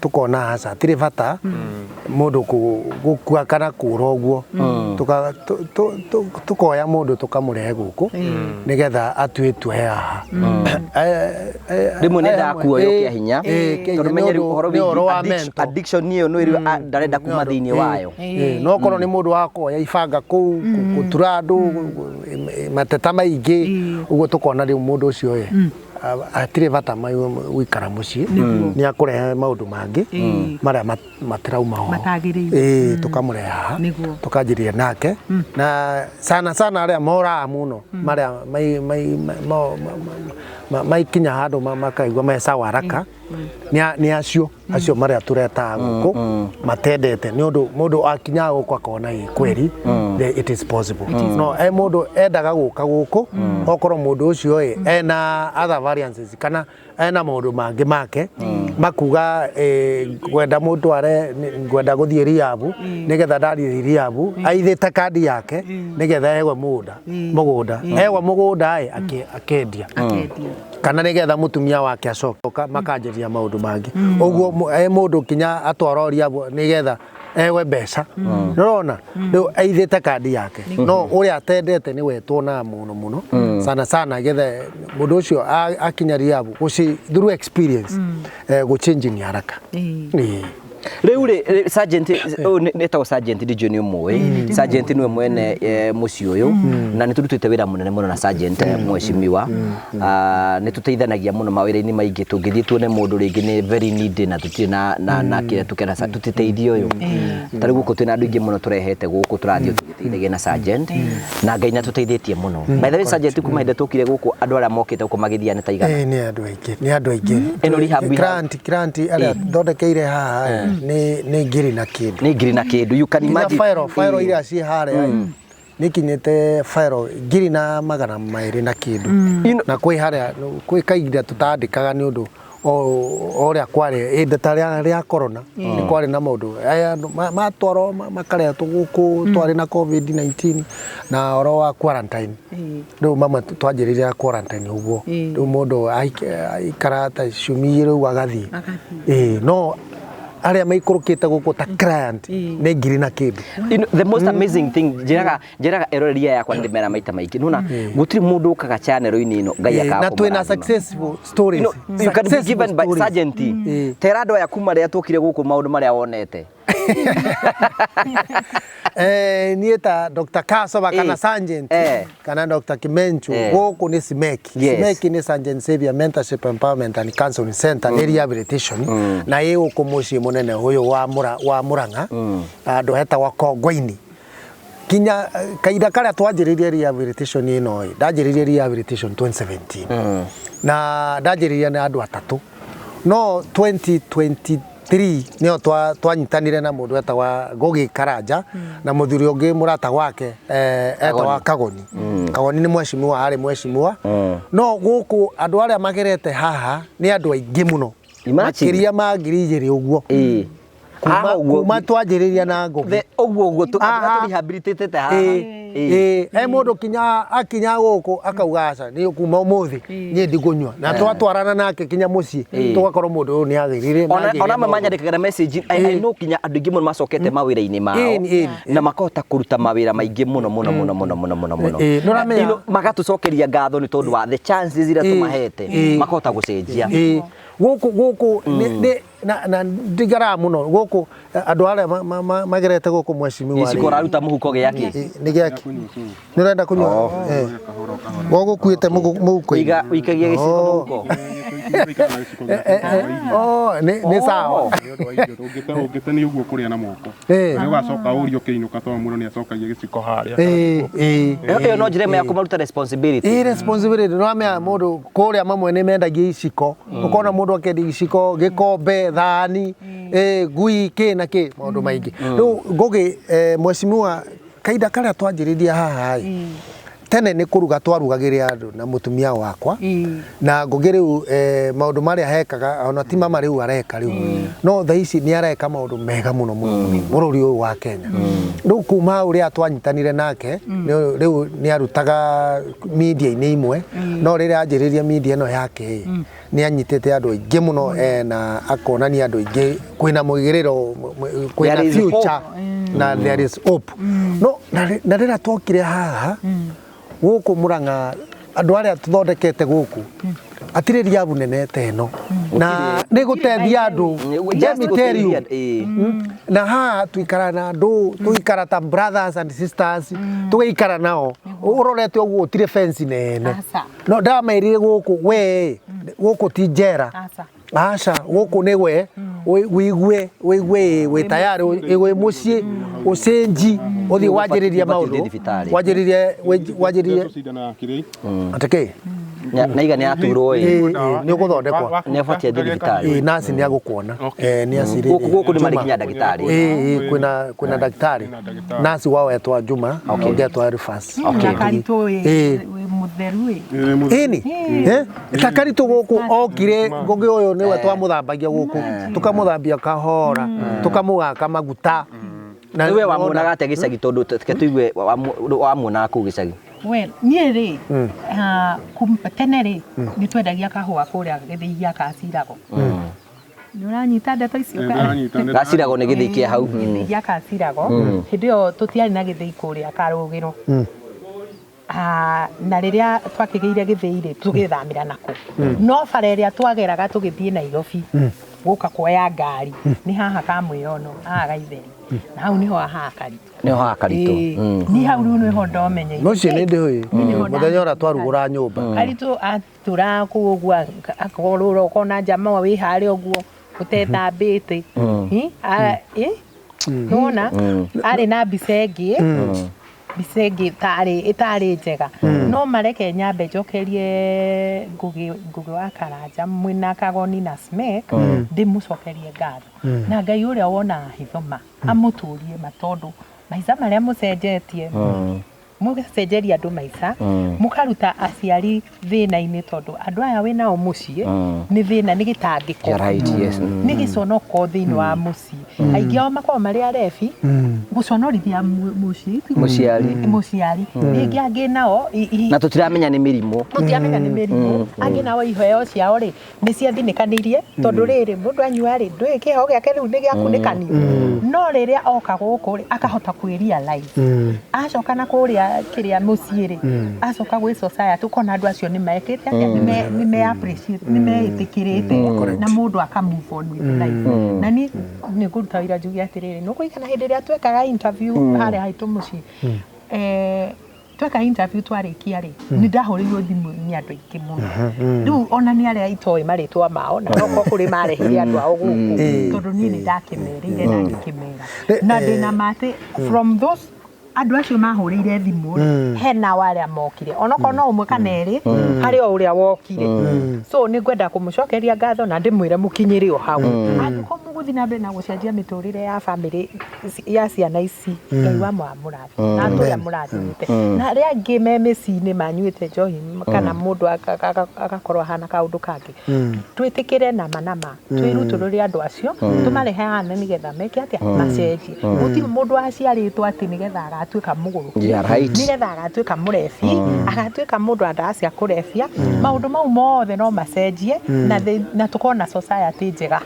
tukona haca hatirĩ bata mũndũ gũkua kana kũra ũguo. Tukoya mũndũ tũkamũrehe gũkũ nĩgetha atue itua he haha. Rĩmwe nĩ endaga kuoywo kĩa hinya tondũ menye rĩu ũhoro ũhoro wa wĩgiĩ mental. Addiction ĩyo nĩ rĩu ndarenda kuma thĩinĩ wayo. No korwo nĩ mũndũ wa kuoya ibanga kũu gũtura andũ mateta maingĩ ũguo, tũkona rĩu mũndũ ũcio ĩ hatirĩ bata gũikara mũciĩ, nĩ akũrehe maũndũ mangĩ marĩa matirauma ho. Matagĩrĩire. Ĩĩ, tũkamũrehe haha tũkanjĩrĩria nake, na sana sana arĩa moraga mũno, marĩa maikinya handũ makaigua me sawa haraka, nĩ acio marĩa tũretaga gũkũ matendete, nĩ ũndũ mũndũ akinyaga gũkũ akona ĩ kweri it is possible. No e mũndũ endaga gũka gũkũ, okorwo mũndũ ũcio ĩ ena other variances kana ena maũndũ mangĩ make makuga ngwenda mũndũ are ngwenda gũthiĩ rehab, nĩgetha ndathiĩ rehab aithĩte kandi yake nĩgetha ewe mũgũnda ewe mũgũnda ĩ akendia Akendia. Kana nĩgetha mũtumia wake acoka makanjĩria maũndũ mangĩ ũguo mũndũ kinya atwarwo rehab nĩgetha ewe mbeca, nĩũrona rĩu aithĩte kandi yake. No ũrĩa atendete nĩwe tuonaga mũno mũno sana sana, getha mũndũ ũcio akinya rehab gũci through experience gũchange ni haraka. Ĩĩ. Rĩu rĩ sergeant ũyũ nĩtagwo sergeant Ndijo, nĩ ũmũĩ sergeant nĩwe mwene mũciĩ ũyũ, na nĩ tũrutĩte wĩra mũnene mũno na sergeant mheshimiwa. Ah, nĩ tũteithanagia mũno mawĩra-inĩ maingĩ. Tũngĩthiĩ tuone mũndũ rĩngĩ nĩ very needy na tũtirĩ na kĩrĩa tũkena tũtiteithie ũyũ. Ta rĩu gũkũ twĩna andũ aingĩ mũno tũrehete gũkũ, tũrathiĩ tũgĩteithagia na sergeant, na Ngai nĩ atũteithĩtie mũno. By the way, sergeant, kuma hĩndĩ tũkire gũkũ, andũ arĩa mokĩte gũkũ magĩthiĩ nĩ ta igana? Ĩĩ, nĩ andũ aingĩ, nĩ andũ aingĩ. Ĩno rehab Client arĩa thondekeire haha nĩ ngiri na kĩndũ. Nĩ ngiri na kĩndũ, you can nginya imagine. File iria ciĩ harĩa nĩ kinyĩte file 1200 na kĩndũ. Na kwĩ harĩa kwĩ kahinda tũtandĩkaga nĩ ũndũ o ũrĩa kwarĩ ĩndĩ ta rĩa corona, nĩ kwarĩ na maũndũ aya andũ matwarwo makaretwo gũkũ, twarĩ na COVID-19 na ũhoro wa quarantine. Rĩu mamwe twanjĩrĩria quarantine ũguo, rĩu mũndũ aikara ta ciumia igĩrĩ ũguo agathiĩ. Ĩĩ, no arĩa maikũrũkĩte gũkũ ta client nĩ ngiri na kĩndũ. The most amazing thing njĩraga eroreria yakwa, ndĩmera maita maingĩ, nona gũtirĩ mũndũ ũkaga channel-inĩ ĩno Ngai Ĩĩ, na twĩna akaga. Successful stories. You can be Successful given by stories. sergeant. Tera andũ aya kuma rĩrĩa tũkire gũkũ maũndũ marĩa wonete. Niĩ ta Dr. Kasoba kana Sergeant kana Dr. Kimenchu, gũkũ nĩ Simeki. Simeki nĩ Sergeant Xavier Mentorship, Empowerment and Counseling Center, nĩ rehabilitation, na ĩ gũkũ mũciĩ mũnene ũyũ wa Murang'a, handũ hetagwo Kongwa-inĩ. Kinya kahinda karĩa twanjĩrĩirie rehabilitation ĩno ĩ, ndanjĩrĩirie rehabilitation 2017 na ndanjĩrĩirie na andũ atatũ, no 2023 nĩyo twanyitanire na mũndũ etagwa Ngugi Karanja na mũthuri ũngĩ mũrata wake etagwa Kagoni. Kagoni nĩ mheshimiwa, arĩ mheshimiwa. No gũkũ andũ arĩa magerete haha nĩ andũ aingĩ mũno. Imagine. Makĩria ma 2000 ũguo. Haha ũguo. Kuma twanjĩrĩria na Ngugi. Ũguo ũguo Aha. rehabilitated haha. Ĩĩ, he mũndũ kinya akinya gũkũ akauga aca, nĩ kuma ũmũthĩ niĩ ndikũnyua, na twatwarana nake kinya mũciĩ tũgakorwo mũndũ ũyũ nĩ agĩrire na agĩire Ona amwe maũndũ. manyandĩkaga message. I know kinya andũ aingĩ mũno macokete mawĩra-inĩ mao Ĩĩ, ĩĩ. na makahota kũruta mawĩra maingĩ mũno mũno mũno mũno mũno mũno mũno. Ĩĩ, nĩũramenya- Magatũcokeria ngatho nĩ tondũ wa the chances iria tũmahete, makahota gũcenjia. Ĩĩ, gũkũ na ndigaraga mũno gũkũ andũ arĩa magerete gũkũ mheshimiwa. Gĩciko ũraruta mũhuko gĩakĩ? Nĩ gĩake, nĩ ũrenda kũnyua? Gũgũkuĩte mũhuko-inĩ. Ũikagia gĩciko mũhuko. Oh, nĩ sawa. Ũngĩte nĩ ũguo kũrĩa na moko, nĩ ũgacoka ũrio ũkĩinũka, tondũ mũndũ nĩ acokagia gĩciko harĩa. Ĩĩ, ĩĩ. Ĩyo no njĩra ĩmwe ya kũmaruta responsibility. Ĩ, responsibility, no amenya mũndũ kũrĩa mamwe nĩ mendagia iciko, ũkona mũndũ akendia iciko, gĩkombe, thani, ngui, kĩ na kĩ, maũndũ maingĩ. Rĩu Ngũgĩ, mheshimiwa, kahinda karĩa twanjĩrĩria haha ĩ Tene nĩ kũruga twarugagĩre andũ na mũtumia wakwa. Ĩĩ. Na Ngũgĩ rĩu maũndũ marĩa hekaga ona ti mama rĩu areka rĩu, no thaa ici nĩ areka maũndũ mega mũno mũno bũrũri ũyũ wa Kenya. Rĩu kuma ũrĩa twanyitanire nake, rĩu nĩ arutaga media-inĩ imwe, no rĩrĩa anjĩrĩria media ĩno yake ĩ, nĩ anyitĩte andũ aingĩ mũno, na akonania andũ aingĩ kwĩna mũigĩrĩro, kwĩna There is future na there is hope. No na rĩrĩa twokire haha gũkũ Murang'a, andũ arĩa tũthondekete gũkũ atirĩ riabu nene ta ĩno na nĩ gũteithia andũ. Let me tell you, na haha tuikara na andũ, tuikara ta brothers and sisters, tũgaikara nao ũrorete ũguo, ũtirĩ fence nene. Aca. No ndamerire gũkũ we gũkũ ti njera. Aca. Aca, gũkũ nĩ we wĩigue wĩigue wĩ tayarĩ wĩ mũciĩ, ũcenji ũthiĩ wanjĩrĩrie Ũbatiĩ maũndũ gũthiĩ thibitarĩ. Wanjĩrĩrie wanjĩrĩrie Cindano ya kĩrĩi. atĩkĩ. Na iga nĩ aturwo ĩ. Ĩ, nĩ ũgũthondekwo. Nĩ abatiĩ athiĩ thibitarĩ. Ĩ, nasi nĩ agũkuona. Nĩ acirĩrie. Gũkũ nĩ marĩ nginya ndagĩtarĩ. Ĩ, kwĩna ndagĩtarĩ. Kwĩna ndagĩtarĩ. Nasi wao etwa Juma na ũngĩ etwa Rufus. Na Karitũ wĩ Ĩ. wĩ mũtheru ĩ. Ĩni ta Karitũ gũkũ okire, Ngũgĩ ũyũ nĩwe twamũthambagia gũkũ, tũkamũthambia kahora, tũkamũgaka maguta. Na Nĩ we wamuonaga atĩa gĩcagi? Tondũ reke tũigue wamuonaga kũu gĩcagi. Well, niĩ rĩ, tene rĩ, nĩ twendagia kahũa kũrĩa gĩthĩi gĩa Kacirago. Nĩ ũranyita ndeto icio? Gacirago nĩ gĩthĩi kĩa hau. Gĩthĩi gĩa Kacirago. Hĩndĩ ĩyo tũtiarĩ na gĩthĩi kũrĩa Karũgĩro. Na rĩrĩa twakĩgĩire gĩthĩi rĩ, tũgĩthamĩra nako, no bara ĩrĩa twageraga tũgĩthiĩ Nairobi gũka kuoya ngari nĩ haha Kamwĩono, haha Gaitheri, na hau nĩho haha Karitũ. Nĩho haha Karitũ. Ĩĩ. Niĩ hau rĩu nĩho ndomenyeire. Mũciĩ nĩ ndĩũĩ Niĩ nĩho mũthenya ũrĩa twarugũra nyũmba. Karitũ atũra kũu ũguo, akorũra ũkona njama wĩ harĩa ũguo ũtethambĩte. Hi? Ĩ? Nĩwona arĩ na mbica ĩngĩ, mbica ĩngĩ tarĩ ĩtarĩ njega. No mareke nyambe njokerie Ngũgĩ wa Karanja mwĩna Kagoni na Smek, ndĩmũcokerie ngatho, na Ngai ũrĩa wonaga hitho ma amũtũrie ma, tondũ maica marĩa mũcenjetie, mũgacenjeria andũ maica, mũkaruta aciari thĩna-inĩ, tondũ andũ aya wĩnao mũciĩ nĩ thĩna, nĩ gĩtangĩko. You're right, yes. Nĩ gĩconoko thĩinĩ wa mũciĩ. Aingĩ ao makoragwo marĩ arebi, gũconorithia mũciĩ. Mũciari. Mũciari. Rĩngĩ angĩ nao Na tũtiramenya nĩ mĩrimũ. Tũtiramenya nĩ mĩrimũ. Angĩ nao iheo ciao rĩ, nĩ ciathinĩkanĩirie, tondũ rĩrĩ mũndũ anyua rĩ, ndũĩ kĩheo gĩake rĩu nĩ gĩakunĩkanio, no rĩrĩa oka gũkũ rĩ, akahota kwĩ-realize, acoka na kũrĩa kĩrĩa mũciĩ rĩ, acoka gwĩ society, ũkona andũ acio nĩ mekĩte atĩa, nĩ me appreciate, nĩ meĩtĩkĩrĩte, na mũndũ aka move on with life. Na niĩ nĩ ngũruta wĩra njuge atĩrĩrĩ, nĩ ũkũririkana hĩndĩ ĩrĩa twekaga interview harĩa haitũ mũciĩ, tweka interview twarĩkia rĩ, nĩ ndahũrĩirwo thimũ nĩ andũ aingĩ mũno. Rĩu ona nĩ arĩa itoĩ marĩtwa mao, na nokorwo kũrĩ marehire andũ ao gũkũ, tondũ niĩ nĩ ndakĩmerĩire na ngĩkĩmera, na ndĩna ma atĩ from those andũ acio mahũrĩire thimũ rĩ, hena arĩa mokire, onokorwo no ũmwe kana erĩ harĩ o ũrĩa wokire. So nĩ ngwenda kũmũcokeria ngatho na ndĩmwĩre mũkinyĩre o hau. Angĩkorwo mũgũthiĩ na mbere na gũcenjia mĩtũrĩre ya bamĩrĩ ya ciana ici, Ngai wa mũrathime na atũrĩa mũrathimĩte, na arĩa angĩ me mĩciĩ-inĩ manyuĩte njohi kana mũndũ agakorwo ahana kaũndũ kangĩ, twĩtĩkĩre nama nama twĩrutũrũre andũ acio, tũmarehe haha nĩgetha meke atĩa, macenjie. Gũtirĩ mũndũ aciarĩtwo atĩ nĩgetha agatuĩka mũgũrũki, Yeah, right. nĩgetha agatuĩka mũrebi, agatuĩka mũndũ wa ndawa cia kũrebia. Maũndũ mau mothe no macenjie na tũkorwo na society njega,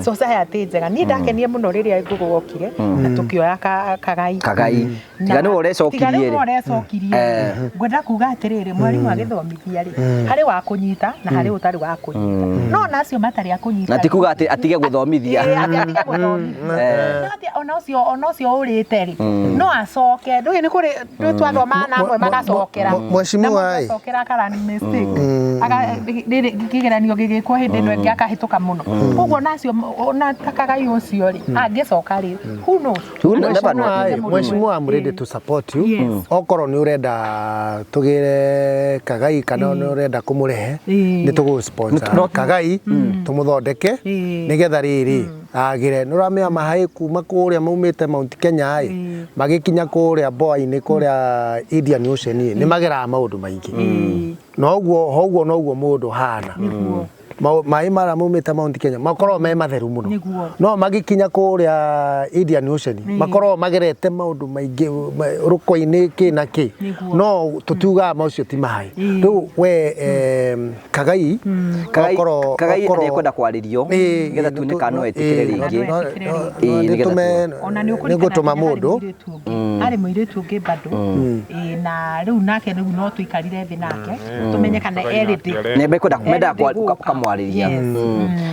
society njega. Niĩ ndakenie mũno rĩrĩa Ngũgũ wokire na tũkĩoya Kagai. Kagai. Tiga nĩwe ũrecokirie Tiga nĩwe rĩ. ũrecokirie. Ngwenda kuga atĩrĩrĩ, mwarimũ agĩthomithia rĩ, harĩ wa kũnyita na harĩ ũtarĩ wa kũnyita, no ona acio matarĩ a kũnyita Na ti kuga atĩ atige gũthomithia. Ĩĩ, atĩ atige gũthomithia. No atĩ ona ũcio ũrĩte rĩ, no acoke. Ndũĩ nĩ kũrĩ ndũĩ twathomaga na amwe magacokera. Mheshimiwa Na ĩ. mũndũ acokera akara mistake. Rĩrĩ kĩgeranio gĩgĩkwo hĩndĩ ĩno ĩngĩ akahĩtũka mũno. Koguo nacio ona ta Kagai ũcio rĩ, angĩcoka rĩ, who knows? Who knows? Never know. Mheshimiwa, Mheshimiwa, I'm ready to support you. Yes. Okorwo nĩ ũrenda tũgĩre Kagai kana nĩ ũrenda kũmũrehe, nĩ tũgũ sponsor Kagai tũmũthondeke nĩgetha rĩrĩ agĩre. Nĩ ũramenya mahaĩ kuma kũrĩa maumĩte Mount Kenya ĩ, magĩkinya kũrĩa Boa-inĩ kũrĩa Indian Ocean ĩ, nĩ mageraga maũndũ maingĩ. Noguo hoguo noguo mũndũ hana. Maĩ marĩa maumĩte Mount Kenya makoragwo me matheru mũno. No magĩkinya kũrĩa Indian Ocean makoragwo magerete maũndũ maingĩ rũkwa-inĩ kĩ na kĩ. No tũtiugaga macio ti maĩ. Rĩu we Kagai Kagai Kagai nĩ ekwenda kwarĩrio nĩgetha tuone kana no etĩkĩre rĩngĩ. Nĩgetha Ona nĩ nĩ ngũtũma mũndũ. Harĩ mũirĩtu ũngĩ bado. Ĩĩ, na rĩu nake rĩu no tũikarire thĩ nake tũmenye kana erĩndĩ. Nĩ mekwenda mendaga ũkamwarĩria.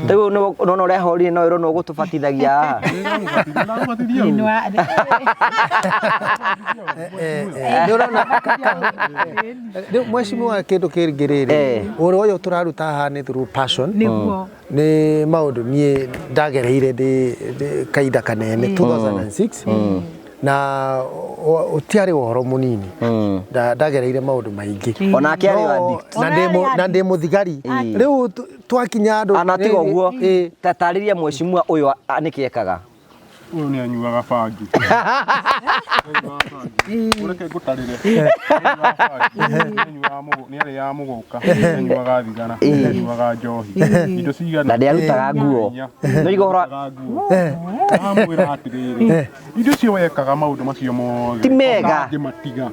Rĩu nona ũrĩa ahorire no ĩrwo no ũgũtũbatithagia haha. Nĩ ũrona rĩu mheshimiwa kĩndũ kĩngĩ rĩrĩ, ũrĩa ũyũ tũraruta haha nĩ through passion. Nĩguo. Nĩ maũndũ niĩ ndagereire ndĩ kahinda kanene 2006, na ũtiarĩ ũhoro mũnini. Ndagereire maũndũ maingĩ. Onake arĩ addict. Na ndĩ mũthigari. Rĩu twakinya andũ Ana tiga ũguo, tatarĩria mheshimiwa ũyũ nĩkĩ ekaga. Ũyũ nĩ anyuaga bangi. Ũreke ngũtarĩre. Nĩ arĩaga mũgũka, nĩ anyuaga thigara, nĩ anyuaga njohi. Indo cigana? Na ndĩarutaga nguo. No iga ũhoro Ndamwĩra atĩrĩrĩ, indo icio wekaga maũndũ macio mothe Ti mega. Ũtangĩmatiga.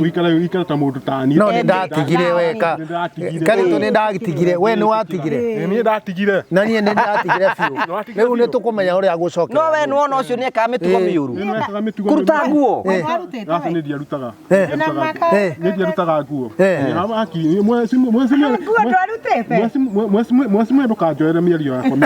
Ũikare ta mũndũ ta niĩ. No nĩ ndatigire weka. Nĩ ndatigire. Karitũ nĩ ndatigire, we nĩ watigire. Niĩ ndatigire. Na niĩ nĩ ndatigire biũ. Nĩwatigire Rĩu nĩ biũ? tũkũmenya ũrĩa gũcokera. No we nĩwona ũcio nĩ ekaga mĩtugo mĩũru. Nĩ wekaga mĩtugo Kũruta mĩũru. nguo. Aca nĩ ndiarutaga. Nĩ ndiarutaga nguo. Nguo ndwarutĩte? Mwecimwe ndũkanjoere mĩario yakwa.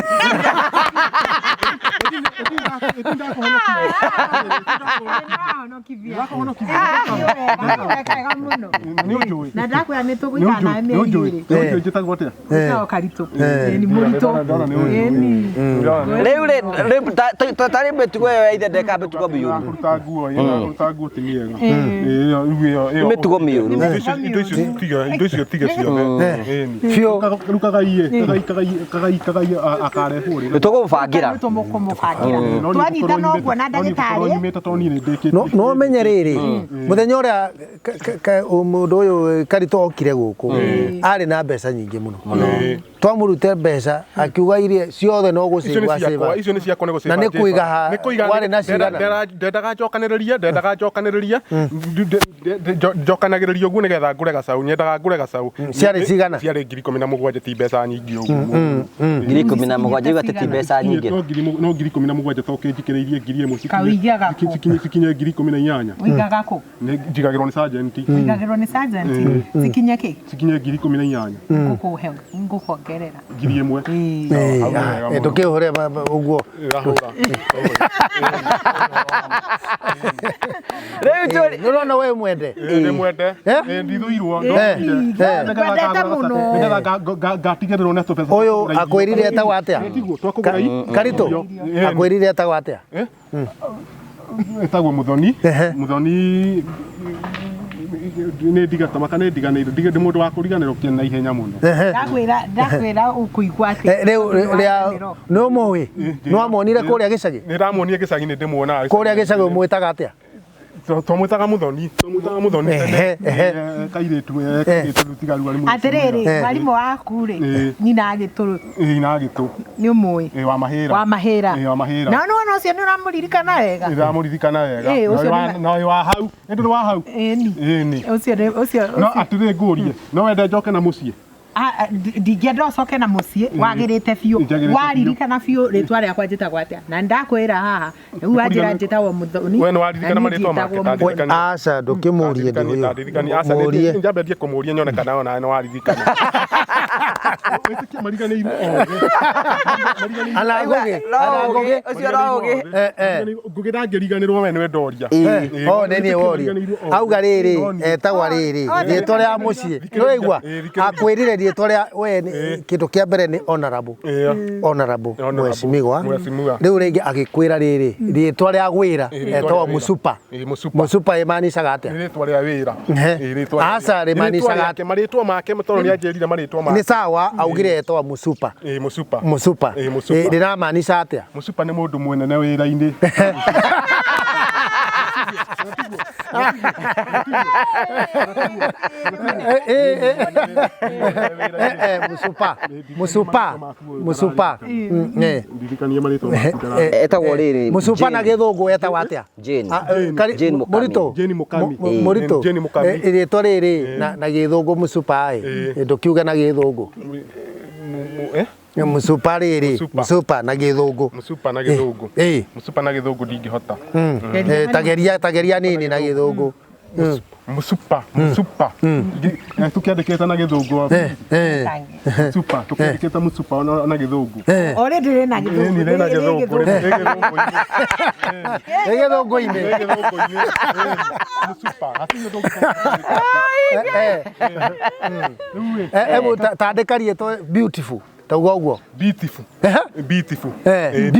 Nĩ ũnjũĩ. Na ndakwĩra nĩ tũgũikara nawe Nĩ ũnjũĩ. mĩeri ĩrĩ. Nĩ ũnjũĩ njĩtagwo atĩa? Wĩtagwo Karitũ. Ĩĩ, nĩ mũritũ. Ndona nĩ ũnjũĩ. Ĩni. Rĩu rĩ, tarĩ mĩtugo ĩyo ya ithe ndekaga mĩtugo mĩũru. Kũruta nguo, kũruta nguo ti mĩega. Ĩyo Nĩ mĩtugo mĩũru. Indo icio tiga, indo icio tiga ciothe. Biũ. Rĩu Kagai Kagai Kagai Kagai Kagai akarehwo rĩ. Nĩ tũgũmũbangĩra. Nĩ tũkũmũbangĩra. Twanyitana ũguo na ndagĩtarĩ. Nyumĩte tondũ niĩ nĩ ndĩkĩtie. No menye rĩrĩ, mũthenya ũrĩa mũndũ ũyũ Karitũ okire gũkũ arĩ na mbeca nyingĩ mũno. Twamũrute mbeca akiuga iria ciothe no Icio nĩ gũcĩba ciakwa, icio nĩ ciakwa nĩ gũcĩba. Na nĩ kũiga ha- Nĩ kũiga warĩ na cigana? Ndendaga njokanĩrĩrie, ndendaga njokanĩrĩrie, njokanagĩrĩria ũguo nĩgetha ngũre gacau, nyendaga ngũre gacau. Ciarĩ cigana? Ciarĩ 17,000, ti mbeca nyingĩ ũguo. 17,000 iga ti mbeca nyingĩ. No 17,000 to kĩnjikĩrĩirie 1,000 Kawĩigaga kũ? cikinye 18,000. Ũigaga kũ? Nĩ njigagĩrwo nĩ sergeant. Ũigagĩrwo nĩ sergeant. Cikinye kĩ? Cikinye 18,000. Ngũkũhe, ngũkuongerera. 1,000. Hau nĩ wega mũno. Ndũkĩhũre ũguo. Ndahũra. Rĩu tũrĩ Nĩ ũrona we mwende. Ndĩ mwende. Ndithũirwo. Ngwendete mũno. Nĩgetha ngatigĩrĩrwo nĩ tũbeca. Ũyũ akwĩrire etagwo atĩa? Tiguo twakũgũra Karitũ akwĩrire etagwo atĩa? Etagwo Muthoni. Muthoni nĩ ndigatama nĩ ndiganĩire ndĩ mũndũ wa kũriganĩrwo kĩ na ihenya mũno. Ndakwĩra ndakwĩra ũkũigua atĩ. Rĩu rĩa nĩ ũmũĩ? Nĩ wamuonire kũrĩa gĩcagi? Nĩ ndamuonire gĩcagi, nĩ ndĩmuonaga. Kũrĩa gĩcagi ũmwĩtaga atĩa? Twamwĩtaga Muthoni, twamwĩtaga Muthoni Ehe, ehe. kairĩtu kairĩtu rutigaru arĩ mũirĩtu. Atĩrĩrĩ, mwarimũ waku rĩ, nyina agĩtũrũ Ĩĩ, na Gĩtũ. Nĩ ũmũĩ? Ĩĩ, wa Mahĩra. Wa Mahĩra. Ĩĩ, wa Mahĩra. Na nĩwona ũcio nĩ ũramũririkana wega. Ndĩramũririkana wega. Ĩĩ, ũcio nĩ Na ũyũ wa hau, nĩ ndũrĩ wa hau. Ĩni. Ĩni. Ũcio nĩ ũcio. No atĩrĩ, ngũrie, no wende njoke na mũciĩ? Ndingĩenda ũcoke na mũciĩ, wagĩrĩte biũ. Njagĩrĩte biũ. Waririkana biũ rĩtwa rĩakwa njĩtagwo atĩa, na nĩndakwĩra haha rĩu wanjĩra njĩtagwo Mũthoni. We nĩ waririkana na niĩ marĩtwa make? njĩtagwo Ndandirikania. Aca ndũkĩmũrie ndĩ ũyũ. Ndandirikania. Aca Mũrie. njambe ndie kũmũria nyone kana ona nĩ waririkana. Wĩtĩkie mariganĩirwo othe. Ana Ngũgĩ, No ana ũgĩ, Ngũgĩ. ũcio no ũgĩ. Eh, eh. Ngũgĩ ndangĩriganĩrwo we nĩwe ndoria. Ĩĩ. O nĩ niĩ woria. Auga rĩrĩ, etagwa rĩrĩ, rĩtwa rĩa mũciĩ. Nĩũraigua? Thikĩrĩria. Akwĩrire rĩtwa rĩa we nĩ- kĩndũ kĩa mbere nĩ honorable. Ĩĩ. Honorable Honorable. Mheshimiwa. Mheshimiwa. Rĩu rĩngĩ agĩkwĩra rĩrĩ, rĩtwa rĩa gwĩra Ĩĩ, rĩtwa etagwo rĩa wĩra. Mũsupa. Ĩĩ, Mũsupa. Mũsupa ĩmanicaga atĩa? Nĩ rĩtwa rĩa wĩra. Ehe. Ĩĩ, rĩtwa rĩa Aca, wĩra. rĩmanicaga Rĩtwa rĩake, marĩtwa make tondũ nĩ anjĩrire marĩtwa Nĩ make. sawa augire etagwo Mũsupa. Ĩĩ, Mũsupa. Mũsupa. Ĩĩ, Mũsupa. Ĩ, Rĩramaanica atĩa? Mũsupa nĩ mũndũ mũnene wĩra-inĩ. Eh, eh, eh, eh, eh, Mũsupa. Mũsupa. Mũsupa. Eh. Ndirikanie marĩtwa maku ndara- Eh, Etagwo rĩrĩ, Mũsupa na Jane. gĩthũngũ etagwo atĩa? Jane. Ah, eh, Jane Mukami. Mũritũ. Jane Mukami. Mũritũ. Jane Mukami. Eh, Rĩtwa rĩrĩ na gĩthũngũ mũsupa ĩ. Ndũkiuge na gĩthũngũ. Eh? Mũsupa rĩrĩ. Mũsupa. Mũsupa na gĩthũngũ. Mũsupa na gĩthũngũ. Eh. Mũsupa na gĩthũngũ ndingĩhota. Eh, Tageria tageria nini na gĩthũngũ. Mũsupa, mũsupa. Tũkĩandĩkĩte na gĩthũngũ. Eh, eh. Mũsupa, tũkĩandĩkĩte mũsupa na gĩthũngũ. Already rĩ na gĩthũngũ. Ĩni rĩ na gĩthũngũ. Rĩ gĩthũngũ-inĩ. Ĩ gĩthũngũ-inĩ. Rĩ gĩthũngũ-inĩ. Mũsupa. Hatirĩ ũndũ ũngĩkorwo. Eh, eh. Rĩu ĩ, Eh, ebu tandĩka rĩtwa beautiful. Tauga ũguo. Beautiful. Ehe. Beautiful. Eh, Eh,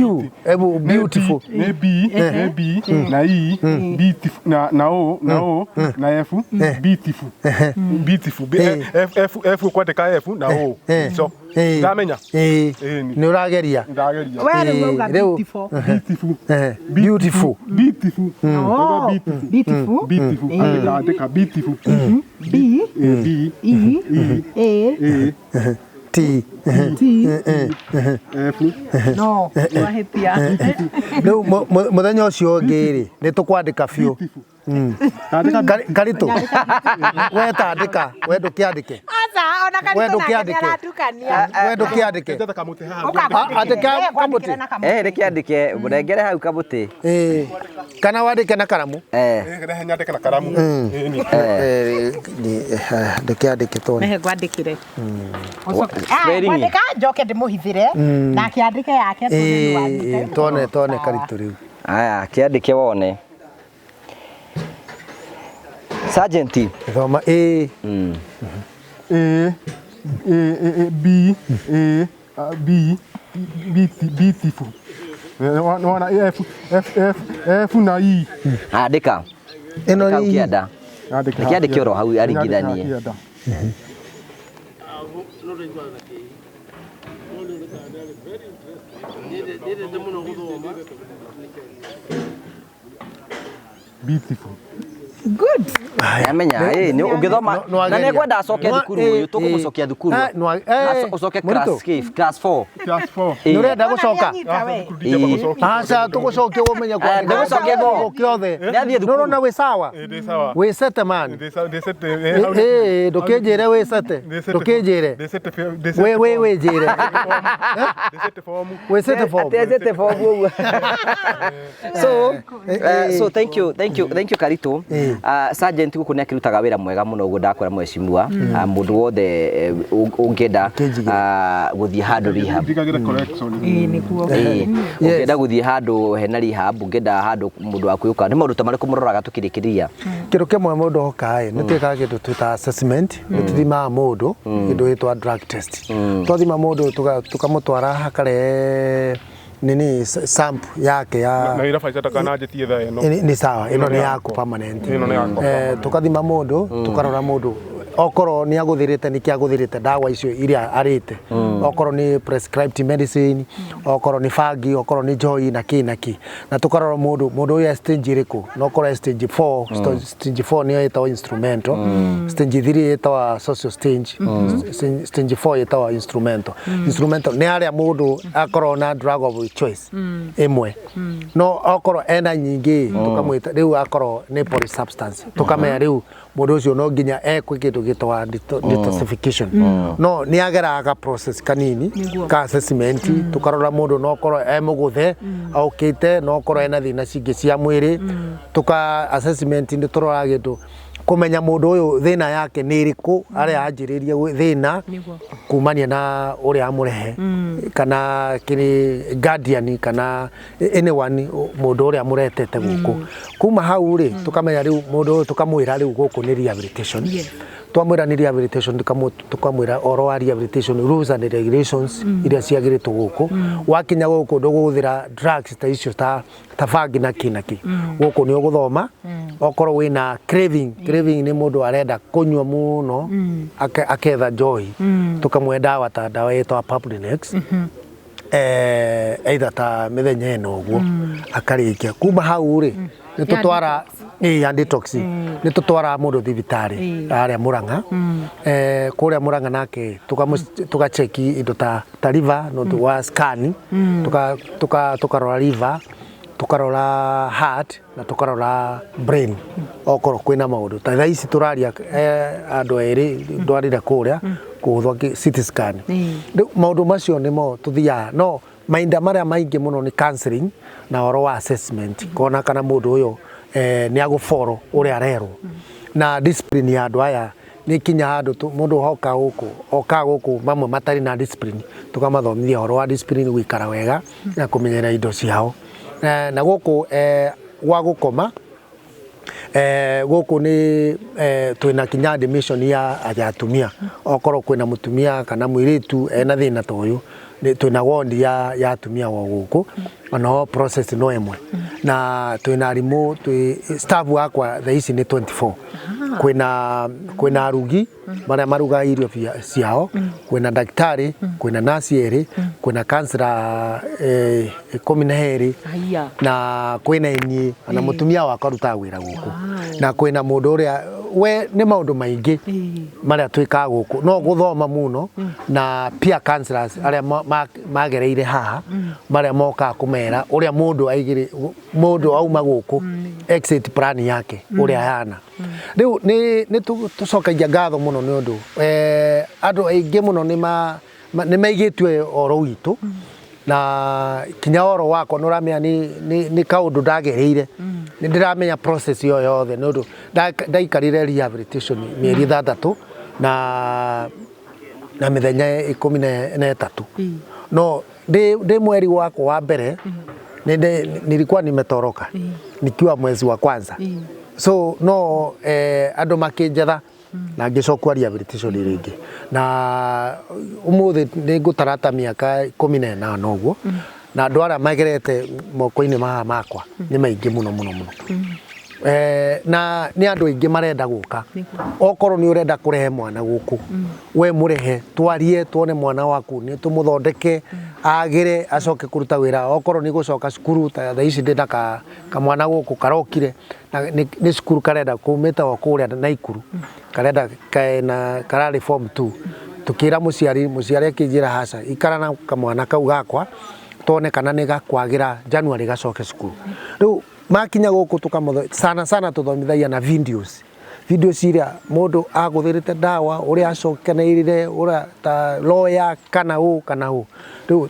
ebu beautiful. Nĩ B, nĩ B, na E, beautiful, na O, na O, na F, beautiful. Beautiful. B, Eh. F, F, F ũkwandĩka F na O. Eh. So, Eh. ndamenya. Eh. Ĩni. Nĩ ũrageria. Ndageria. We rĩu wauga Eh, rĩu- beautiful. Beautiful. Eh, beautiful. Beautiful. Oh, Beautiful. beautiful. Beautiful. Andĩka, andĩka beautiful. B Eh, B, E E, A A, T. T F, no wahĩtia. Rĩu mũthenya ũcio ũngĩ rĩ, nĩ tũkwandĩka biũ. Andĩka Karitũ. We tandĩka, we ndũkĩandĩke. Aca ona We Karitũ nake ndũkĩandĩke. nĩaratukania. We ndũkĩandĩke. Ndetha kamũtĩ haha. Andĩka kamũtĩ. Eh, reke andĩke mũnengere hau kamũtĩ. Eh, Kana wandĩke na karamu. Eh. Eh, rehe nyandĩke na karamu. Ĩni. Eh, ndũkĩandĩke tone. Rehe ngwandĩkĩre. Spelling. Ngwandĩka njoke ndĩmũhithĩre nake andĩke yake tuone nĩ wandĩka. Eh, tone tone Karitũ rĩu. Aya, kĩandĩke wone. Sergeant. Thoma ĩ. A A A A B A A, B B beautiful. Wana F F F F na E. Andĩka. Ĩno Andĩka nĩ ũkĩenda. Reke andĩke oro hau aringithanie. Kĩanda. Beautiful. Good. Amenya, ĩ nĩ ũngĩthoma No- na nĩwageria. nĩ ngwenda acoke thukuru ũyũ tũkũmũcokia thukuru. Eh, eh, Ũcoke Mũritũ. class 5, class 4. Class 4. Nĩ ũrenda gũcoka? Nĩanyita we. Aca tũgũcokia ũmenye kwandĩka. Ndĩgũcokia bo. Kĩothe. Nĩathiĩ thukuru. No, no, wĩ sawa. Ndĩ sawa. Wĩ sete man. Ndĩ sawa, ndĩ sete. Eh, ndũkĩnjĩre wĩ sete. Ndũkĩnjĩre. Ndĩ sete. Ndĩ sete. Wĩ wĩ njĩre. Ndĩ sete form. Wĩ sete form. Atejete form ũguo. So, so thank you, thank you, thank you Karitũ. Sergeant gũkũ nĩ akĩrutaga wĩra mwega mũno ũguo ndakwĩra mheshimiwa. Mũndũ wothe ũngĩenda Ũkĩnjigĩra. Gũthiĩ handũ rehab. Ndigagĩre correction. Ĩĩ nĩguo. Ĩĩ, ũngĩenda gũthiĩ handũ hena rehab, ũngĩenda handũ mũndũ waku yũka, nĩ maũndũ ta marĩkũ mũroraga tũkĩrĩkĩrĩria? Kĩndũ kĩmwe mũndũ oka ĩ, nĩ twĩkaga kĩndũ twĩtaga assessment, nĩ tũthimaga mũndũ kĩndũ gĩtwa drug test. Twathima mũndũ tũkamũtwara hakare nini sample yake ya Na wĩra baita ndakananjĩtie thaa ĩno. Nĩ sawa, ĩno nĩ yaku yakwa. permanent. Ĩno nĩ yakwa. Eh, tukathima mũndũ, tukarora mũndũ okorwo nĩ agũthĩrĩte nĩ kĩ agũthĩrĩte ndawa icio iria arĩte, okorwo nĩ prescribed medicine, okorwo nĩ bangi, okorwo nĩ njohi na kĩ na kĩ, na tukarora mũndũ mũndũ ũyũ e stage ĩrĩkũ, no okorwo e stage 4. Stage 4 nĩyo ĩtagwo instrumental, stage 3 ĩtagwo social stage, stage 4 ĩtagwo instrumental. Instrumental nĩ harĩa mũndũ akorwo na drug of choice ĩmwe, no okorwo ena nyingĩ tukamwĩta rĩu akorwo nĩ polysubstance, tukamenya rĩu mũndũ ũcio no nginya ekwe kĩndũ gĩtagwo detoxification, no nĩ ageraga process kanini ka assessment, tukarora mũndũ no okorwo e mũgũthe okĩte, no okorwo ena thĩna cingĩ cia mwĩrĩ, tuka assessment nĩ tũroraga kĩndũ Kũmenya mũndũ ũyũ thĩna yake nĩ ĩrĩkũ, arĩa anjĩrĩrie thĩna Nĩguo. kumania na ũrĩa amũrehe kana kĩrĩ guardian kana anyone, mũndũ ũrĩa mũretete gũkũ. Kuma hau rĩ, tũkamenya rĩu mũndũ ũyũ, tũkamwĩra rĩu gũkũ nĩ rehabilitation. Twamwĩra nĩ rehabilitation, tũkamwĩra ũhoro wa rehabilitation rules and regulations iria ciagĩrĩtwo gũkũ. Wakinya gũkũ ndũgũhũthĩra drugs ta icio ta bangi na kĩ na kĩ. Gũkũ nĩ ũgũthoma. Okorwo wĩna craving, craving nĩ mũndũ arenda kũnyua mũno, aketha njohi, tũkamũhe ndawa ta ndawa ĩtwa Pabrinex, either ta mĩthenya ĩno ũguo akarĩkia. Kuma hau rĩ, nĩ tũtwara ĩ ya detox, nĩ tũtwaraga mũndũ thibitarĩ harĩa Murang'a. Kũrĩa Murang'a nake tũgacheki indo ta liver no wa scan, tukarora liver, tukarora heart na tukarora brain okorwo kwĩna maũndũ. Ta thaa ici tũraria, andũ erĩ ndwarire kũrĩa kũhũthwo CT scan. Rĩu maũndũ macio nĩmo tũthiaga, no mahinda marĩa maingĩ mũno nĩ counseling na ũhoro wa assessment, kuona kana mũndũ ũyũ nĩ agũboro ũrĩa arerwo na discipline ya andũ aya. Nĩ kinya handũ mũndũ oka gũkũ, oka gũkũ mamwe matarĩ na discipline, tũkamathomithia ũhoro wa discipline, gũikara wega na kũmenyerera indo ciao. Na gũkũ gwa gũkoma, gũkũ nĩ twĩna kinya admission ya atumia. Okorwo kwĩna mũtumia kana mũirĩtu ena thĩna ta ũyũ, twĩna ward ya atumia wa gũkũ, onaho process no ĩmwe. Na twĩna arimũ, twĩ staff wakwa thaa ici nĩ 24. Kwĩna arugi marĩa marugaga irio ciao, kwĩna ndagĩtarĩ, kwĩna nurse erĩ, kwĩna counselor 12. Haiya. Na kwĩna niĩ na mũtumia wakwa arutaga wĩra gũkũ, na kwĩna mũndũ ũrĩa we nĩ maũndũ maingĩ marĩa twĩkaga gũkũ, no gũthoma mũno na peer counselors arĩa magereire haha, marĩa mokaga kũmera ũrĩa mũndũ aigĩrĩ, mũndũ auma gũkũ, exit plan yake ũrĩa ahana. Rĩu nĩ tũcokagia ngatho mũno nĩ ũndũ andũ aingĩ mũno nĩ maigĩtue ũhoro witũ na kinya ũhoro wakwa. Nĩ ũramenya nĩ kaũndũ ndagereire, nĩ ndĩramenya process ĩyo yothe nĩ ũndũ ndaikarire rehabilitation mĩeri 6 na mĩthenya 13. No ndĩ mweri wakwa wa mbere nilikuwa nimetoroka nikiwa mwezi wa kwanza, so no andũ makĩnjetha na ngĩcokwo rehabilitation rĩngĩ, na ũmũthĩ nĩ ngũtarata mĩaka 18 ũguo, na andũ arĩa magerete moko-inĩ maya makwa nĩ maingĩ mũno mũno mũno. Na nĩ andũ aingĩ marenda gũka. Okorwo nĩ ũrenda kũrehe mwana gũkũ, we mũrehe, twarie, tuone mwana waku, nĩ tũmũthondeke agĩre acoke kũruta wĩra. Okorwo nĩ gũcoka cukuru, ta thaa ici ndĩna kamwana gũkũ karokire na nĩ cukuru karenda kumĩte o kũrĩa Naikuru, karenda kena kararĩ form 2. Tukĩra mũciari, mũciari akĩnjĩra, "Haca, ikara na kamwana kau gakwa, tuone kana nĩ gakwagĩra January gacoke cukuru." Rĩu makinya gũkũ tũkamotho sana sana tũthomithagia na videos iria mũndũ agũthĩrĩte ndawa, ũrĩa acokanĩrĩire, ũrĩa ta lawyer kana ũ kana ũ. Rĩu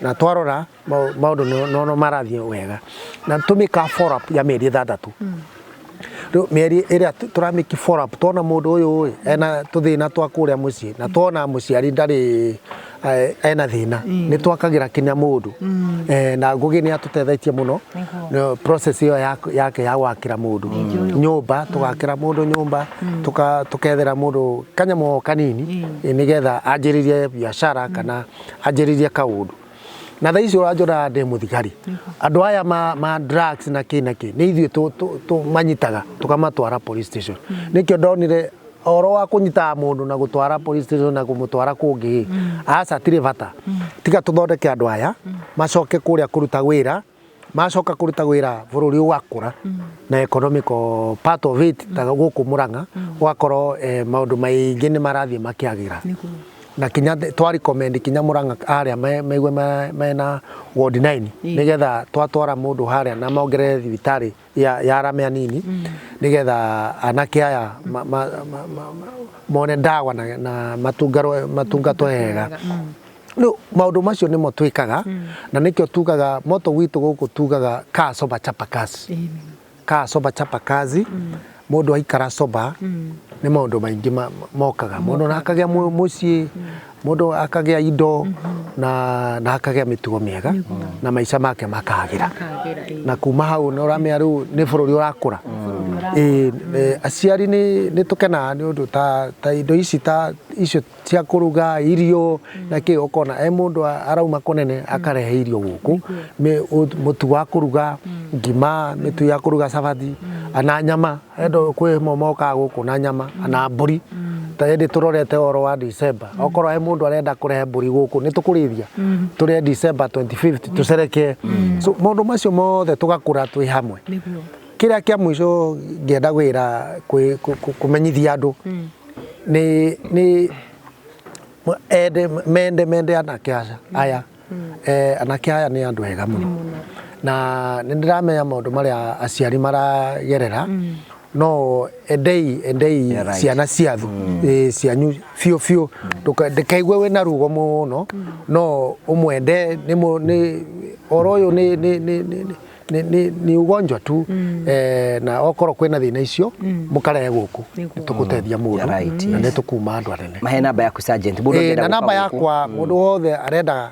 na twarora maũndũ no marathiĩ wega, na tũmĩka follow up ya mĩeri 6. Rĩu mĩeri ĩrĩa tũramĩki follow up, tuona mũndũ ũyũ ĩ ena tũthĩna twa kũrĩa mũciĩ, na tuona mũciari ndarĩ ena thĩna, nĩ twakagĩra kinya mũndũ. Na Ngũgĩ nĩ atũtethetie mũno. No, process ĩyo yake ya gwakĩra mũndũ nyũmba, tũgakĩra mũndũ nyũmba, tũkethera mũndũ kanyamũ o kanini nĩgetha anjĩrĩrie biacara kana anjĩrĩrie kaũndũ. Na thaa ici ũranjora ndĩ mũthigari, andũ aya ma drugs na kĩ na kĩ, nĩ ithuĩ tũmanyitaga tũkamatwara police station. Nĩkĩo ndonire ũhoro wa kũnyitaga mũndũ na gũtwara police station na kũmũtwara kũngĩ, aca, tirĩ bata. Tiga tũthondeke andũ aya macoke kũrĩa kũruta wĩra. Macoka kũruta wĩra, bũrũri ũgakũra na economical part of it, ta gũkũ Murang'a ũgakorwo maũndũ maingĩ nĩ marathiĩ makĩagĩra. Na kinya twa recommend kinya Murang'a harĩa maigue mena ward 9, nĩgetha twatwara mũndũ harĩa na mongerere thibitarĩ ya arame anini, nĩgetha anake aya mone ndawa na matungatwo wega. Rĩu maũndũ macio nĩmo twĩkaga, na nĩkĩo tugaga moto witũ gũkũ tugaga, "Kaa sober, chapa kazi, kaa sober, chapa kazi." Mũndũ aikara sober nĩ maũndũ maingĩ mokaga. Mũndũ na akagĩa mũciĩ, mũndũ akagĩa indo na akagĩa mĩtugo mĩega na maica make makagĩra. Makagĩra, ĩĩ. Na kuma hau nĩ ũramenya rĩu nĩ bũrũri ũrakũra. Bũrũri ũrakũra. Ĩĩ, aciari nĩ tũkenaga nĩ ũndũ ta indo ici, ta icio cia kũruga irio na kĩ, ũkona e mũndũ arauma kũnene akarehe irio gũkũ, mũtu wa kũruga ngima, mĩtu ya kũruga cabati ana nyama. Endo kwĩ mokaga gũkũ na nyama na mbũri. Ta hĩndĩ tũrorete ũhoro wa December, okorwo he mũndũ arenda kũrehe mbũri gũkũ, nĩ tũkũrĩithia tũrĩe December 25th tũcerekee. So maũndũ macio mothe tũgakũra twĩ hamwe. Kĩrĩa kĩa mũico ngĩenda gwĩra kũmenyithia andũ nĩ ende mende anake aya. Anake aya nĩ andũ ega mũno na nĩ ndĩramenya maũndũ marĩa aciari maragerera, no endei Yeah, right. ciana ciathu cianyu biũ biũ. Ndũkaigue wĩna rugo mũno, no ũmwende. Nĩ ũhoro ũyũ nĩ ugonjwa tu, na okorwo kwĩna thĩna icio mũkarehe gũkũ, nĩ tũgũteithia mũndũ na nĩ tũkuma andũ anene. Mahe namba yaku, sergeant, mũndũ Ĩĩ, ũngĩenda na gũka namba gũkũ. Yakwa, mũndũ wothe arenda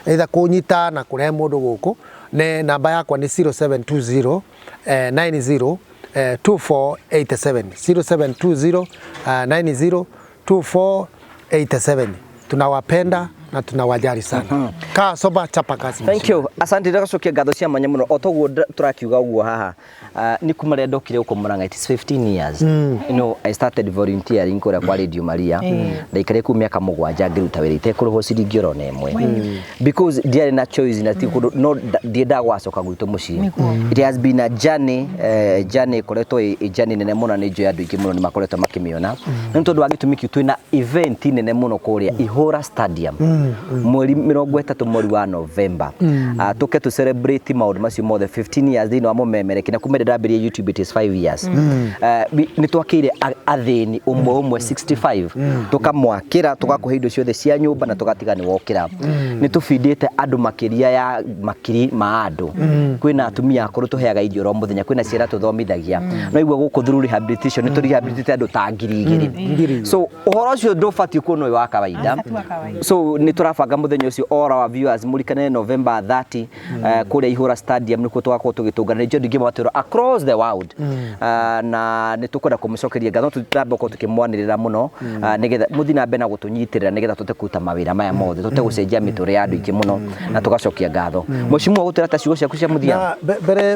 either kũnyita na kũrehe mũndũ gũkũ, nĩ namba yakwa nĩ 0720 90 2487, 0720 90 2487. Tunawapenda na tunawajali sana. Kaa sober, chapa kazi. Thank you. Asante, ndagacokia ngatho cia mwanya muno. O toguo tũrakiuga ũguo haha, nĩ kuma rĩrĩa ndokire gũkũ Murang'a, it is 15 years. I started volunteering kũrĩa kwa Radio Maria. Ndaikarire kũu mĩaka 7 ngĩruta wĩra itekũrĩhwo ciringi oro na ĩmwe, because ndiarĩ na choice na ti kũndũ no ndiendaga gwacoka gwitũ mũciĩ. It has been a journey, journey ĩkoretwo ĩ journey nene mũno. Nĩ njũĩ andũ aingĩ mũno nĩ makoretwo makĩmĩona. Nĩ tondũ wa gĩtũmi kĩu, twĩna event nene mũno kũrĩa Ihũra Stadium mweri 30 mweri wa November. Tũke tũ celebrate maũndũ macio mothe, 15 years thĩinĩ wa mũmemereki, na kuma rĩrĩa ndambĩrĩria YouTube it is 5 years. Nĩ twakĩire athĩni ũmwe ũmwe 65, tũkamwakĩra, tũgakũhe indo ciothe cia nyũmba na tũgatiga nĩ wokĩra. Nĩ tũbindĩte andũ makĩria ya makiri ma andũ. Kwĩna atumia akũrũ tũheaga irio oro mũthenya, kwĩna ciana tũthomithagia. No igua gũkũ through rehabilitation nĩ tũ rehabilitate andũ ta 2000. 2000. So ũhoro ũcio ndũbatiĩ kuonwo wĩ wa kawaida. Aca, ti wa kawaida. So nĩ tũrabanga mũthenya ũcio. All our viewers, mũrikane November 30, kũrĩa Ihũra Stadium nĩkuo tũgakorwo tũgĩtũngana. Nĩ njũĩ andũ aingĩ matwĩra across the world. Na nĩ tũkwenda kũmũcokeria ngatho, tũtamba gũkorwo tũkĩmwanĩrĩra mũno, nĩgetha mũthiĩ na mbere na gũtũnyitĩrĩra, nĩgetha tũhote kũruta mawĩra maya mothe, tũhote gũcenjia mĩtũrĩre ya andũ aingĩ mũno, na tũgacokia ngatho. Mheshimiwa, gũtwĩra ta ciugo ciaku cia mũthia. Na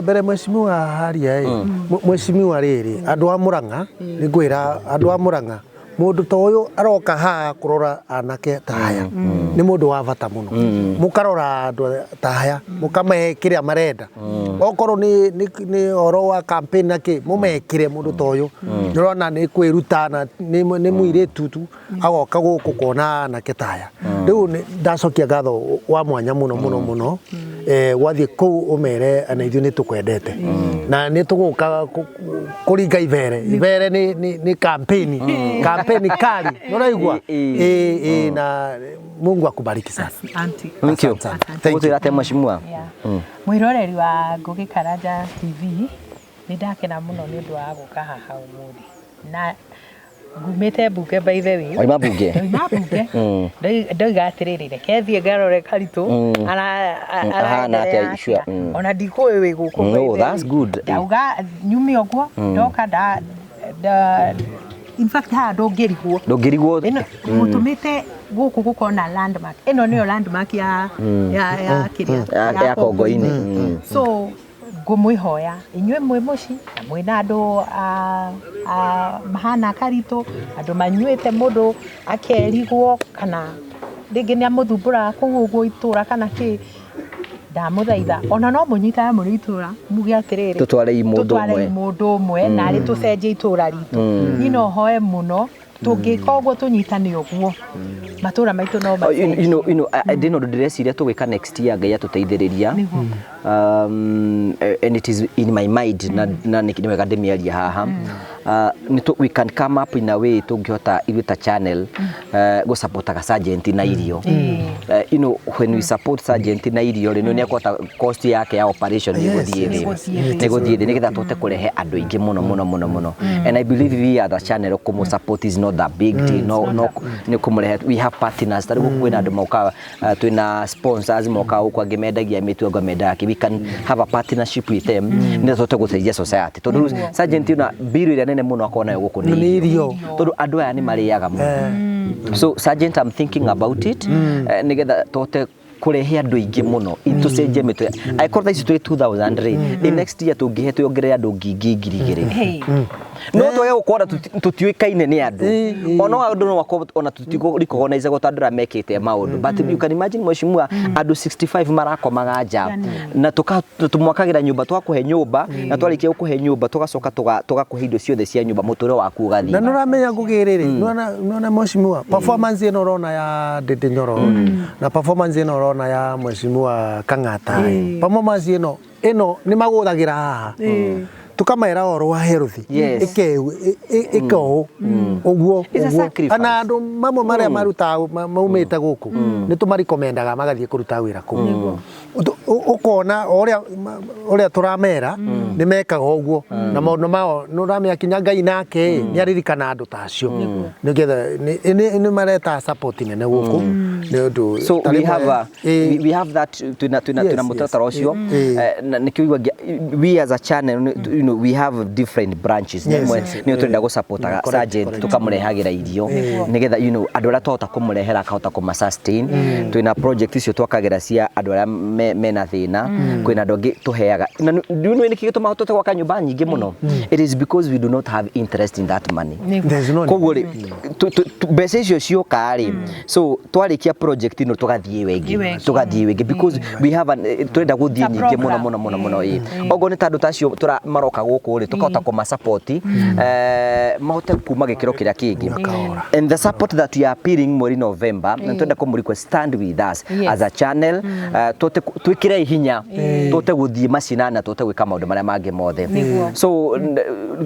mbere mheshimiwa haria ĩ, mheshimiwa, rĩrĩ, andũ a Murang'a, nĩ ngwĩra andũ a Murang'a, mũndũ ta ũyũ aroka haha kũrora anake ta aya nĩ mũndũ wa bata mũno. Mũkarora andũ ta aya, mũkamahe kĩrĩa marenda. Okorwo nĩ ũhoro wa campaign na kĩ, mũmekĩre. Mũndũ ta ũyũ nĩ ũrona nĩ kwĩruta na nĩ mũirĩtu tu agoka gũkũ kuona anake ta aya. Rĩu ndacokia ngatho wa mwanya mũno mũno mũno. Gwathiĩ kũu ũmere na ithuĩ nĩ tũkwendete na nĩ tũgũka kũringa ibere. Ibere nĩ campaign kali, nĩ ũraigua? Ĩ, Ĩ, na Mungu akubariki sana. Auntie. Thank you. Asante sana. Thank you. Gũtwĩra atĩa, mheshimiwa? Yeah. Mwĩroreri wa Ngũgĩ Karanja TV, nĩ ndakena mũno nĩ ũndũ wa gũka haha ũmũthĩ, na ngumĩte mbunge, by the way. Waima mbunge? Ndauma mbunge. Ndoiga atĩrĩrĩ, reke thiĩ ngarore Karitũ Ahana araenderea atĩa, sure. atĩa. Ona ndikũĩ wĩ gũkũ, by No, the that's way. good. Ndauga nyume ũguo ndoka nda in fact haha ndũngĩrigwo. Ndũngĩrigwo. Ĩno mũtũmĩte gũkũ gũkorwo na landmark. Ĩno nĩyo landmark ya kĩrĩa Ya Kongo-inĩ. So ngũmwĩhoya inyuĩ mwĩ mũciĩ na mwĩna andũ mahana Karitũ, andũ manyuĩte, mũndũ akerigwo kana rĩngĩ nĩ amũthumbũraga kũu ũguo itũra kana kĩ, ndamũthaitha ona no mũnyitane mũrĩ itũra muge atĩrĩrĩ, Tũtwarei mũndũ tũtwarei ũmwe. Mũndũ ũmwe narĩ tũcenjie itũra ritũ. Niĩ no hoe mũno tũngĩka ũguo, tũnyitane ũguo. Matũra maitũ no Oh, ndĩna ũndũ ndĩreciria tũgwĩka next year, Ngai atũteithĩrĩria. And it is in my mind na nĩ wega ndĩmĩaria haha. We can come up in a way tũngĩhota ithuĩ ta channel gũsupportaga sergeant na irio. When we support sergeant na irio rĩ, nĩ ekũhota cost yake ya operation nĩ ĩgũthiĩ thĩ. Nĩgũthiĩ thĩ. Nĩ gũthiĩ thĩ nĩgetha tũhote kũrehe andũ aingĩ mũno mũno mũno mũno, and I believe we as a channel kũmũ support is not that big deal. No nĩ kũmũrehe. We have partners, ta rĩu kwĩna andũ mokaga, twĩna sponsors mokaga gũkũ, angĩ mendagia mĩtu, angĩ mendaga kĩ. We can have a partnership with them nĩgetha tũhote gũteithia society, tondũ rĩu sergeant na bill ĩrĩa nene mũno akorwo nayo gũkũ nĩ Nĩ irio. Tondũ andũ aya nĩ marĩaga mũno. So sergeant, I'm thinking about it, nĩgetha tũhote kũrehe andũ aingĩ mũno, tũcenjie mĩtwe. Angĩkorwo thaa ici twĩ 2000 rĩ, in next year tũngĩhe tuongerere andũ 2000. Hey. No twage gũkorwo tũtiũĩkaine nĩ andũ, ona andũ no makorwo ona tũtirikogonaiza ta andũ arĩa mekĩte maũndũ, but you can imagine, mheshimiwa, andũ 65 marakomaga nja na tũmwakagĩra nyũmba, tũgakũhe nyũmba, na twarĩkia gũkũhe nyũmba tũgacoka tũgakũhe indo ciothe cia nyũmba, mũtũrĩre waku ũgathiĩ. Na nũramenya ngũgĩ rĩrĩ, nĩwona mheshimiwa, performance ĩno ũrona ya Ndĩndĩ Nyoro na performance ĩno ũrona ya mheshimiwa Kang'ata, performance ĩno nĩ magũthagĩra haha, tukamera ũhoro wa health. Ĩke ũũ ũguo. It's a Ũguo. Sacrifice. Ana andũ mamwe marĩa marutaga maumĩte gũkũ nĩ tũmarikomendaga magathiĩ kũruta wĩra kũu. Ũkona o ũrĩa ũrĩa tũramera nĩ mekaga ũguo na maũndũ mao, nĩ ũramenya kinya Ngai nake nĩ aririkana andũ ta acio, nĩgetha nĩ mareta support nene gũkũ nĩ ũndũ So ta we rĩmwe- have a, we have that twina mũtaratara ũcio. Na nĩkĩo igua we as a channel we have different branches. Nĩmwe nĩyo tũrenda gũsupportaga sergeant, tũkamũrehagĩra irio nĩgetha andũ arĩa twahota kũmũrehera akahota kũma sustain. Twĩna project icio twakagĩra cia andũ arĩa mena thĩna. Kwĩna andũ angĩ tũheaga na do you know nĩkĩ gĩtũmaga tũhote gwaka nyũmba nyingĩ mũno? It is because we do not have interest in that money. There's no Koguo rĩ, mbeca icio cioka rĩ, so twarĩkia project ĩno tũgathiĩ ĩyo ĩngĩ. Ĩyo ĩngĩ. Tũgathiĩ ĩyo ĩngĩ because we have an, tũrenda gũthiĩ A nyingĩ mũno program. mũno mũno mũno. Ĩ okorwo nĩ ta andũ ta acio maroka gũkũ rĩ, tũkahota kũma support mahote kuma gĩkĩro kĩrĩa kĩngĩ. And the support that we are appealing mweri November, na twenda kũmũ request, stand with us as a channel, tũhote twĩkĩre hinya tũhote gũthiĩ macinani na tũhote gwĩka maũndũ marĩa mangĩ mothe. So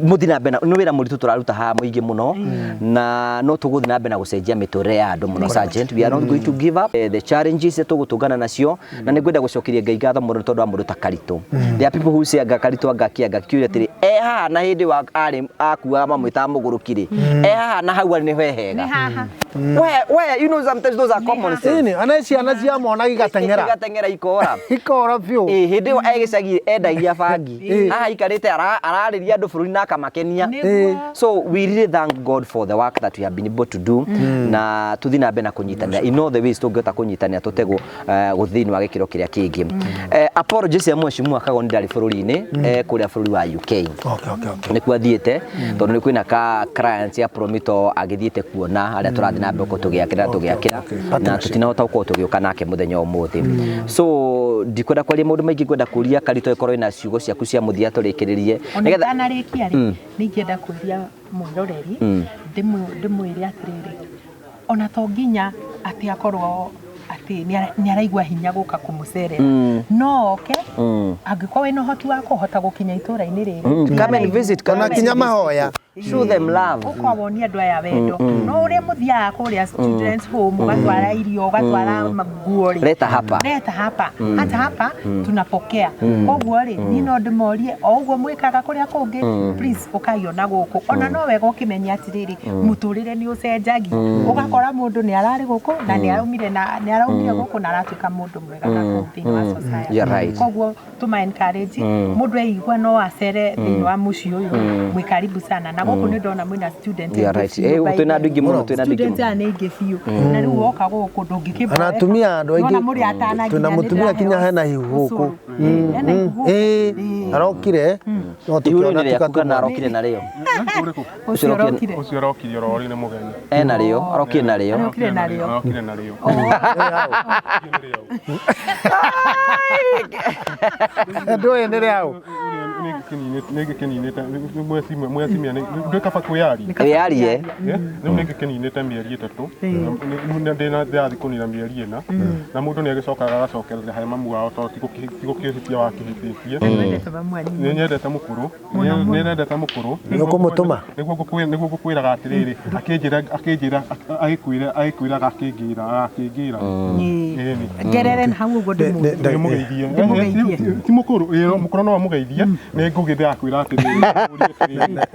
mũthiĩ na mbere nĩ wĩra mũritũ tũraruta haha mũingĩ mũno, na no tũgũthiĩ na mbere na gũcenjia mĩtũrĩre ya andũ mũno. Sergeant, we are not going to give up. The challenges tũgũtũngana nacio, na nĩ ngwenda gũcokeria Ngai ngatho mũno tondũ wa mũndũ ta Karitũ. There are people who say anga Karitũ anga kĩ anga kĩũria atĩrĩ, e haha na hĩndĩ wa arĩ akuaga mamwĩtaga mũgũrũki rĩ, e haha na hau arĩ nĩ he hega. Nĩ haha. We sometimes those are common sense. Ĩni, ona ciana ciamona igateng'era. Igateng'era ikora. Ikora biũ. Ĩ hĩndĩ ĩyo e gĩcagi endagia bangi, haha aikarĩte ararĩria andũ bũrũri na akamakenia. Nĩguo. So we really thank God for the work that we have been able to do, na tuthi na mbere na kũnyitanĩra in all the ways tũngĩhota kũnyitanĩra tũtegwo gũthiĩ thĩinĩ wa gĩkĩro kĩrĩa kĩngĩ. Apologies ya mheshimiwa Kagoni ndarĩ bũrũri-inĩ, kũrĩa bũrũri wa UK. Nĩkuo athiĩte tondũ nĩ kwĩna ka clients ya Promito agĩthiĩte kuona arĩa tũrathiĩ na mbere tũgĩakĩra tũgĩakĩra na tũtinahota gũkorwo tũgĩũka nake mũthenya wa ũmũthĩ. So ndikwenda kwaria maũndũ maingĩ, ngwenda kũria Karitũ ĩkorwo ĩna ciugo ciaku cia mũthia tũrĩkĩrĩrie Ona nĩgetha itanarĩkia rĩ, nĩ ingĩenda kũria mwĩroreri, ndĩmwĩre atĩrĩrĩ, ona to nginya atĩ akorwo atĩ nĩ araigua hinya gũka kũmũcerera, no oke angĩkorwo wĩna ũhoti wa kũhota gũkinya itũra-inĩ rĩrĩ. Come and visit, come Ona and kinya visit. mahoya. Show them love. Ũka wonie andũ aya wendo. No ũrĩa mũthiaga kũrĩa children's home ũgatwara irio, ũgatwara nguo rĩ, Leta hapa. Leta hapa. Hata hapa tunapokea. Koguo rĩ, niĩ no ndĩmorie o ũguo mwĩkaga kũrĩa kũngĩ, please ũkai ona gũkũ. Ona no wega ũkĩmenye atĩrĩrĩ, mũtũrĩre nĩ ũcenjagia, ũgakora mũndũ nĩ ararĩ gũkũ na nĩ araumire na nĩ araumire gũkũ na aratuĩka mũndũ mwega na kũu thĩinĩ wa society. You're right. Koguo tũma encourage mũndũ eigua no acere thĩinĩ wa mũciĩ ũyũ, mwĩ karibu sana. Na gũkũ nĩ ndona mwĩna student You're aingĩ right. biũ, by Twĩna the andũ aingĩ mũno, twĩna andũ aingĩ Students mũno. aya nĩ aingĩ biũ, na rĩu woka gũkũ ndũngĩkĩmboreka. Ona atumia andũ aingĩ. Nĩwona mũrĩ atana Twĩna nginya mũtumia nĩ kinya ndĩraheo hena ihu gũkũ. ũcũrũ. Hena ihu gũkũ. Ĩĩ, arokire no Ihu rĩu tũkĩona nĩ rĩaku kana tũkatuma. arokire narĩo? Ũrĩkũ? Ũcio ũrokire. Ũcio arokire oro rĩ, nĩ mũgeni. Enarĩo, arokire narĩo. Arokire narĩo. Arokire narĩo. Ndũĩ nĩ rĩaũ. Nĩ ngĩkĩninĩte mwezi mwezi ndwĩ kaba kwĩyaria. Wĩyarie. Rĩu nĩ ngĩkĩninĩte mĩeri 3, ndĩna ndĩrathiĩ kũnina mĩeri 4, na mũndũ nĩ agĩcokaga agacokerera he mamu wao tondũ ti gũkĩhĩtia wakĩhĩtĩtie. Wendete mamu wanyu. Nĩ nyendete mũkũrũ, nĩ nyendete mũkũrũ. Nĩ ũkũmũtũma? Nĩguo ngũkwĩraga atĩrĩrĩ, akĩnjĩra akĩnjĩra agĩkwĩra agĩkwĩraga akĩngĩra agakĩngĩra. Ĩni. Ngerere na hau ũguo ndĩmũrie. Ndĩmũgeithie. Ndĩmũgeithie. Ti mũkũrũ, ĩĩ mũkũrũ no amũgeithie, nĩ ngũgĩ ndĩrakwĩra atĩrĩrĩ,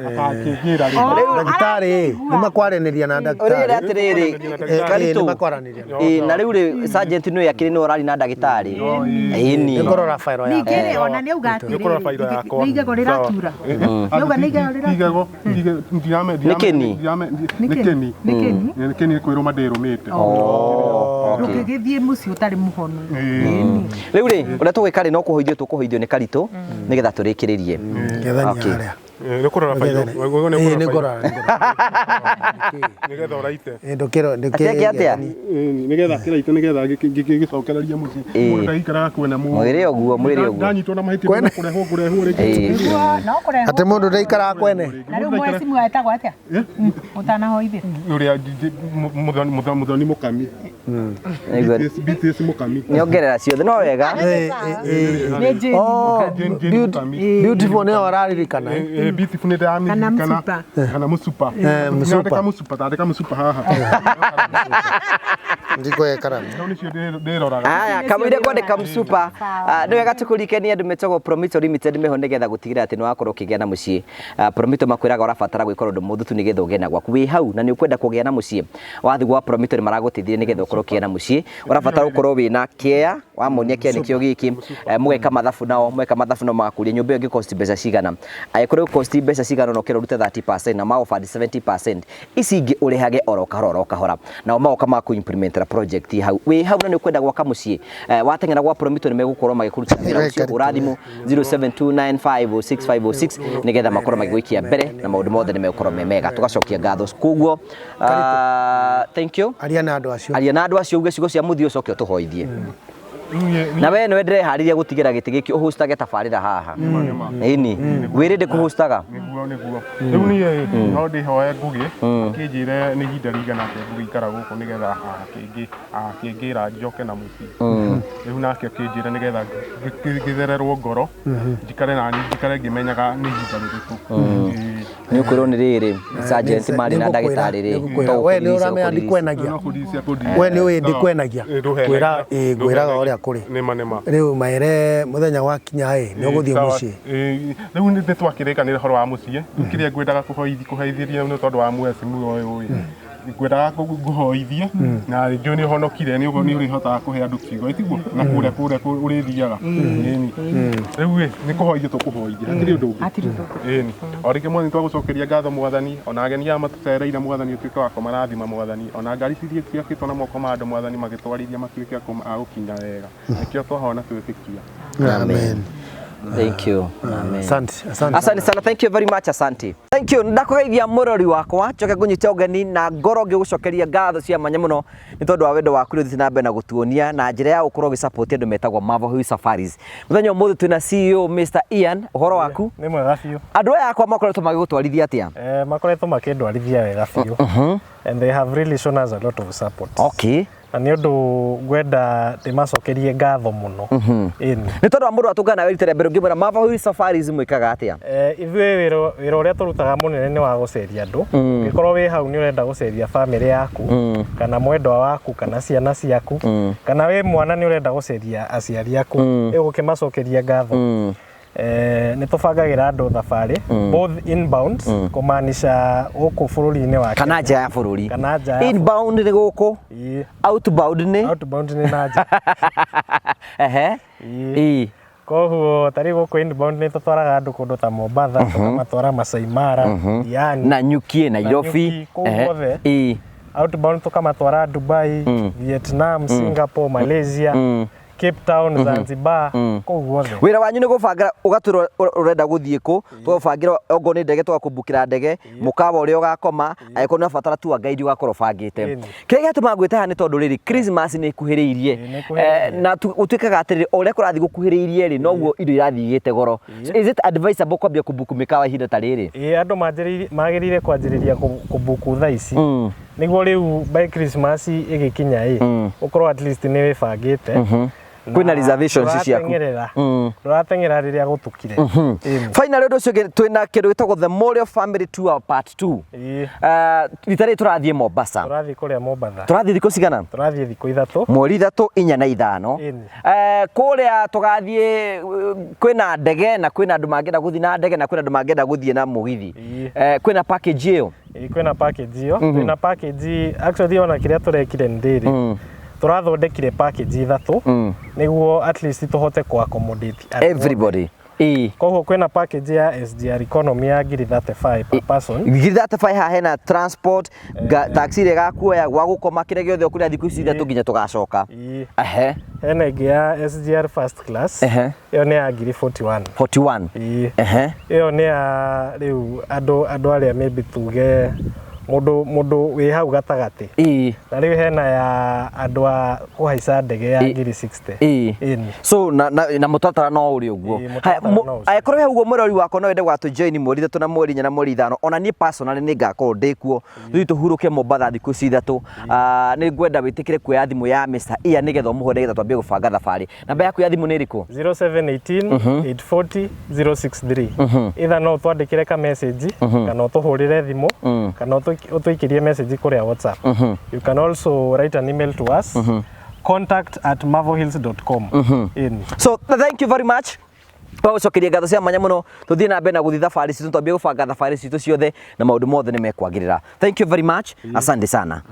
akakĩngĩra rĩ. Oh, Ndagĩtarĩ nĩ makwaranĩria na Ũrĩre ndagĩtarĩ. atĩrĩrĩ, Nĩ Karitũ. makwaranĩria. Ĩĩ, na rĩu rĩ sergeant nĩwe akĩrĩ nĩwe ũrari na ndagĩtarĩ. Ĩni. Nĩ ngũrora bairo yakwa. Ningĩ rĩ, ona nĩ auga Nĩ ũkũrora bairo atĩrĩrĩ, yakwa. nĩ igego rĩratura. Nĩauga nĩ igego rĩratura. Igego, Nĩ kĩni? Nĩ kĩni. Nĩ kĩni? Nĩ kĩni kwĩrũma ndĩrũmĩte. Ndũngĩgĩthiĩ mũciĩ ũtarĩ mũhonu. Rĩu rĩ, ũrĩa tũgwĩka rĩ, no kũhoithio tũkũhoithio nĩ Karitũ nĩgetha tũrĩkĩrĩrie. Ngethania Okay. harĩa. Nĩ ũkũrora bairo. Ĩĩ, nĩ ngũrora, nĩ ngũrora. Nĩgetha ũraite. Ĩĩ, ndũkĩro Atĩ atĩa? Nĩgetha kĩraite nĩgetha gĩcokererie mũciĩ. Mũndũ ndaikaraga kwena mũndũ. Mwĩre ũguo, mwĩre ũguo. Ndanyitwo na mahĩtia no kũrehwo ngũrehwo rĩngĩ. Ĩĩ. No kũrehwo. Atĩ mũndũ ndaikaraga kwene. Na rĩu mwecimu etagwo atĩa? Ũtanahoithio. Ũrĩa Muthoni Mũkami. Nĩguo. BTS Mũkami. Nĩongerera ciothe no wega. Ĩĩ, ĩĩ, ĩĩ. Nĩ Jane Oh, Mũkami. Jane Mũkami. Beautiful nĩyo araririkana. Eh, beautiful nĩ ndĩramĩririkana. Kana Mũsupa. Kana Mũsupa. Eh, Mũsupa. Ndandĩka Mũsupa, ndandĩka Mũsupa haha. Ndikoe karamu. No nĩcio ndĩroraga. Aya, kamũira kwandĩka Mũsupa, nĩ wega tũkũririkanie andũ metagwo Promito Limited meho nĩgetha gũtigĩrĩra atĩ nĩ wakorwo ũkĩgĩa na mũciĩ. Promito makwĩraga ũrabatara gwĩka ũndũ mũhũthũ tu nĩgetha ũgĩe na gwaku. Wĩ hau na nĩ ũkwenda kũgĩa na mũciĩ, wathiĩ gwa Promito nĩ maragũteithia nĩgetha ũkorwo ũkĩgĩa na mũciĩ. Ũrabatara gũkorwo wĩna kĩea, wamonia kĩea nĩkĩo gĩkĩ, mũgeka mathabu nao, mweka mathabu nao magakũria nyũmba ĩyo ĩngĩ cost mbeca cigana. Angĩkorwo ĩgũ cost mbeca cigana ũna ũkerwo ũrute 30% na ma offer 70%, ici ingĩ ũrĩhage oro kahora oro kahora, nao magoka makũ implementera project hau. Wĩ hau na nĩ ũkwenda gwaka mũciĩ, wateng'era gwa Promito nĩ megũkorwo magĩkũrutĩra wĩra ũcio. Hũra thimũ 0729506506 nĩgetha makorwo magĩgũikia mbere na maũndũ mothe nĩ megũkorwo me mega. Tũgacokia ngatho koguo, thank you. Aria na andũ acio. Aria na andũ acio uge ciugo cia mũthia ũcoke ũtũhoithie. Na we nĩwe ndĩreharĩria gũtigĩra gĩtĩ gĩkĩ ũhostaga tabarĩra haha. Ĩni, wĩrĩ ndĩkũhostaga. Nĩguo nĩguo. Rĩu niĩ no ndĩhoe Ngũgĩ akĩnjĩre nĩ ihinda rĩigana atĩa ngũgĩikara gũkũ nĩgetha akĩngĩra njoke na mũciĩ. Rĩu nake akĩnjĩra nĩgetha ngĩthererwo ngoro, njikare nani njikare ngĩmenyaga nĩ ihinda rĩrĩkũ. Ĩĩ. Nĩ ũkwĩrwo nĩ rĩrĩ, sergeant marĩ na ndagĩtarĩ rĩ. We nĩ ũramenya ndikwenagia. No kũndiricia kũndiricia. We nĩ ũĩ ndikwenagia. Ngwĩra ĩĩ, ngwĩraga ũrĩa kũrĩ. Nĩma nĩma. Rĩu maere mũthenya wakinya ĩ, nĩ ũgũthiĩ mũciĩ. Rĩu nĩ twakĩrĩkanĩra ũhoro wa mũciĩ. Rĩu kĩrĩa ngwendaga kũhoithĩria nĩ tondũ wa mwecimu ũyũ ĩ, ngwendaga ngũhoithie na njũĩ nĩ ũhonokire, nĩ ũrĩhotaga kũhe andũ kiugo ĩtiguo na kũrĩa kũrĩa ũrĩthiaga. Ĩni. Rĩu ĩ, nĩ kũhoithia tũkũhoithia, hatirĩ ũndũ ũngĩ. Hatirĩ ũndũ ũngĩ. Ĩni. O rĩngĩ mwathani twagũcokeria ngatho mwathani, ona ageni aya matũcereire mwathani ũtuĩke wa kũmarathima mwathani, ona ngari ciria ciakĩtwo na moko ma andũ mwathani magĩtwarithia matuĩke a gũkinya wega. Nĩkĩo twahona twĩtĩkia. Amen. Thank you. Amen. Asante, asante. Asante sana, thank you very much, asante. Thank you. Ndakũgeithia mũrori wakwa, njoke ngũnyite ũgeni na ngoro ngĩgũcokeria ngatho cia mwanya mũno nĩ tondũ wa wendo waku ũrĩa ũthiĩte na mbere na gũtuonia na njĩra ya gũkorwo ũgĩsupport andũ metagwo Marvel Hill Safaris. Mũthenya ũmũthĩ twĩna CEO Mr. Ian, ũhoro waku? Nĩ mwega biũ. Andũ aya akwa makoretwo magĩgũtwarithia atĩa? Makoretwo makĩndwarithia wega biũ. And they have really shown us a lot of support. Okay. Na nĩ ũndũ ngwenda ndĩmacokerie ngatho mũno. Ĩni. Nĩ tondũ wa mũndũ atũngana nawe rita rĩa mbere ũngĩmwĩra Marvel Hill Safaris mwĩkaga atĩa? Ithuĩ wĩra ũrĩa tũrutaga mũnene nĩ wa gũceria andũ. Ũngĩkorwo wĩ hau nĩ ũrenda gũceria bamĩrĩ yaku, kana mwendwa waku, kana ciana ciaku, kana wĩ mwana nĩ ũrenda gũceria aciari aku, ĩgũkĩmacokeria ngatho. Nĩ tũbangagĩra andũ thabarĩ both inbound, kũmaanisha gũkũ bũrũri-inĩ wa Kana nja ya bũrũri. Kana nja ya Inbound nĩ gũkũ, Ĩĩ. outbound nĩ? Outbound nĩ na nja. Ehe. Ĩĩ. Ĩĩ. Koguo ta rĩu gũkũ inbound nĩ tũtwaraga andũ kũndũ ta Mombatha, tũkamatwara Masai Mara, Diani, Na Nyuki, Nairobi. Nanyuki, kũu guothe. Ĩĩ. Outbound tũkamatwara Dubai, Vietnam, Singapore, Malaysia. Cape Town, Zanzibar, kũu guothe. Wĩra wanyu nĩ gũbangĩra, ũgatwĩra ũrenda gũthiĩ kũ, tũgagũbangĩra okorwo nĩ ndege tũgakũmbukĩra ndege, mũkawa ũrĩa ũgakoma, angĩkorwo nĩ ũrabatara tour guide ũgakorwo ũbangĩte. Kĩrĩa gĩatũmaga ngwĩte haha nĩ tondũ rĩrĩ, Christmas nĩ ĩkuhĩrĩirie. Ĩĩ, nĩ ĩkuhĩrĩirie. Na gũtuĩkaga atĩrĩrĩ, o ũrĩa kũrathiĩ gũkuhĩrĩirie rĩ, noguo indo irathiĩ igĩte goro. So is it advisable kwambia kũbuku mĩkawa ihinda ta rĩrĩ? Ĩĩ, andũ magĩrĩire kwanjĩrĩria kũbuku thaa ici, nĩguo rĩu by Christmas ĩgĩkinya ĩ, ũkorwo at least nĩ wĩbangĩte. Kwĩna reservations ciaku. Ndũrateng'erera, ndũrateng'era rĩrĩa gũtukire. Ĩni. Finally, ũndũ ũcio ũngĩ, twĩna kĩndũ gĩtagwo The Morio Family Tour Part 2. Rita rĩrĩ tũrathiĩ Mombasa. Tũrathiĩ kũrĩa Mombatha. Tũrathiĩ thikũ cigana? Tũrathiĩ thikũ 3. Mweri 3, 4 na 5. Ĩni. Kũrĩa tũgathiĩ, kwĩna ndege na kwĩna andũ mangĩenda gũthiĩ na ndege na kwĩna andũ mangĩenda gũthiĩ na mũgithi. Kwĩna package ĩyo? Ĩĩ, kwĩna package ĩyo. Twĩna package actually, ona kĩrĩa tũrekire nĩ rĩrĩ, tũrathondekire package ithatũ nĩguo at least tũhote kũ accommodate andũ othe. Everybody. Koguo kwĩna package ya SGR economy ya ngiri 35 per person. Ngiri 35, haha hena transport, taxi ĩrĩa ĩgakuoya, gwa gũkoma, kĩrĩa gĩothe ũkũrĩa thikũ ici 3 nginya tũgacoka. Hena ĩngĩ ya SGR first class. Ĩyo nĩ ya ngiri 41. 41. Ĩĩ. Ĩyo nĩ ya rĩu andũ arĩa maybe tuge mũndũ wĩ hau gatagatĩ. Na rĩu hena ya andũ a kũhaica ndege ya ngiri 60. Ĩni. So na mũtaratara no ũrĩ ũguo. Ĩĩ, mũtaratara no ũcio. Angĩkorwo he ũguo, mwĩrori wakwa, no wende gwatũ join mweri 3 na mweri 4 na mweri 5, ona niĩ personally nĩ ngakorwo ndĩ kuo, tũthiĩ tũhurũke Mombatha thikũ ici 3. Nĩ ngwenda wĩtĩkĩre kuoya thimũ ya Mr. Ian nĩgetha ũmũhũre, nĩgetha twambie gũbanga thabarĩ. Namba yaku ya thimũ nĩ ĩrĩkũ? 0718 840 063. Either no ũtwandĩkĩre ka message, kana ũtũhũrĩre thimũ, kana ũtũikĩrie message kũrĩa WhatsApp. You can also write an email to us, contact@marvelhills.com. Ĩni. So thank you very much. Twagũcokeria ngatho cia mwanya mũno. Tũthiĩ na mbere na gũthiĩ thabarĩ citũ, twambie gũbanga thabarĩ citũ ciothe na maũndũ mothe nĩ mekwagĩrĩra. Thank you very much, asante sana.